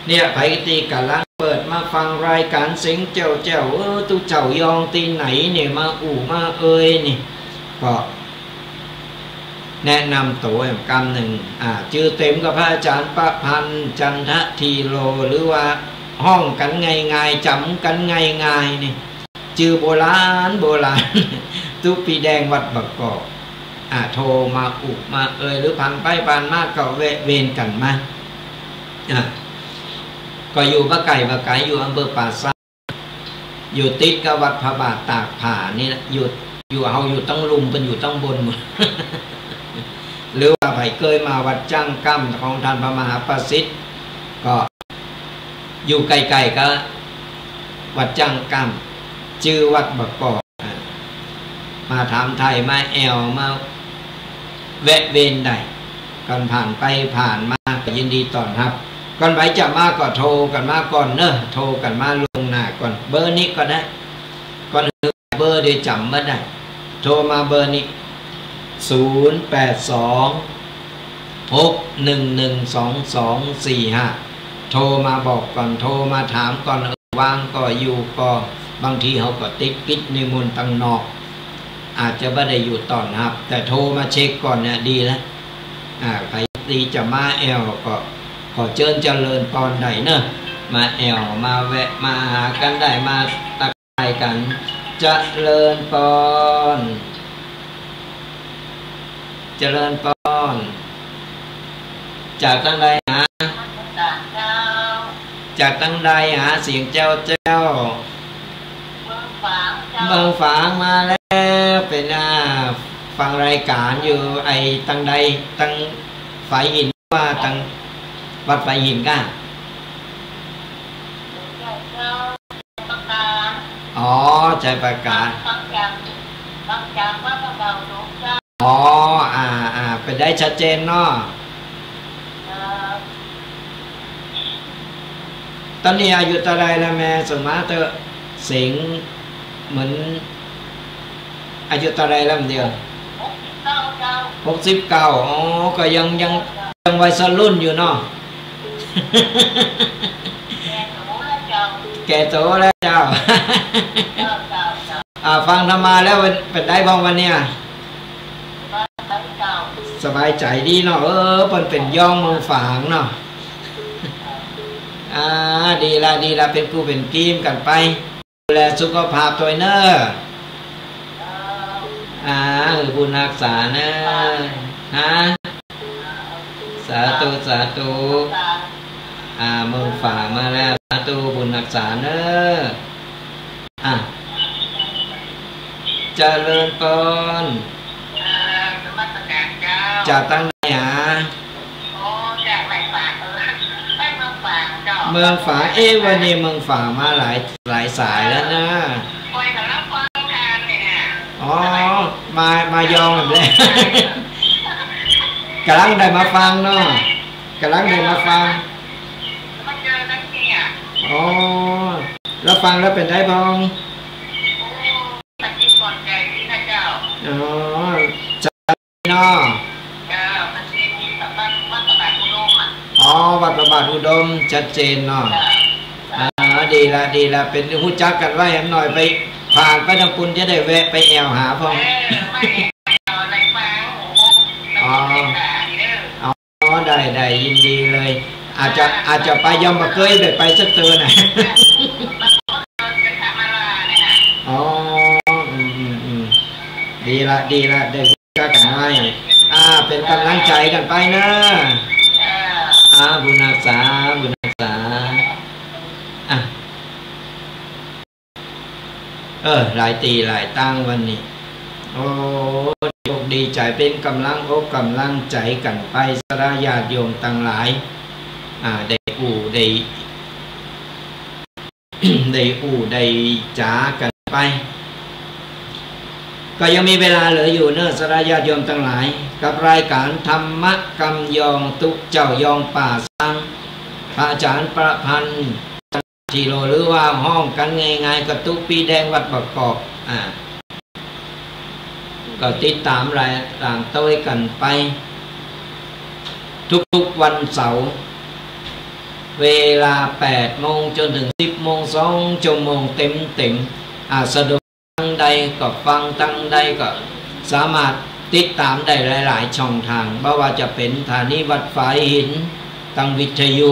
เนี่ย ใผตี้ก่ำลังเปิดมาฟังรายก๋านเสียงแจ้วๆ เออ ตุ๊เจ้ายองตี้ไหนเนี่ย มาอู้มาเอยนี่ ก็แนะนำตั๋วกำนึ่ง อ่า จื้อเต๋มก็พระอาจ๋ารย์ประพันธ์ จันทธีโล หรือว่าฮ้องกั๋นง่ายๆ จ๋ำกั๋นง่ายๆ นี่ จื้อโบราณโบราณ ตุ๊ปีแดงวัดมะกอก อ่า โทรมาอู้มาเอย หรือผ่านไปผ่านมาก็แวะเวียนกั๋นมา อ่ะ ก็อยู่บ่ไก๋บ่ไก๋ อยู่อำเภอป่าซาง อยู่ติดกับวัดพระบาทตากผ้านี่แหละ อยู่ อยู่ เฮาอยู่ตังลุ่ม เปิ้นอยู่ตังบนหมด หรือว่าใผเกยมาวัดจ้างก้ำของท่านพระมหาประสิทธิ์ ก็อยู่ใก้ๆ กับวัดจ้างก้ำ จื้อวัดบ่ปอ อ่า มาถามไถ่ มาแอ่ว มาแวะเวียนได้ ก่อนผ่านไปผ่านมาก็ยินดีต้อนฮับ ก่อนใผจะมาก็โทรกั๋นมาก่อนเนาะ โทรกั๋นมาล่วงหน้าก่อน เบอร์นี้ก็ได้ ก่อนอื่นเบอร์เดี๋ยวจ๋ำบ่ได้ โทรมาเบอร์นี้ ศูนย์แปดสอง หกหนึ่งหนึ่ง สองสองสี่ห้า โทรมาบอกก่อน โทรมาถามก่อน เออ ว่างก่อ อยู่ก่อ บางทีเฮาก็ติดกิจนิมนต์ตังนอก อาจจะบ่ได้อยู่ต้อนฮับ แต่โทรมาเช็คก่อนเนี่ยดีแล้ว อ่า ใผดีจะมาแอ่วก็ ขอเจิญเจริญปอนได้เนาะ มาแอ่ว มาแวะ มาหากั๋นได้ มาตัก ไปกั๋น เจริญปอน เจริญปอน จากตังใดหา จากตังใดหา เสียงแจ้วแจ้ว เมืองฝางเจ้า เมืองฝางมาแล้ว เป๋น อ่า ฟังรายก๋านอยู่ ไอ้ตังใด ตังฝายหิน ว่าตังวัดฝายหินก้า อ๋อ ชัยปราการ บางจาก บางจากวัดพระบาทหลวงเจ้า อ๋อ อ่า อ่า เป๋นได้ชัดเจนเนาะ เอ่อ ต๋อนนี้อายุเต้าใดแล้วแม่ ส่งมาเต๊อะ เสียงเหมือน อายุเต้าใดแล้วเดียว หกสิบเก้าเจ้า หกสิบเก้า อ๋อ ก็ยัง ยัง ยังวัยรุ่นอยู่เนาะ แก่โตแล้วเจ้า แก่โตแล้วเจ้า เจ้า เจ้า เจ้า อ่า ฟังธรรมาแล้วเป๋น เป๋นใดบ้างวันเนี้ย สบายใจ๋ สบายใจ๋ดีเนาะ เออ เปิ้นเป๋นย่องเมืองฝางเนาะ อ่า ดีละ ดีละ เป๋นกู้เป๋นกี๋กั๋นไป ดูแลสุขภาพตวยเน่อ อ่า หื้อบุญฮักษาเน่อ ฮะ สาธุ สาธุ อ่า เมืองฝางมาแล้ว สาธุ บุญฮักษาเน่อ อ่ะ เจริญปอน เอ่อ นมัสก๋านเจ้า จากตังใดหา โอ้ จากไหนฝาง เออ ไปเมืองฝางเจ้า เมืองฝาง เอ๊ะ วันนี้เมืองฝางมาหลาย หลายสายแล้วนะ ไปกับรับฟังทานเนี่ยนะ อ๋อ มา มาย่องเลย ก๋ำลังได้มาฟังเนาะ ก๋ำลังได้มาฟัง มาเจอกันเนี่ย อ๋อ แล้วฟังแล้วเป๋นใดบ้าง โอ้ ปฏิบัติใจ๋ดีนะเจ้า อ๋อ เนาะ เออ มันมี มีวัด วัดพระบาทอุดมอะ อ๋อ วัดพระบาทอุดม ชัดเจนเนาะ เออ อ่า ดีละ ดีละ เป๋นฮู้จักกั๋นไว้หน่อย ไปผ่านไปตางปุ้นจะได้แวะไปแอ่วหาพ่อง เออ ไม่ เออ ในฟัง อ๋อ เออ อ๋อ ได้ ได้ ยินดีเลย อาจจะ อาจจะไป ยังบ่เกยได้ไปสักเตื้อนะ อ๋อ อืม อืม อืม ดีละ ดีละ ได้ฮู้จักกั๋นไว้ อ่า เป๋นก๋ำลังใจ๋กั๋นไปเน่อ อ่า บุญฮักษา บุญฮักษา อ่ะ เออ หลายตี้หลายตังวันนี้ โอ้ ดีอกดีใจ๋ เป๋นก๋ำลังอกก๋ำลังใจ๋กั๋นไป ศรัทธาญาติโยมตังหลาย อ่า ได้อู้ ได้ ได้อู้ ได้จ๋ากั๋นไป ก็ยังมีเวลาเหลืออยู่เน่อ ศรัทธาญาติโยมตังหลาย กับรายก๋านธรรมะกำยองตุ๊เจ้ายองป่าซาง พระอาจ๋ารย์ประพันธ์ ธีโร หรือว่าฮ้องกั๋นง่ายๆ ก็ตุ๊ปีแดงวัดบ่อกอก อ่า ก็ติดต๋ามราย ต๋ามตวยกั๋นไป ทุกๆ วันเสาร์ เวลาแปดโมงจ๋นเถิงสิบโมง สองชั่วโมงเต็มๆ อ่า สะดวก ตังใดก็ฟัง ตังใดก็สามารถติดต๋ามได้หลายๆ ช่องตาง บ่ว่าจะเป๋นสถานีวัดฝายหิน ตางวิทยุ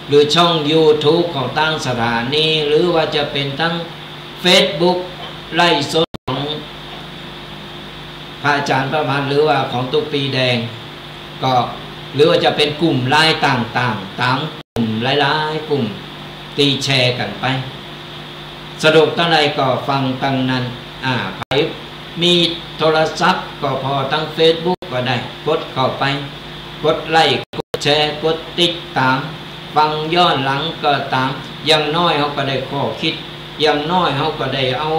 หรือช่องยูทูบของตางสถานี หรือว่าจะเป๋นตางเฟซบุ๊ก ไลฟ์สดของพระอาจ๋ารย์ประพันธ์ หรือว่าของตุ๊ปีแดง ก็ หรือว่าจะเป๋นกลุ่มไลน์ต่างๆ ต๋ามกลุ่มหลายๆ กลุ่ม ตี้แชร์กั๋นไป สะดวกเต้าใดก็ฟังตังนั้น อ่า ใผมีโทรศัพท์ก็ผ่อตังเฟซบุ๊กก็ได้ กดเข้าไป กดไลก์ กดแชร์ กดติดต๋าม ฟังย้อนหลังก็ต๋าม อย่างน้อยเฮาก็ได้ข้อคิด อย่างน้อยเฮาก็ได้เอา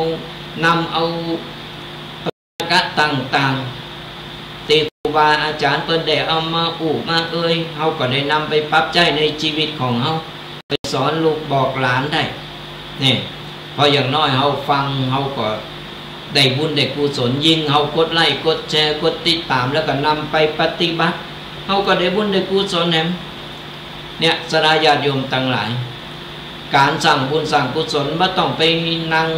นำเอา กะต่างๆ ตี้ครูบาอาจ๋ารย์เปิ้นได้เอามาอู้มาเอ่ย เฮาก็ได้นำไปปรับใจ๊ในจีวิตของเฮา ไปสอนลูกบอกหลานได้ นี่ เพราะอย่างน้อยเฮาฟัง เฮาก็ได้บุญได้กุศล ยิ่งเฮากดไลก์ กดแชร์ กดติดต๋าม แล้วก็นำไปปฏิบัติ เฮาก็ได้บุญได้กุศลแหม เนี่ย ศรัทธาญาติโยมตังหลาย ก๋านสร้างบุญสร้างกุศล บ่ต้องไปนั่ง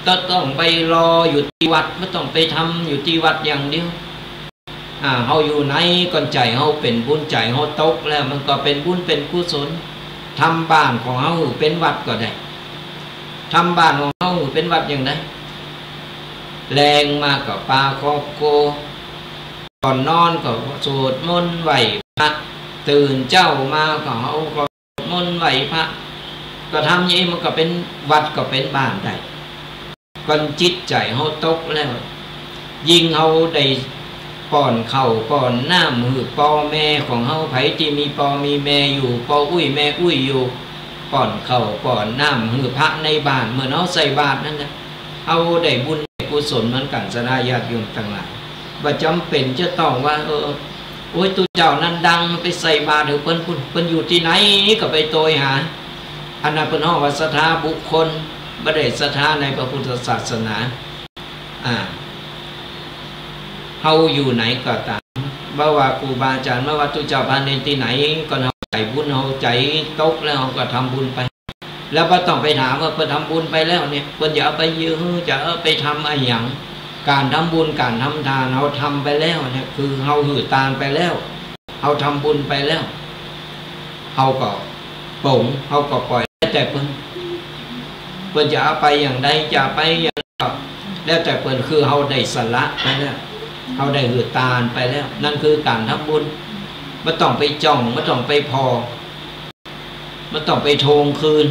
บ่ต้องไปรออยู่ตี้วัด บ่ต้องไปทำอยู่ตี้วัดอย่างเดียว อ่า เฮาอยู่ไหนก่อน ใจ๋เฮาเป๋นบุญ ใจ๋เฮาตกแล้ว มันก็เป๋นบุญเป๋นกุศล ทำบ้านของเฮาหื้อเป๋นวัดก็ได้ ทำบ้านของเฮาหื้อเป๋นวัดอย่างใด แลงมาก็ปาครอบครัว ก่อนนอนก็สวดมนต์ไหว้พระ ตื่นเจ๊ามาก็เฮาก็สวดมนต์ไหว้พระ ก็ทำอย่างนี้มันก็เป๋นวัดก็เป๋นบ้านได้ ก่อนจิตใจ๋เฮาตกแล้ว ยิ่งเฮาได้ป้อนข้าวป้อนน้ำหื้อป้อแม่ของเฮา ใผตี้มีป้อมีแม่อยู่ ป้ออุ๊ยแม่อุ๊ยอยู่ ป้อนข้าวป้อนน้ำหื้อพระในบ้าน เหมือนเฮาใส่บาตรนั่นแหละ เฮาได้บุญได้กุศลเหมือนกั๋น ศรัทธาญาติโยมตังหลาย บ่จ๋ำเป๋นจะต้องว่า เออ โอ๊ย ตุ๊เจ้านั้นดัง ไปใส่บาตรหื้อเปิ้นปุ้น เปิ้นอยู่ตี้ไหนก็ไปโตยหา อันนั้นเปิ้นฮ้องว่าศรัทธาบุคคล บ่ได้ศรัทธาในพระพุทธศาสนา อ่า เฮาอยู่ไหนก็ต๋าม บ่ว่าครูบาอาจ๋ารย์ บ่ว่าตุ๊เจ้าพระเณรตี้ไหน ก่อนเฮาใจ๋บุญ เฮาใจ๋ตกแล้ว เฮาก็ทำบุญไป แล้วบ่ต้องไปถามว่าเปิ้นทำบุญไปแล้วเนี่ย เปิ้นจะเอาไปยืม จะเอาไปทำอะหยัง ก๋านทำบุญ ก๋านทำตาน เฮาทำไปแล้วเนี่ย คือเฮาหื้อตานไปแล้ว เฮาทำบุญไปแล้ว เฮาก็ป๋ง เฮาก็ป่อย แล้วแต่เปิ้น เปิ้นจะเอาไปอย่างใด จะเอาไปอย่างใดก็แล้วแต่เปิ้น คือเฮาได้สละไปแล้ว เฮาได้หื้อตานไปแล้ว นั่นคือก๋านทำบุญ บ่ต้องไปจ้อง บ่ต้องไปผ่อ บ่ต้องไปทวงคืน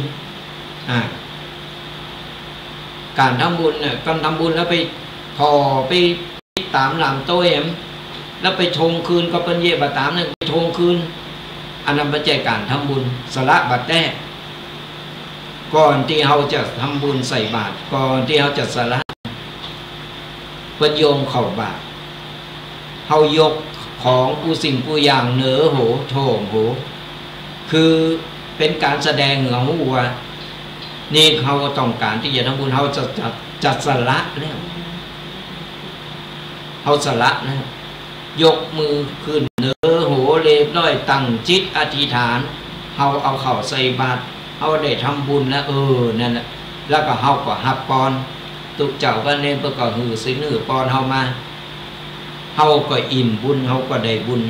อ่า ก๋านทำบุญเนี่ย ก๋านทำบุญแล้วไปผ่อ ไปติดต๋ามหลามโต้ยแหม แล้วไปทวงคืน ก็เปิ้นเยียะบ่าต๋ามเนี่ย ไปทวงคืน อันนั้นบ่ใจ้ก๋านทำบุญ สละบ่าแต๊ ก่อนตี้เฮาจะทำบุญใส่บาตร ก่อนตี้เฮาจะสละ เปิ้นโยงเข้าบาตร เฮายกของกู้สิ่งกู้อย่างเหนือโห ถ่วมโห คือเป๋นก๋านแสดงหื้อเฮาฮู้ว่า นี่เฮาต้องก๋านตี้จะทำบุญ เฮาจะ จะ จะสละแล้ว เฮาสละแล้ว ยกมือขึ้นเหนือโหเรียบร้อย ตั้งจิตอธิษฐาน เฮาเอาเข้าใส่บาตร เฮาได้ทำบุญแล้ว เออ นั่นแหละ แล้วก็เฮาก็ฮับปอน ตุ๊เจ้าพระเณรเปิ้นก็หื้อศีลหื้อปอนเฮามา เฮาก็อิ่มบุญ เฮาก็ได้บุญ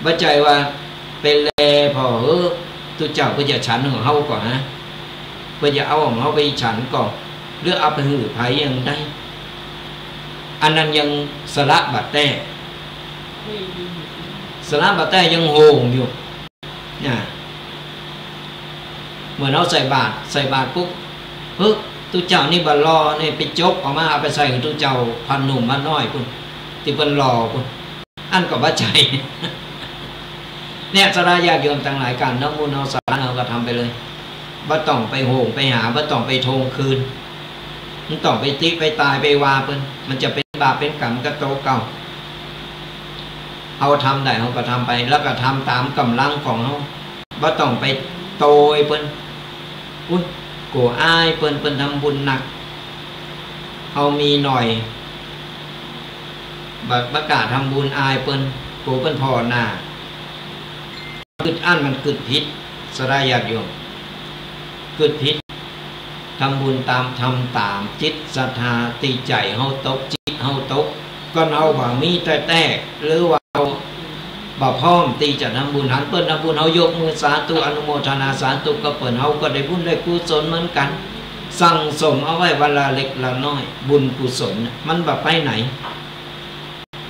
บ่ใจ้ว่าไปแลผ่อ เออ ตุ๊เจ้าเปิ้นจะฉันของเฮาก่อ ฮะ เปิ้นจะเอาของเฮาไปฉันก่อ หรือเอาไปหื้อใผอย่างใด อันนั้นยังสละบ่าแต๊ สละบ่าแต๊ ยังโหงอยู่ เนี่ย เหมือนเฮาใส่บาตร ใส่บาตรปุ๊บ เฮ้ย ตุ๊เจ้านี่บ่หล่อนี่ ไปจกออกมา เอาไปใส่ตุ๊เจ้าพระหนุ่มพระน้อยปุ้น ตี้เปิ้นหล่อปุ้น อันก็บ่ใจ้ เนี่ย ศรัทธาญาติโยมตังหลาย ก๋านทำบุญเฮาสละ เฮาก็ทำไปเลย บ่ต้องไปโหงไปหา บ่ต้องไปทวงคืน บ่ต้องไปติไปตายไปว่าเปิ้น มันจะเป๋นบาปเป๋นก๋รรมกับโตเก่า เฮาทำได้เฮาก็ทำไป แล้วก็ทำต๋ามก๋ำลังของเฮา บ่ต้องไปโตยเปิ้น อุ๊ย กั๋วอายเปิ้น เปิ้นทำบุญหนัก เฮามีหน่อย บ่ บ่กล้าทำบุญ อายเปิ้น กั๋วเปิ้นผ่อหน้า กึ๊ดอั้นมันกึ๊ดผิด ศรัทธาญาติโยม กึ๊ดผิด ทำบุญต๋าม ทำต๋ามจิตศรัทธาตี้ใจ๋เฮาตก จิตเฮาตก ก่อนเฮาบ่มีแต๊ๆ หรือว่าเฮาบ่พร้อมตี้จะทำบุญ หันเปิ้นทำบุญ เฮายกมือสาธุ อนุโมทนาสาธุกับเปิ้น เฮาก็ได้บุญได้กุศลเหมือนกั๋น สั่งสมเอาไว้วันละเล็กละน้อย บุญกุศลน่ะ มันบ่ไปไหน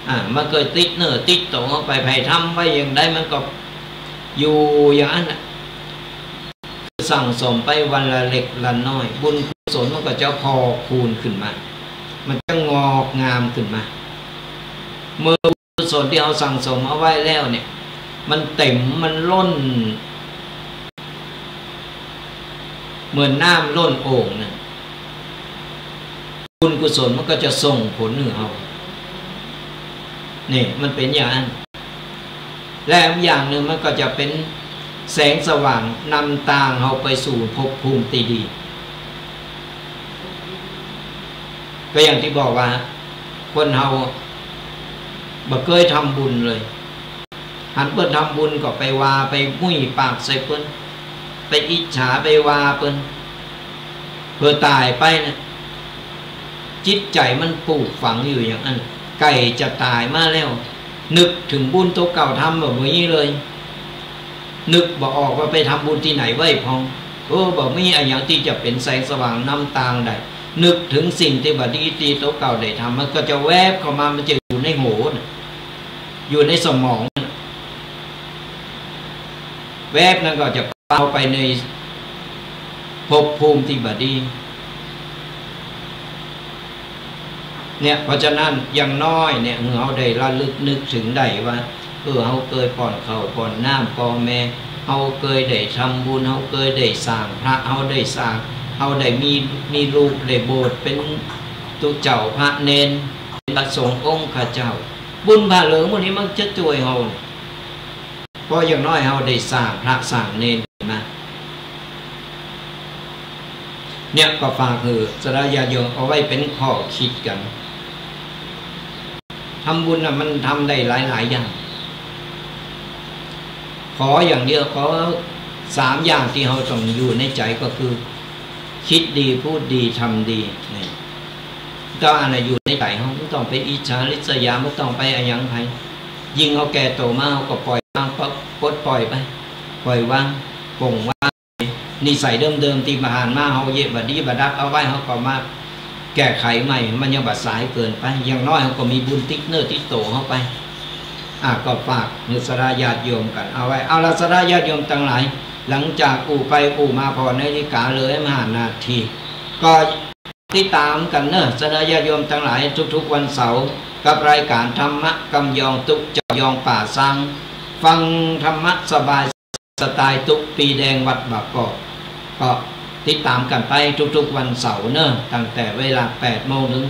อ่า มันเกยติดเนื้อติดตัวไป ใผทำไว้อย่างใดมันก็อยู่อย่างนั้นน่ะ สั่งสมไปวันละเล็กละน้อย บุญกุศลมันก็จะพอกพูนขึ้นมา มันจะงอกงามขึ้นมา เมื่อบุญกุศลที่เฮาสั่งสมเอาไว้แล้วเนี่ย มันเต็ม มันล้น เหมือนน้ำล้นโอ่งน่ะ บุญกุศลมันก็จะส่งผลหื้อเฮา นี่มันเป๋นอย่างนั้น และอย่างหนึ่งมันก็จะเป๋นแสงสว่างนำตางเฮาไปสู่ภพภูมิตี้ดี ก็อย่างตี้บอกว่า คนเฮาบ่เกยทำบุญเลย หันเปิ้นทำบุญก็ไปว่าไปมุ้ยปากใส่เปิ้น ไปอิจฉาไปว่าเปิ้น เปื้อต๋ายไปนะ จิตใจ๋มันปลูกฝังอยู่อย่างนั้น ใก้จะต๋ายมาแล้ว นึกเถิงบุญตั๋วเก่าทำบ่มีเลย นึกบ่ออกว่าไปทำบุญตี้ไหนไว้พ่อง เออ บ่มีอะหยังตี้จะเป๋นแสงสว่างนำตางได้ นึกเถิงสิ่งตี้บ่ดีตี้ตั๋วเก่าได้ทำ มันก็จะแวบเข้ามา มันจะอยู่ในหัวน่ะ อยู่ในสมองน่ะ แวบนั้นก็จะปาวไปในภพภูมิตี้บ่ดี เนี่ย เพราะฉะนั้นอย่างน้อยเนี่ย หื้อเฮาได้ระลึกนึกเถิงได้ว่า เออ เฮาเกยป้อนข้าวป้อนน้ำป้อแม่ เฮาเกยได้ทำบุญ เฮาเกยได้สร้างพระ เฮาได้สร้าง เฮาได้มี มีรูปได้โบสถ์ เป๋นตุ๊เจ้าพระเณร เป๋นพระสงฆ์องค์ข้าเจ้า บุญผ้าเหลืองหมู่นี้มันจะจ้วยเฮา เพราะอย่างน้อยเฮาได้สร้างพระสร้างเณรมา เนี่ยก็ฝากหื้อศรัทธาญาติโยมเอาไว้เป๋นข้อคิดกั๋น ทำบุญน่ะมันทำได้หลายๆ อย่าง ขออย่างเดียว ขอสามอย่างตี้เฮาต้องอยู่ในใจ๋ก็คือ คิดดี พูดดี ทำดี นี่ ต้องอันน่ะอยู่ในใจ๋เฮา บ่ต้องไปอิจฉาริษยา บ่ต้องไปอะหยังใผ ยิ่งเฮาแก่โตมา เฮาก็ปล่อยวาง ปลดปล่อยไป ปล่อยวาง ปลงวาง นิสัยเดิมๆ ตี้ผ่านมาเฮาเยียะบ่ดีบ่ดักเอาไว้ เฮาก็มาแก้ไขใหม่ มันยังบ่สายเกินไป อย่างน้อยเฮาก็มีบุญติดเนื้อติดตั๋วเฮาไป อ่ะ ก็ฝากหื้อศรัทธาญาติโยมกั๋นเอาไว้ เอาละ ศรัทธาญาติโยมตังหลาย หลังจากอู้ไปอู้มาผ่อนาฬิก๋าเหลือบ่ห้านาที ก็ติดต๋ามกั๋นเนาะ ศรัทธาญาติโยมตังหลาย ทุกๆ วันเสาร์ กับรายก๋านธรรมะกำยองตุ๊เจ้ายองป่าซาง ฟังธรรมะสบาย สไตล์ตุ๊ปีแดงวัดบางกอก ก็ติดต๋ามกั๋นไปทุกๆ วันเสาร์เนาะ ตั้งแต่เวลาแปดโมงเถิง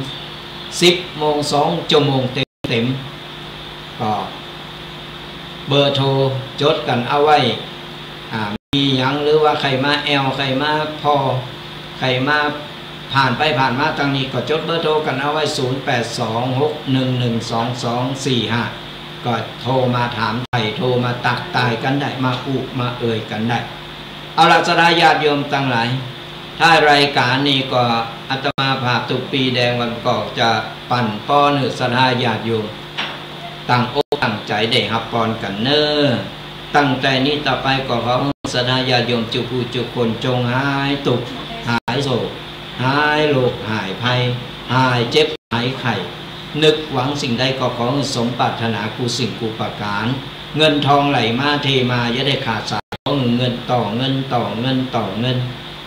สิบโมง สองชั่วโมงเต็มๆ ก็เบอร์โทรจดกั๋นเอาไว้ อ่า มีหยังหรือว่าใผมาแอ่ว ใผมาผ่อ ใผมา ผ่านไปผ่านมาตางนี้ก็จดเบอร์โทรกั๋นเอาไว้ ศูนย์แปดสอง หกหนึ่งหนึ่ง สองสองสี่ห้า ก็โทรมาถามไถ่ โทรมาตักตายกั๋นได้ มาอุมาเอ่ยกั๋นได้ เอาละ ศรัทธาญาติโยมตังหลาย ท้ายรายก๋านนี้ก็อาตมาภาพตุ๊ปีแดงวัดบางกอกจะปั๋นป้อนหื้อศรัทธาญาติโยม ตั้งอกตั้งใจ๋ได้ฮับปอนกั๋นเนาะ ตั้งแต่นี้ต่อไปก็ขอหื้อศรัทธาญาติโยมจุผู้จุคนจงหายตุ๊กข์ หายโศก หายโรค หายภัย หายเจ็บ หายไข้ นึกหวังสิ่งใดก็ขอหื้อสมปรารถนากู้สิ่งกู้ประก๋าน เงินทองไหลมาเทมาอย่าได้ขาดสาย ขอหื้อเงินต่อเงินต่อเงินต่อเงิน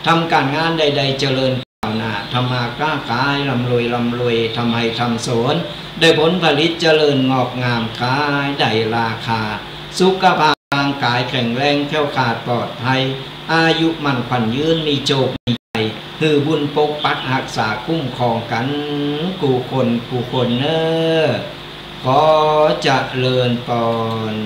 ทำก๋านงานใดๆ เจริญก้าวหน้า ทำมาค้าขายร่ำรวยร่ำรวย ทำไฮ่ทำสวน ได้ผลผลิตเจริญงอกงาม ขายได้ราคา สุขภาพร่างก๋ายแข็งแรง แคล้วคลาดปลอดภัย อายุมั่นขวัญยืน มีโชคมีชัย หื้อบุญปกปักฮักษาคุ้มครองกั๋นกู้คนกู้คนเนาะ ขอเจริญปอน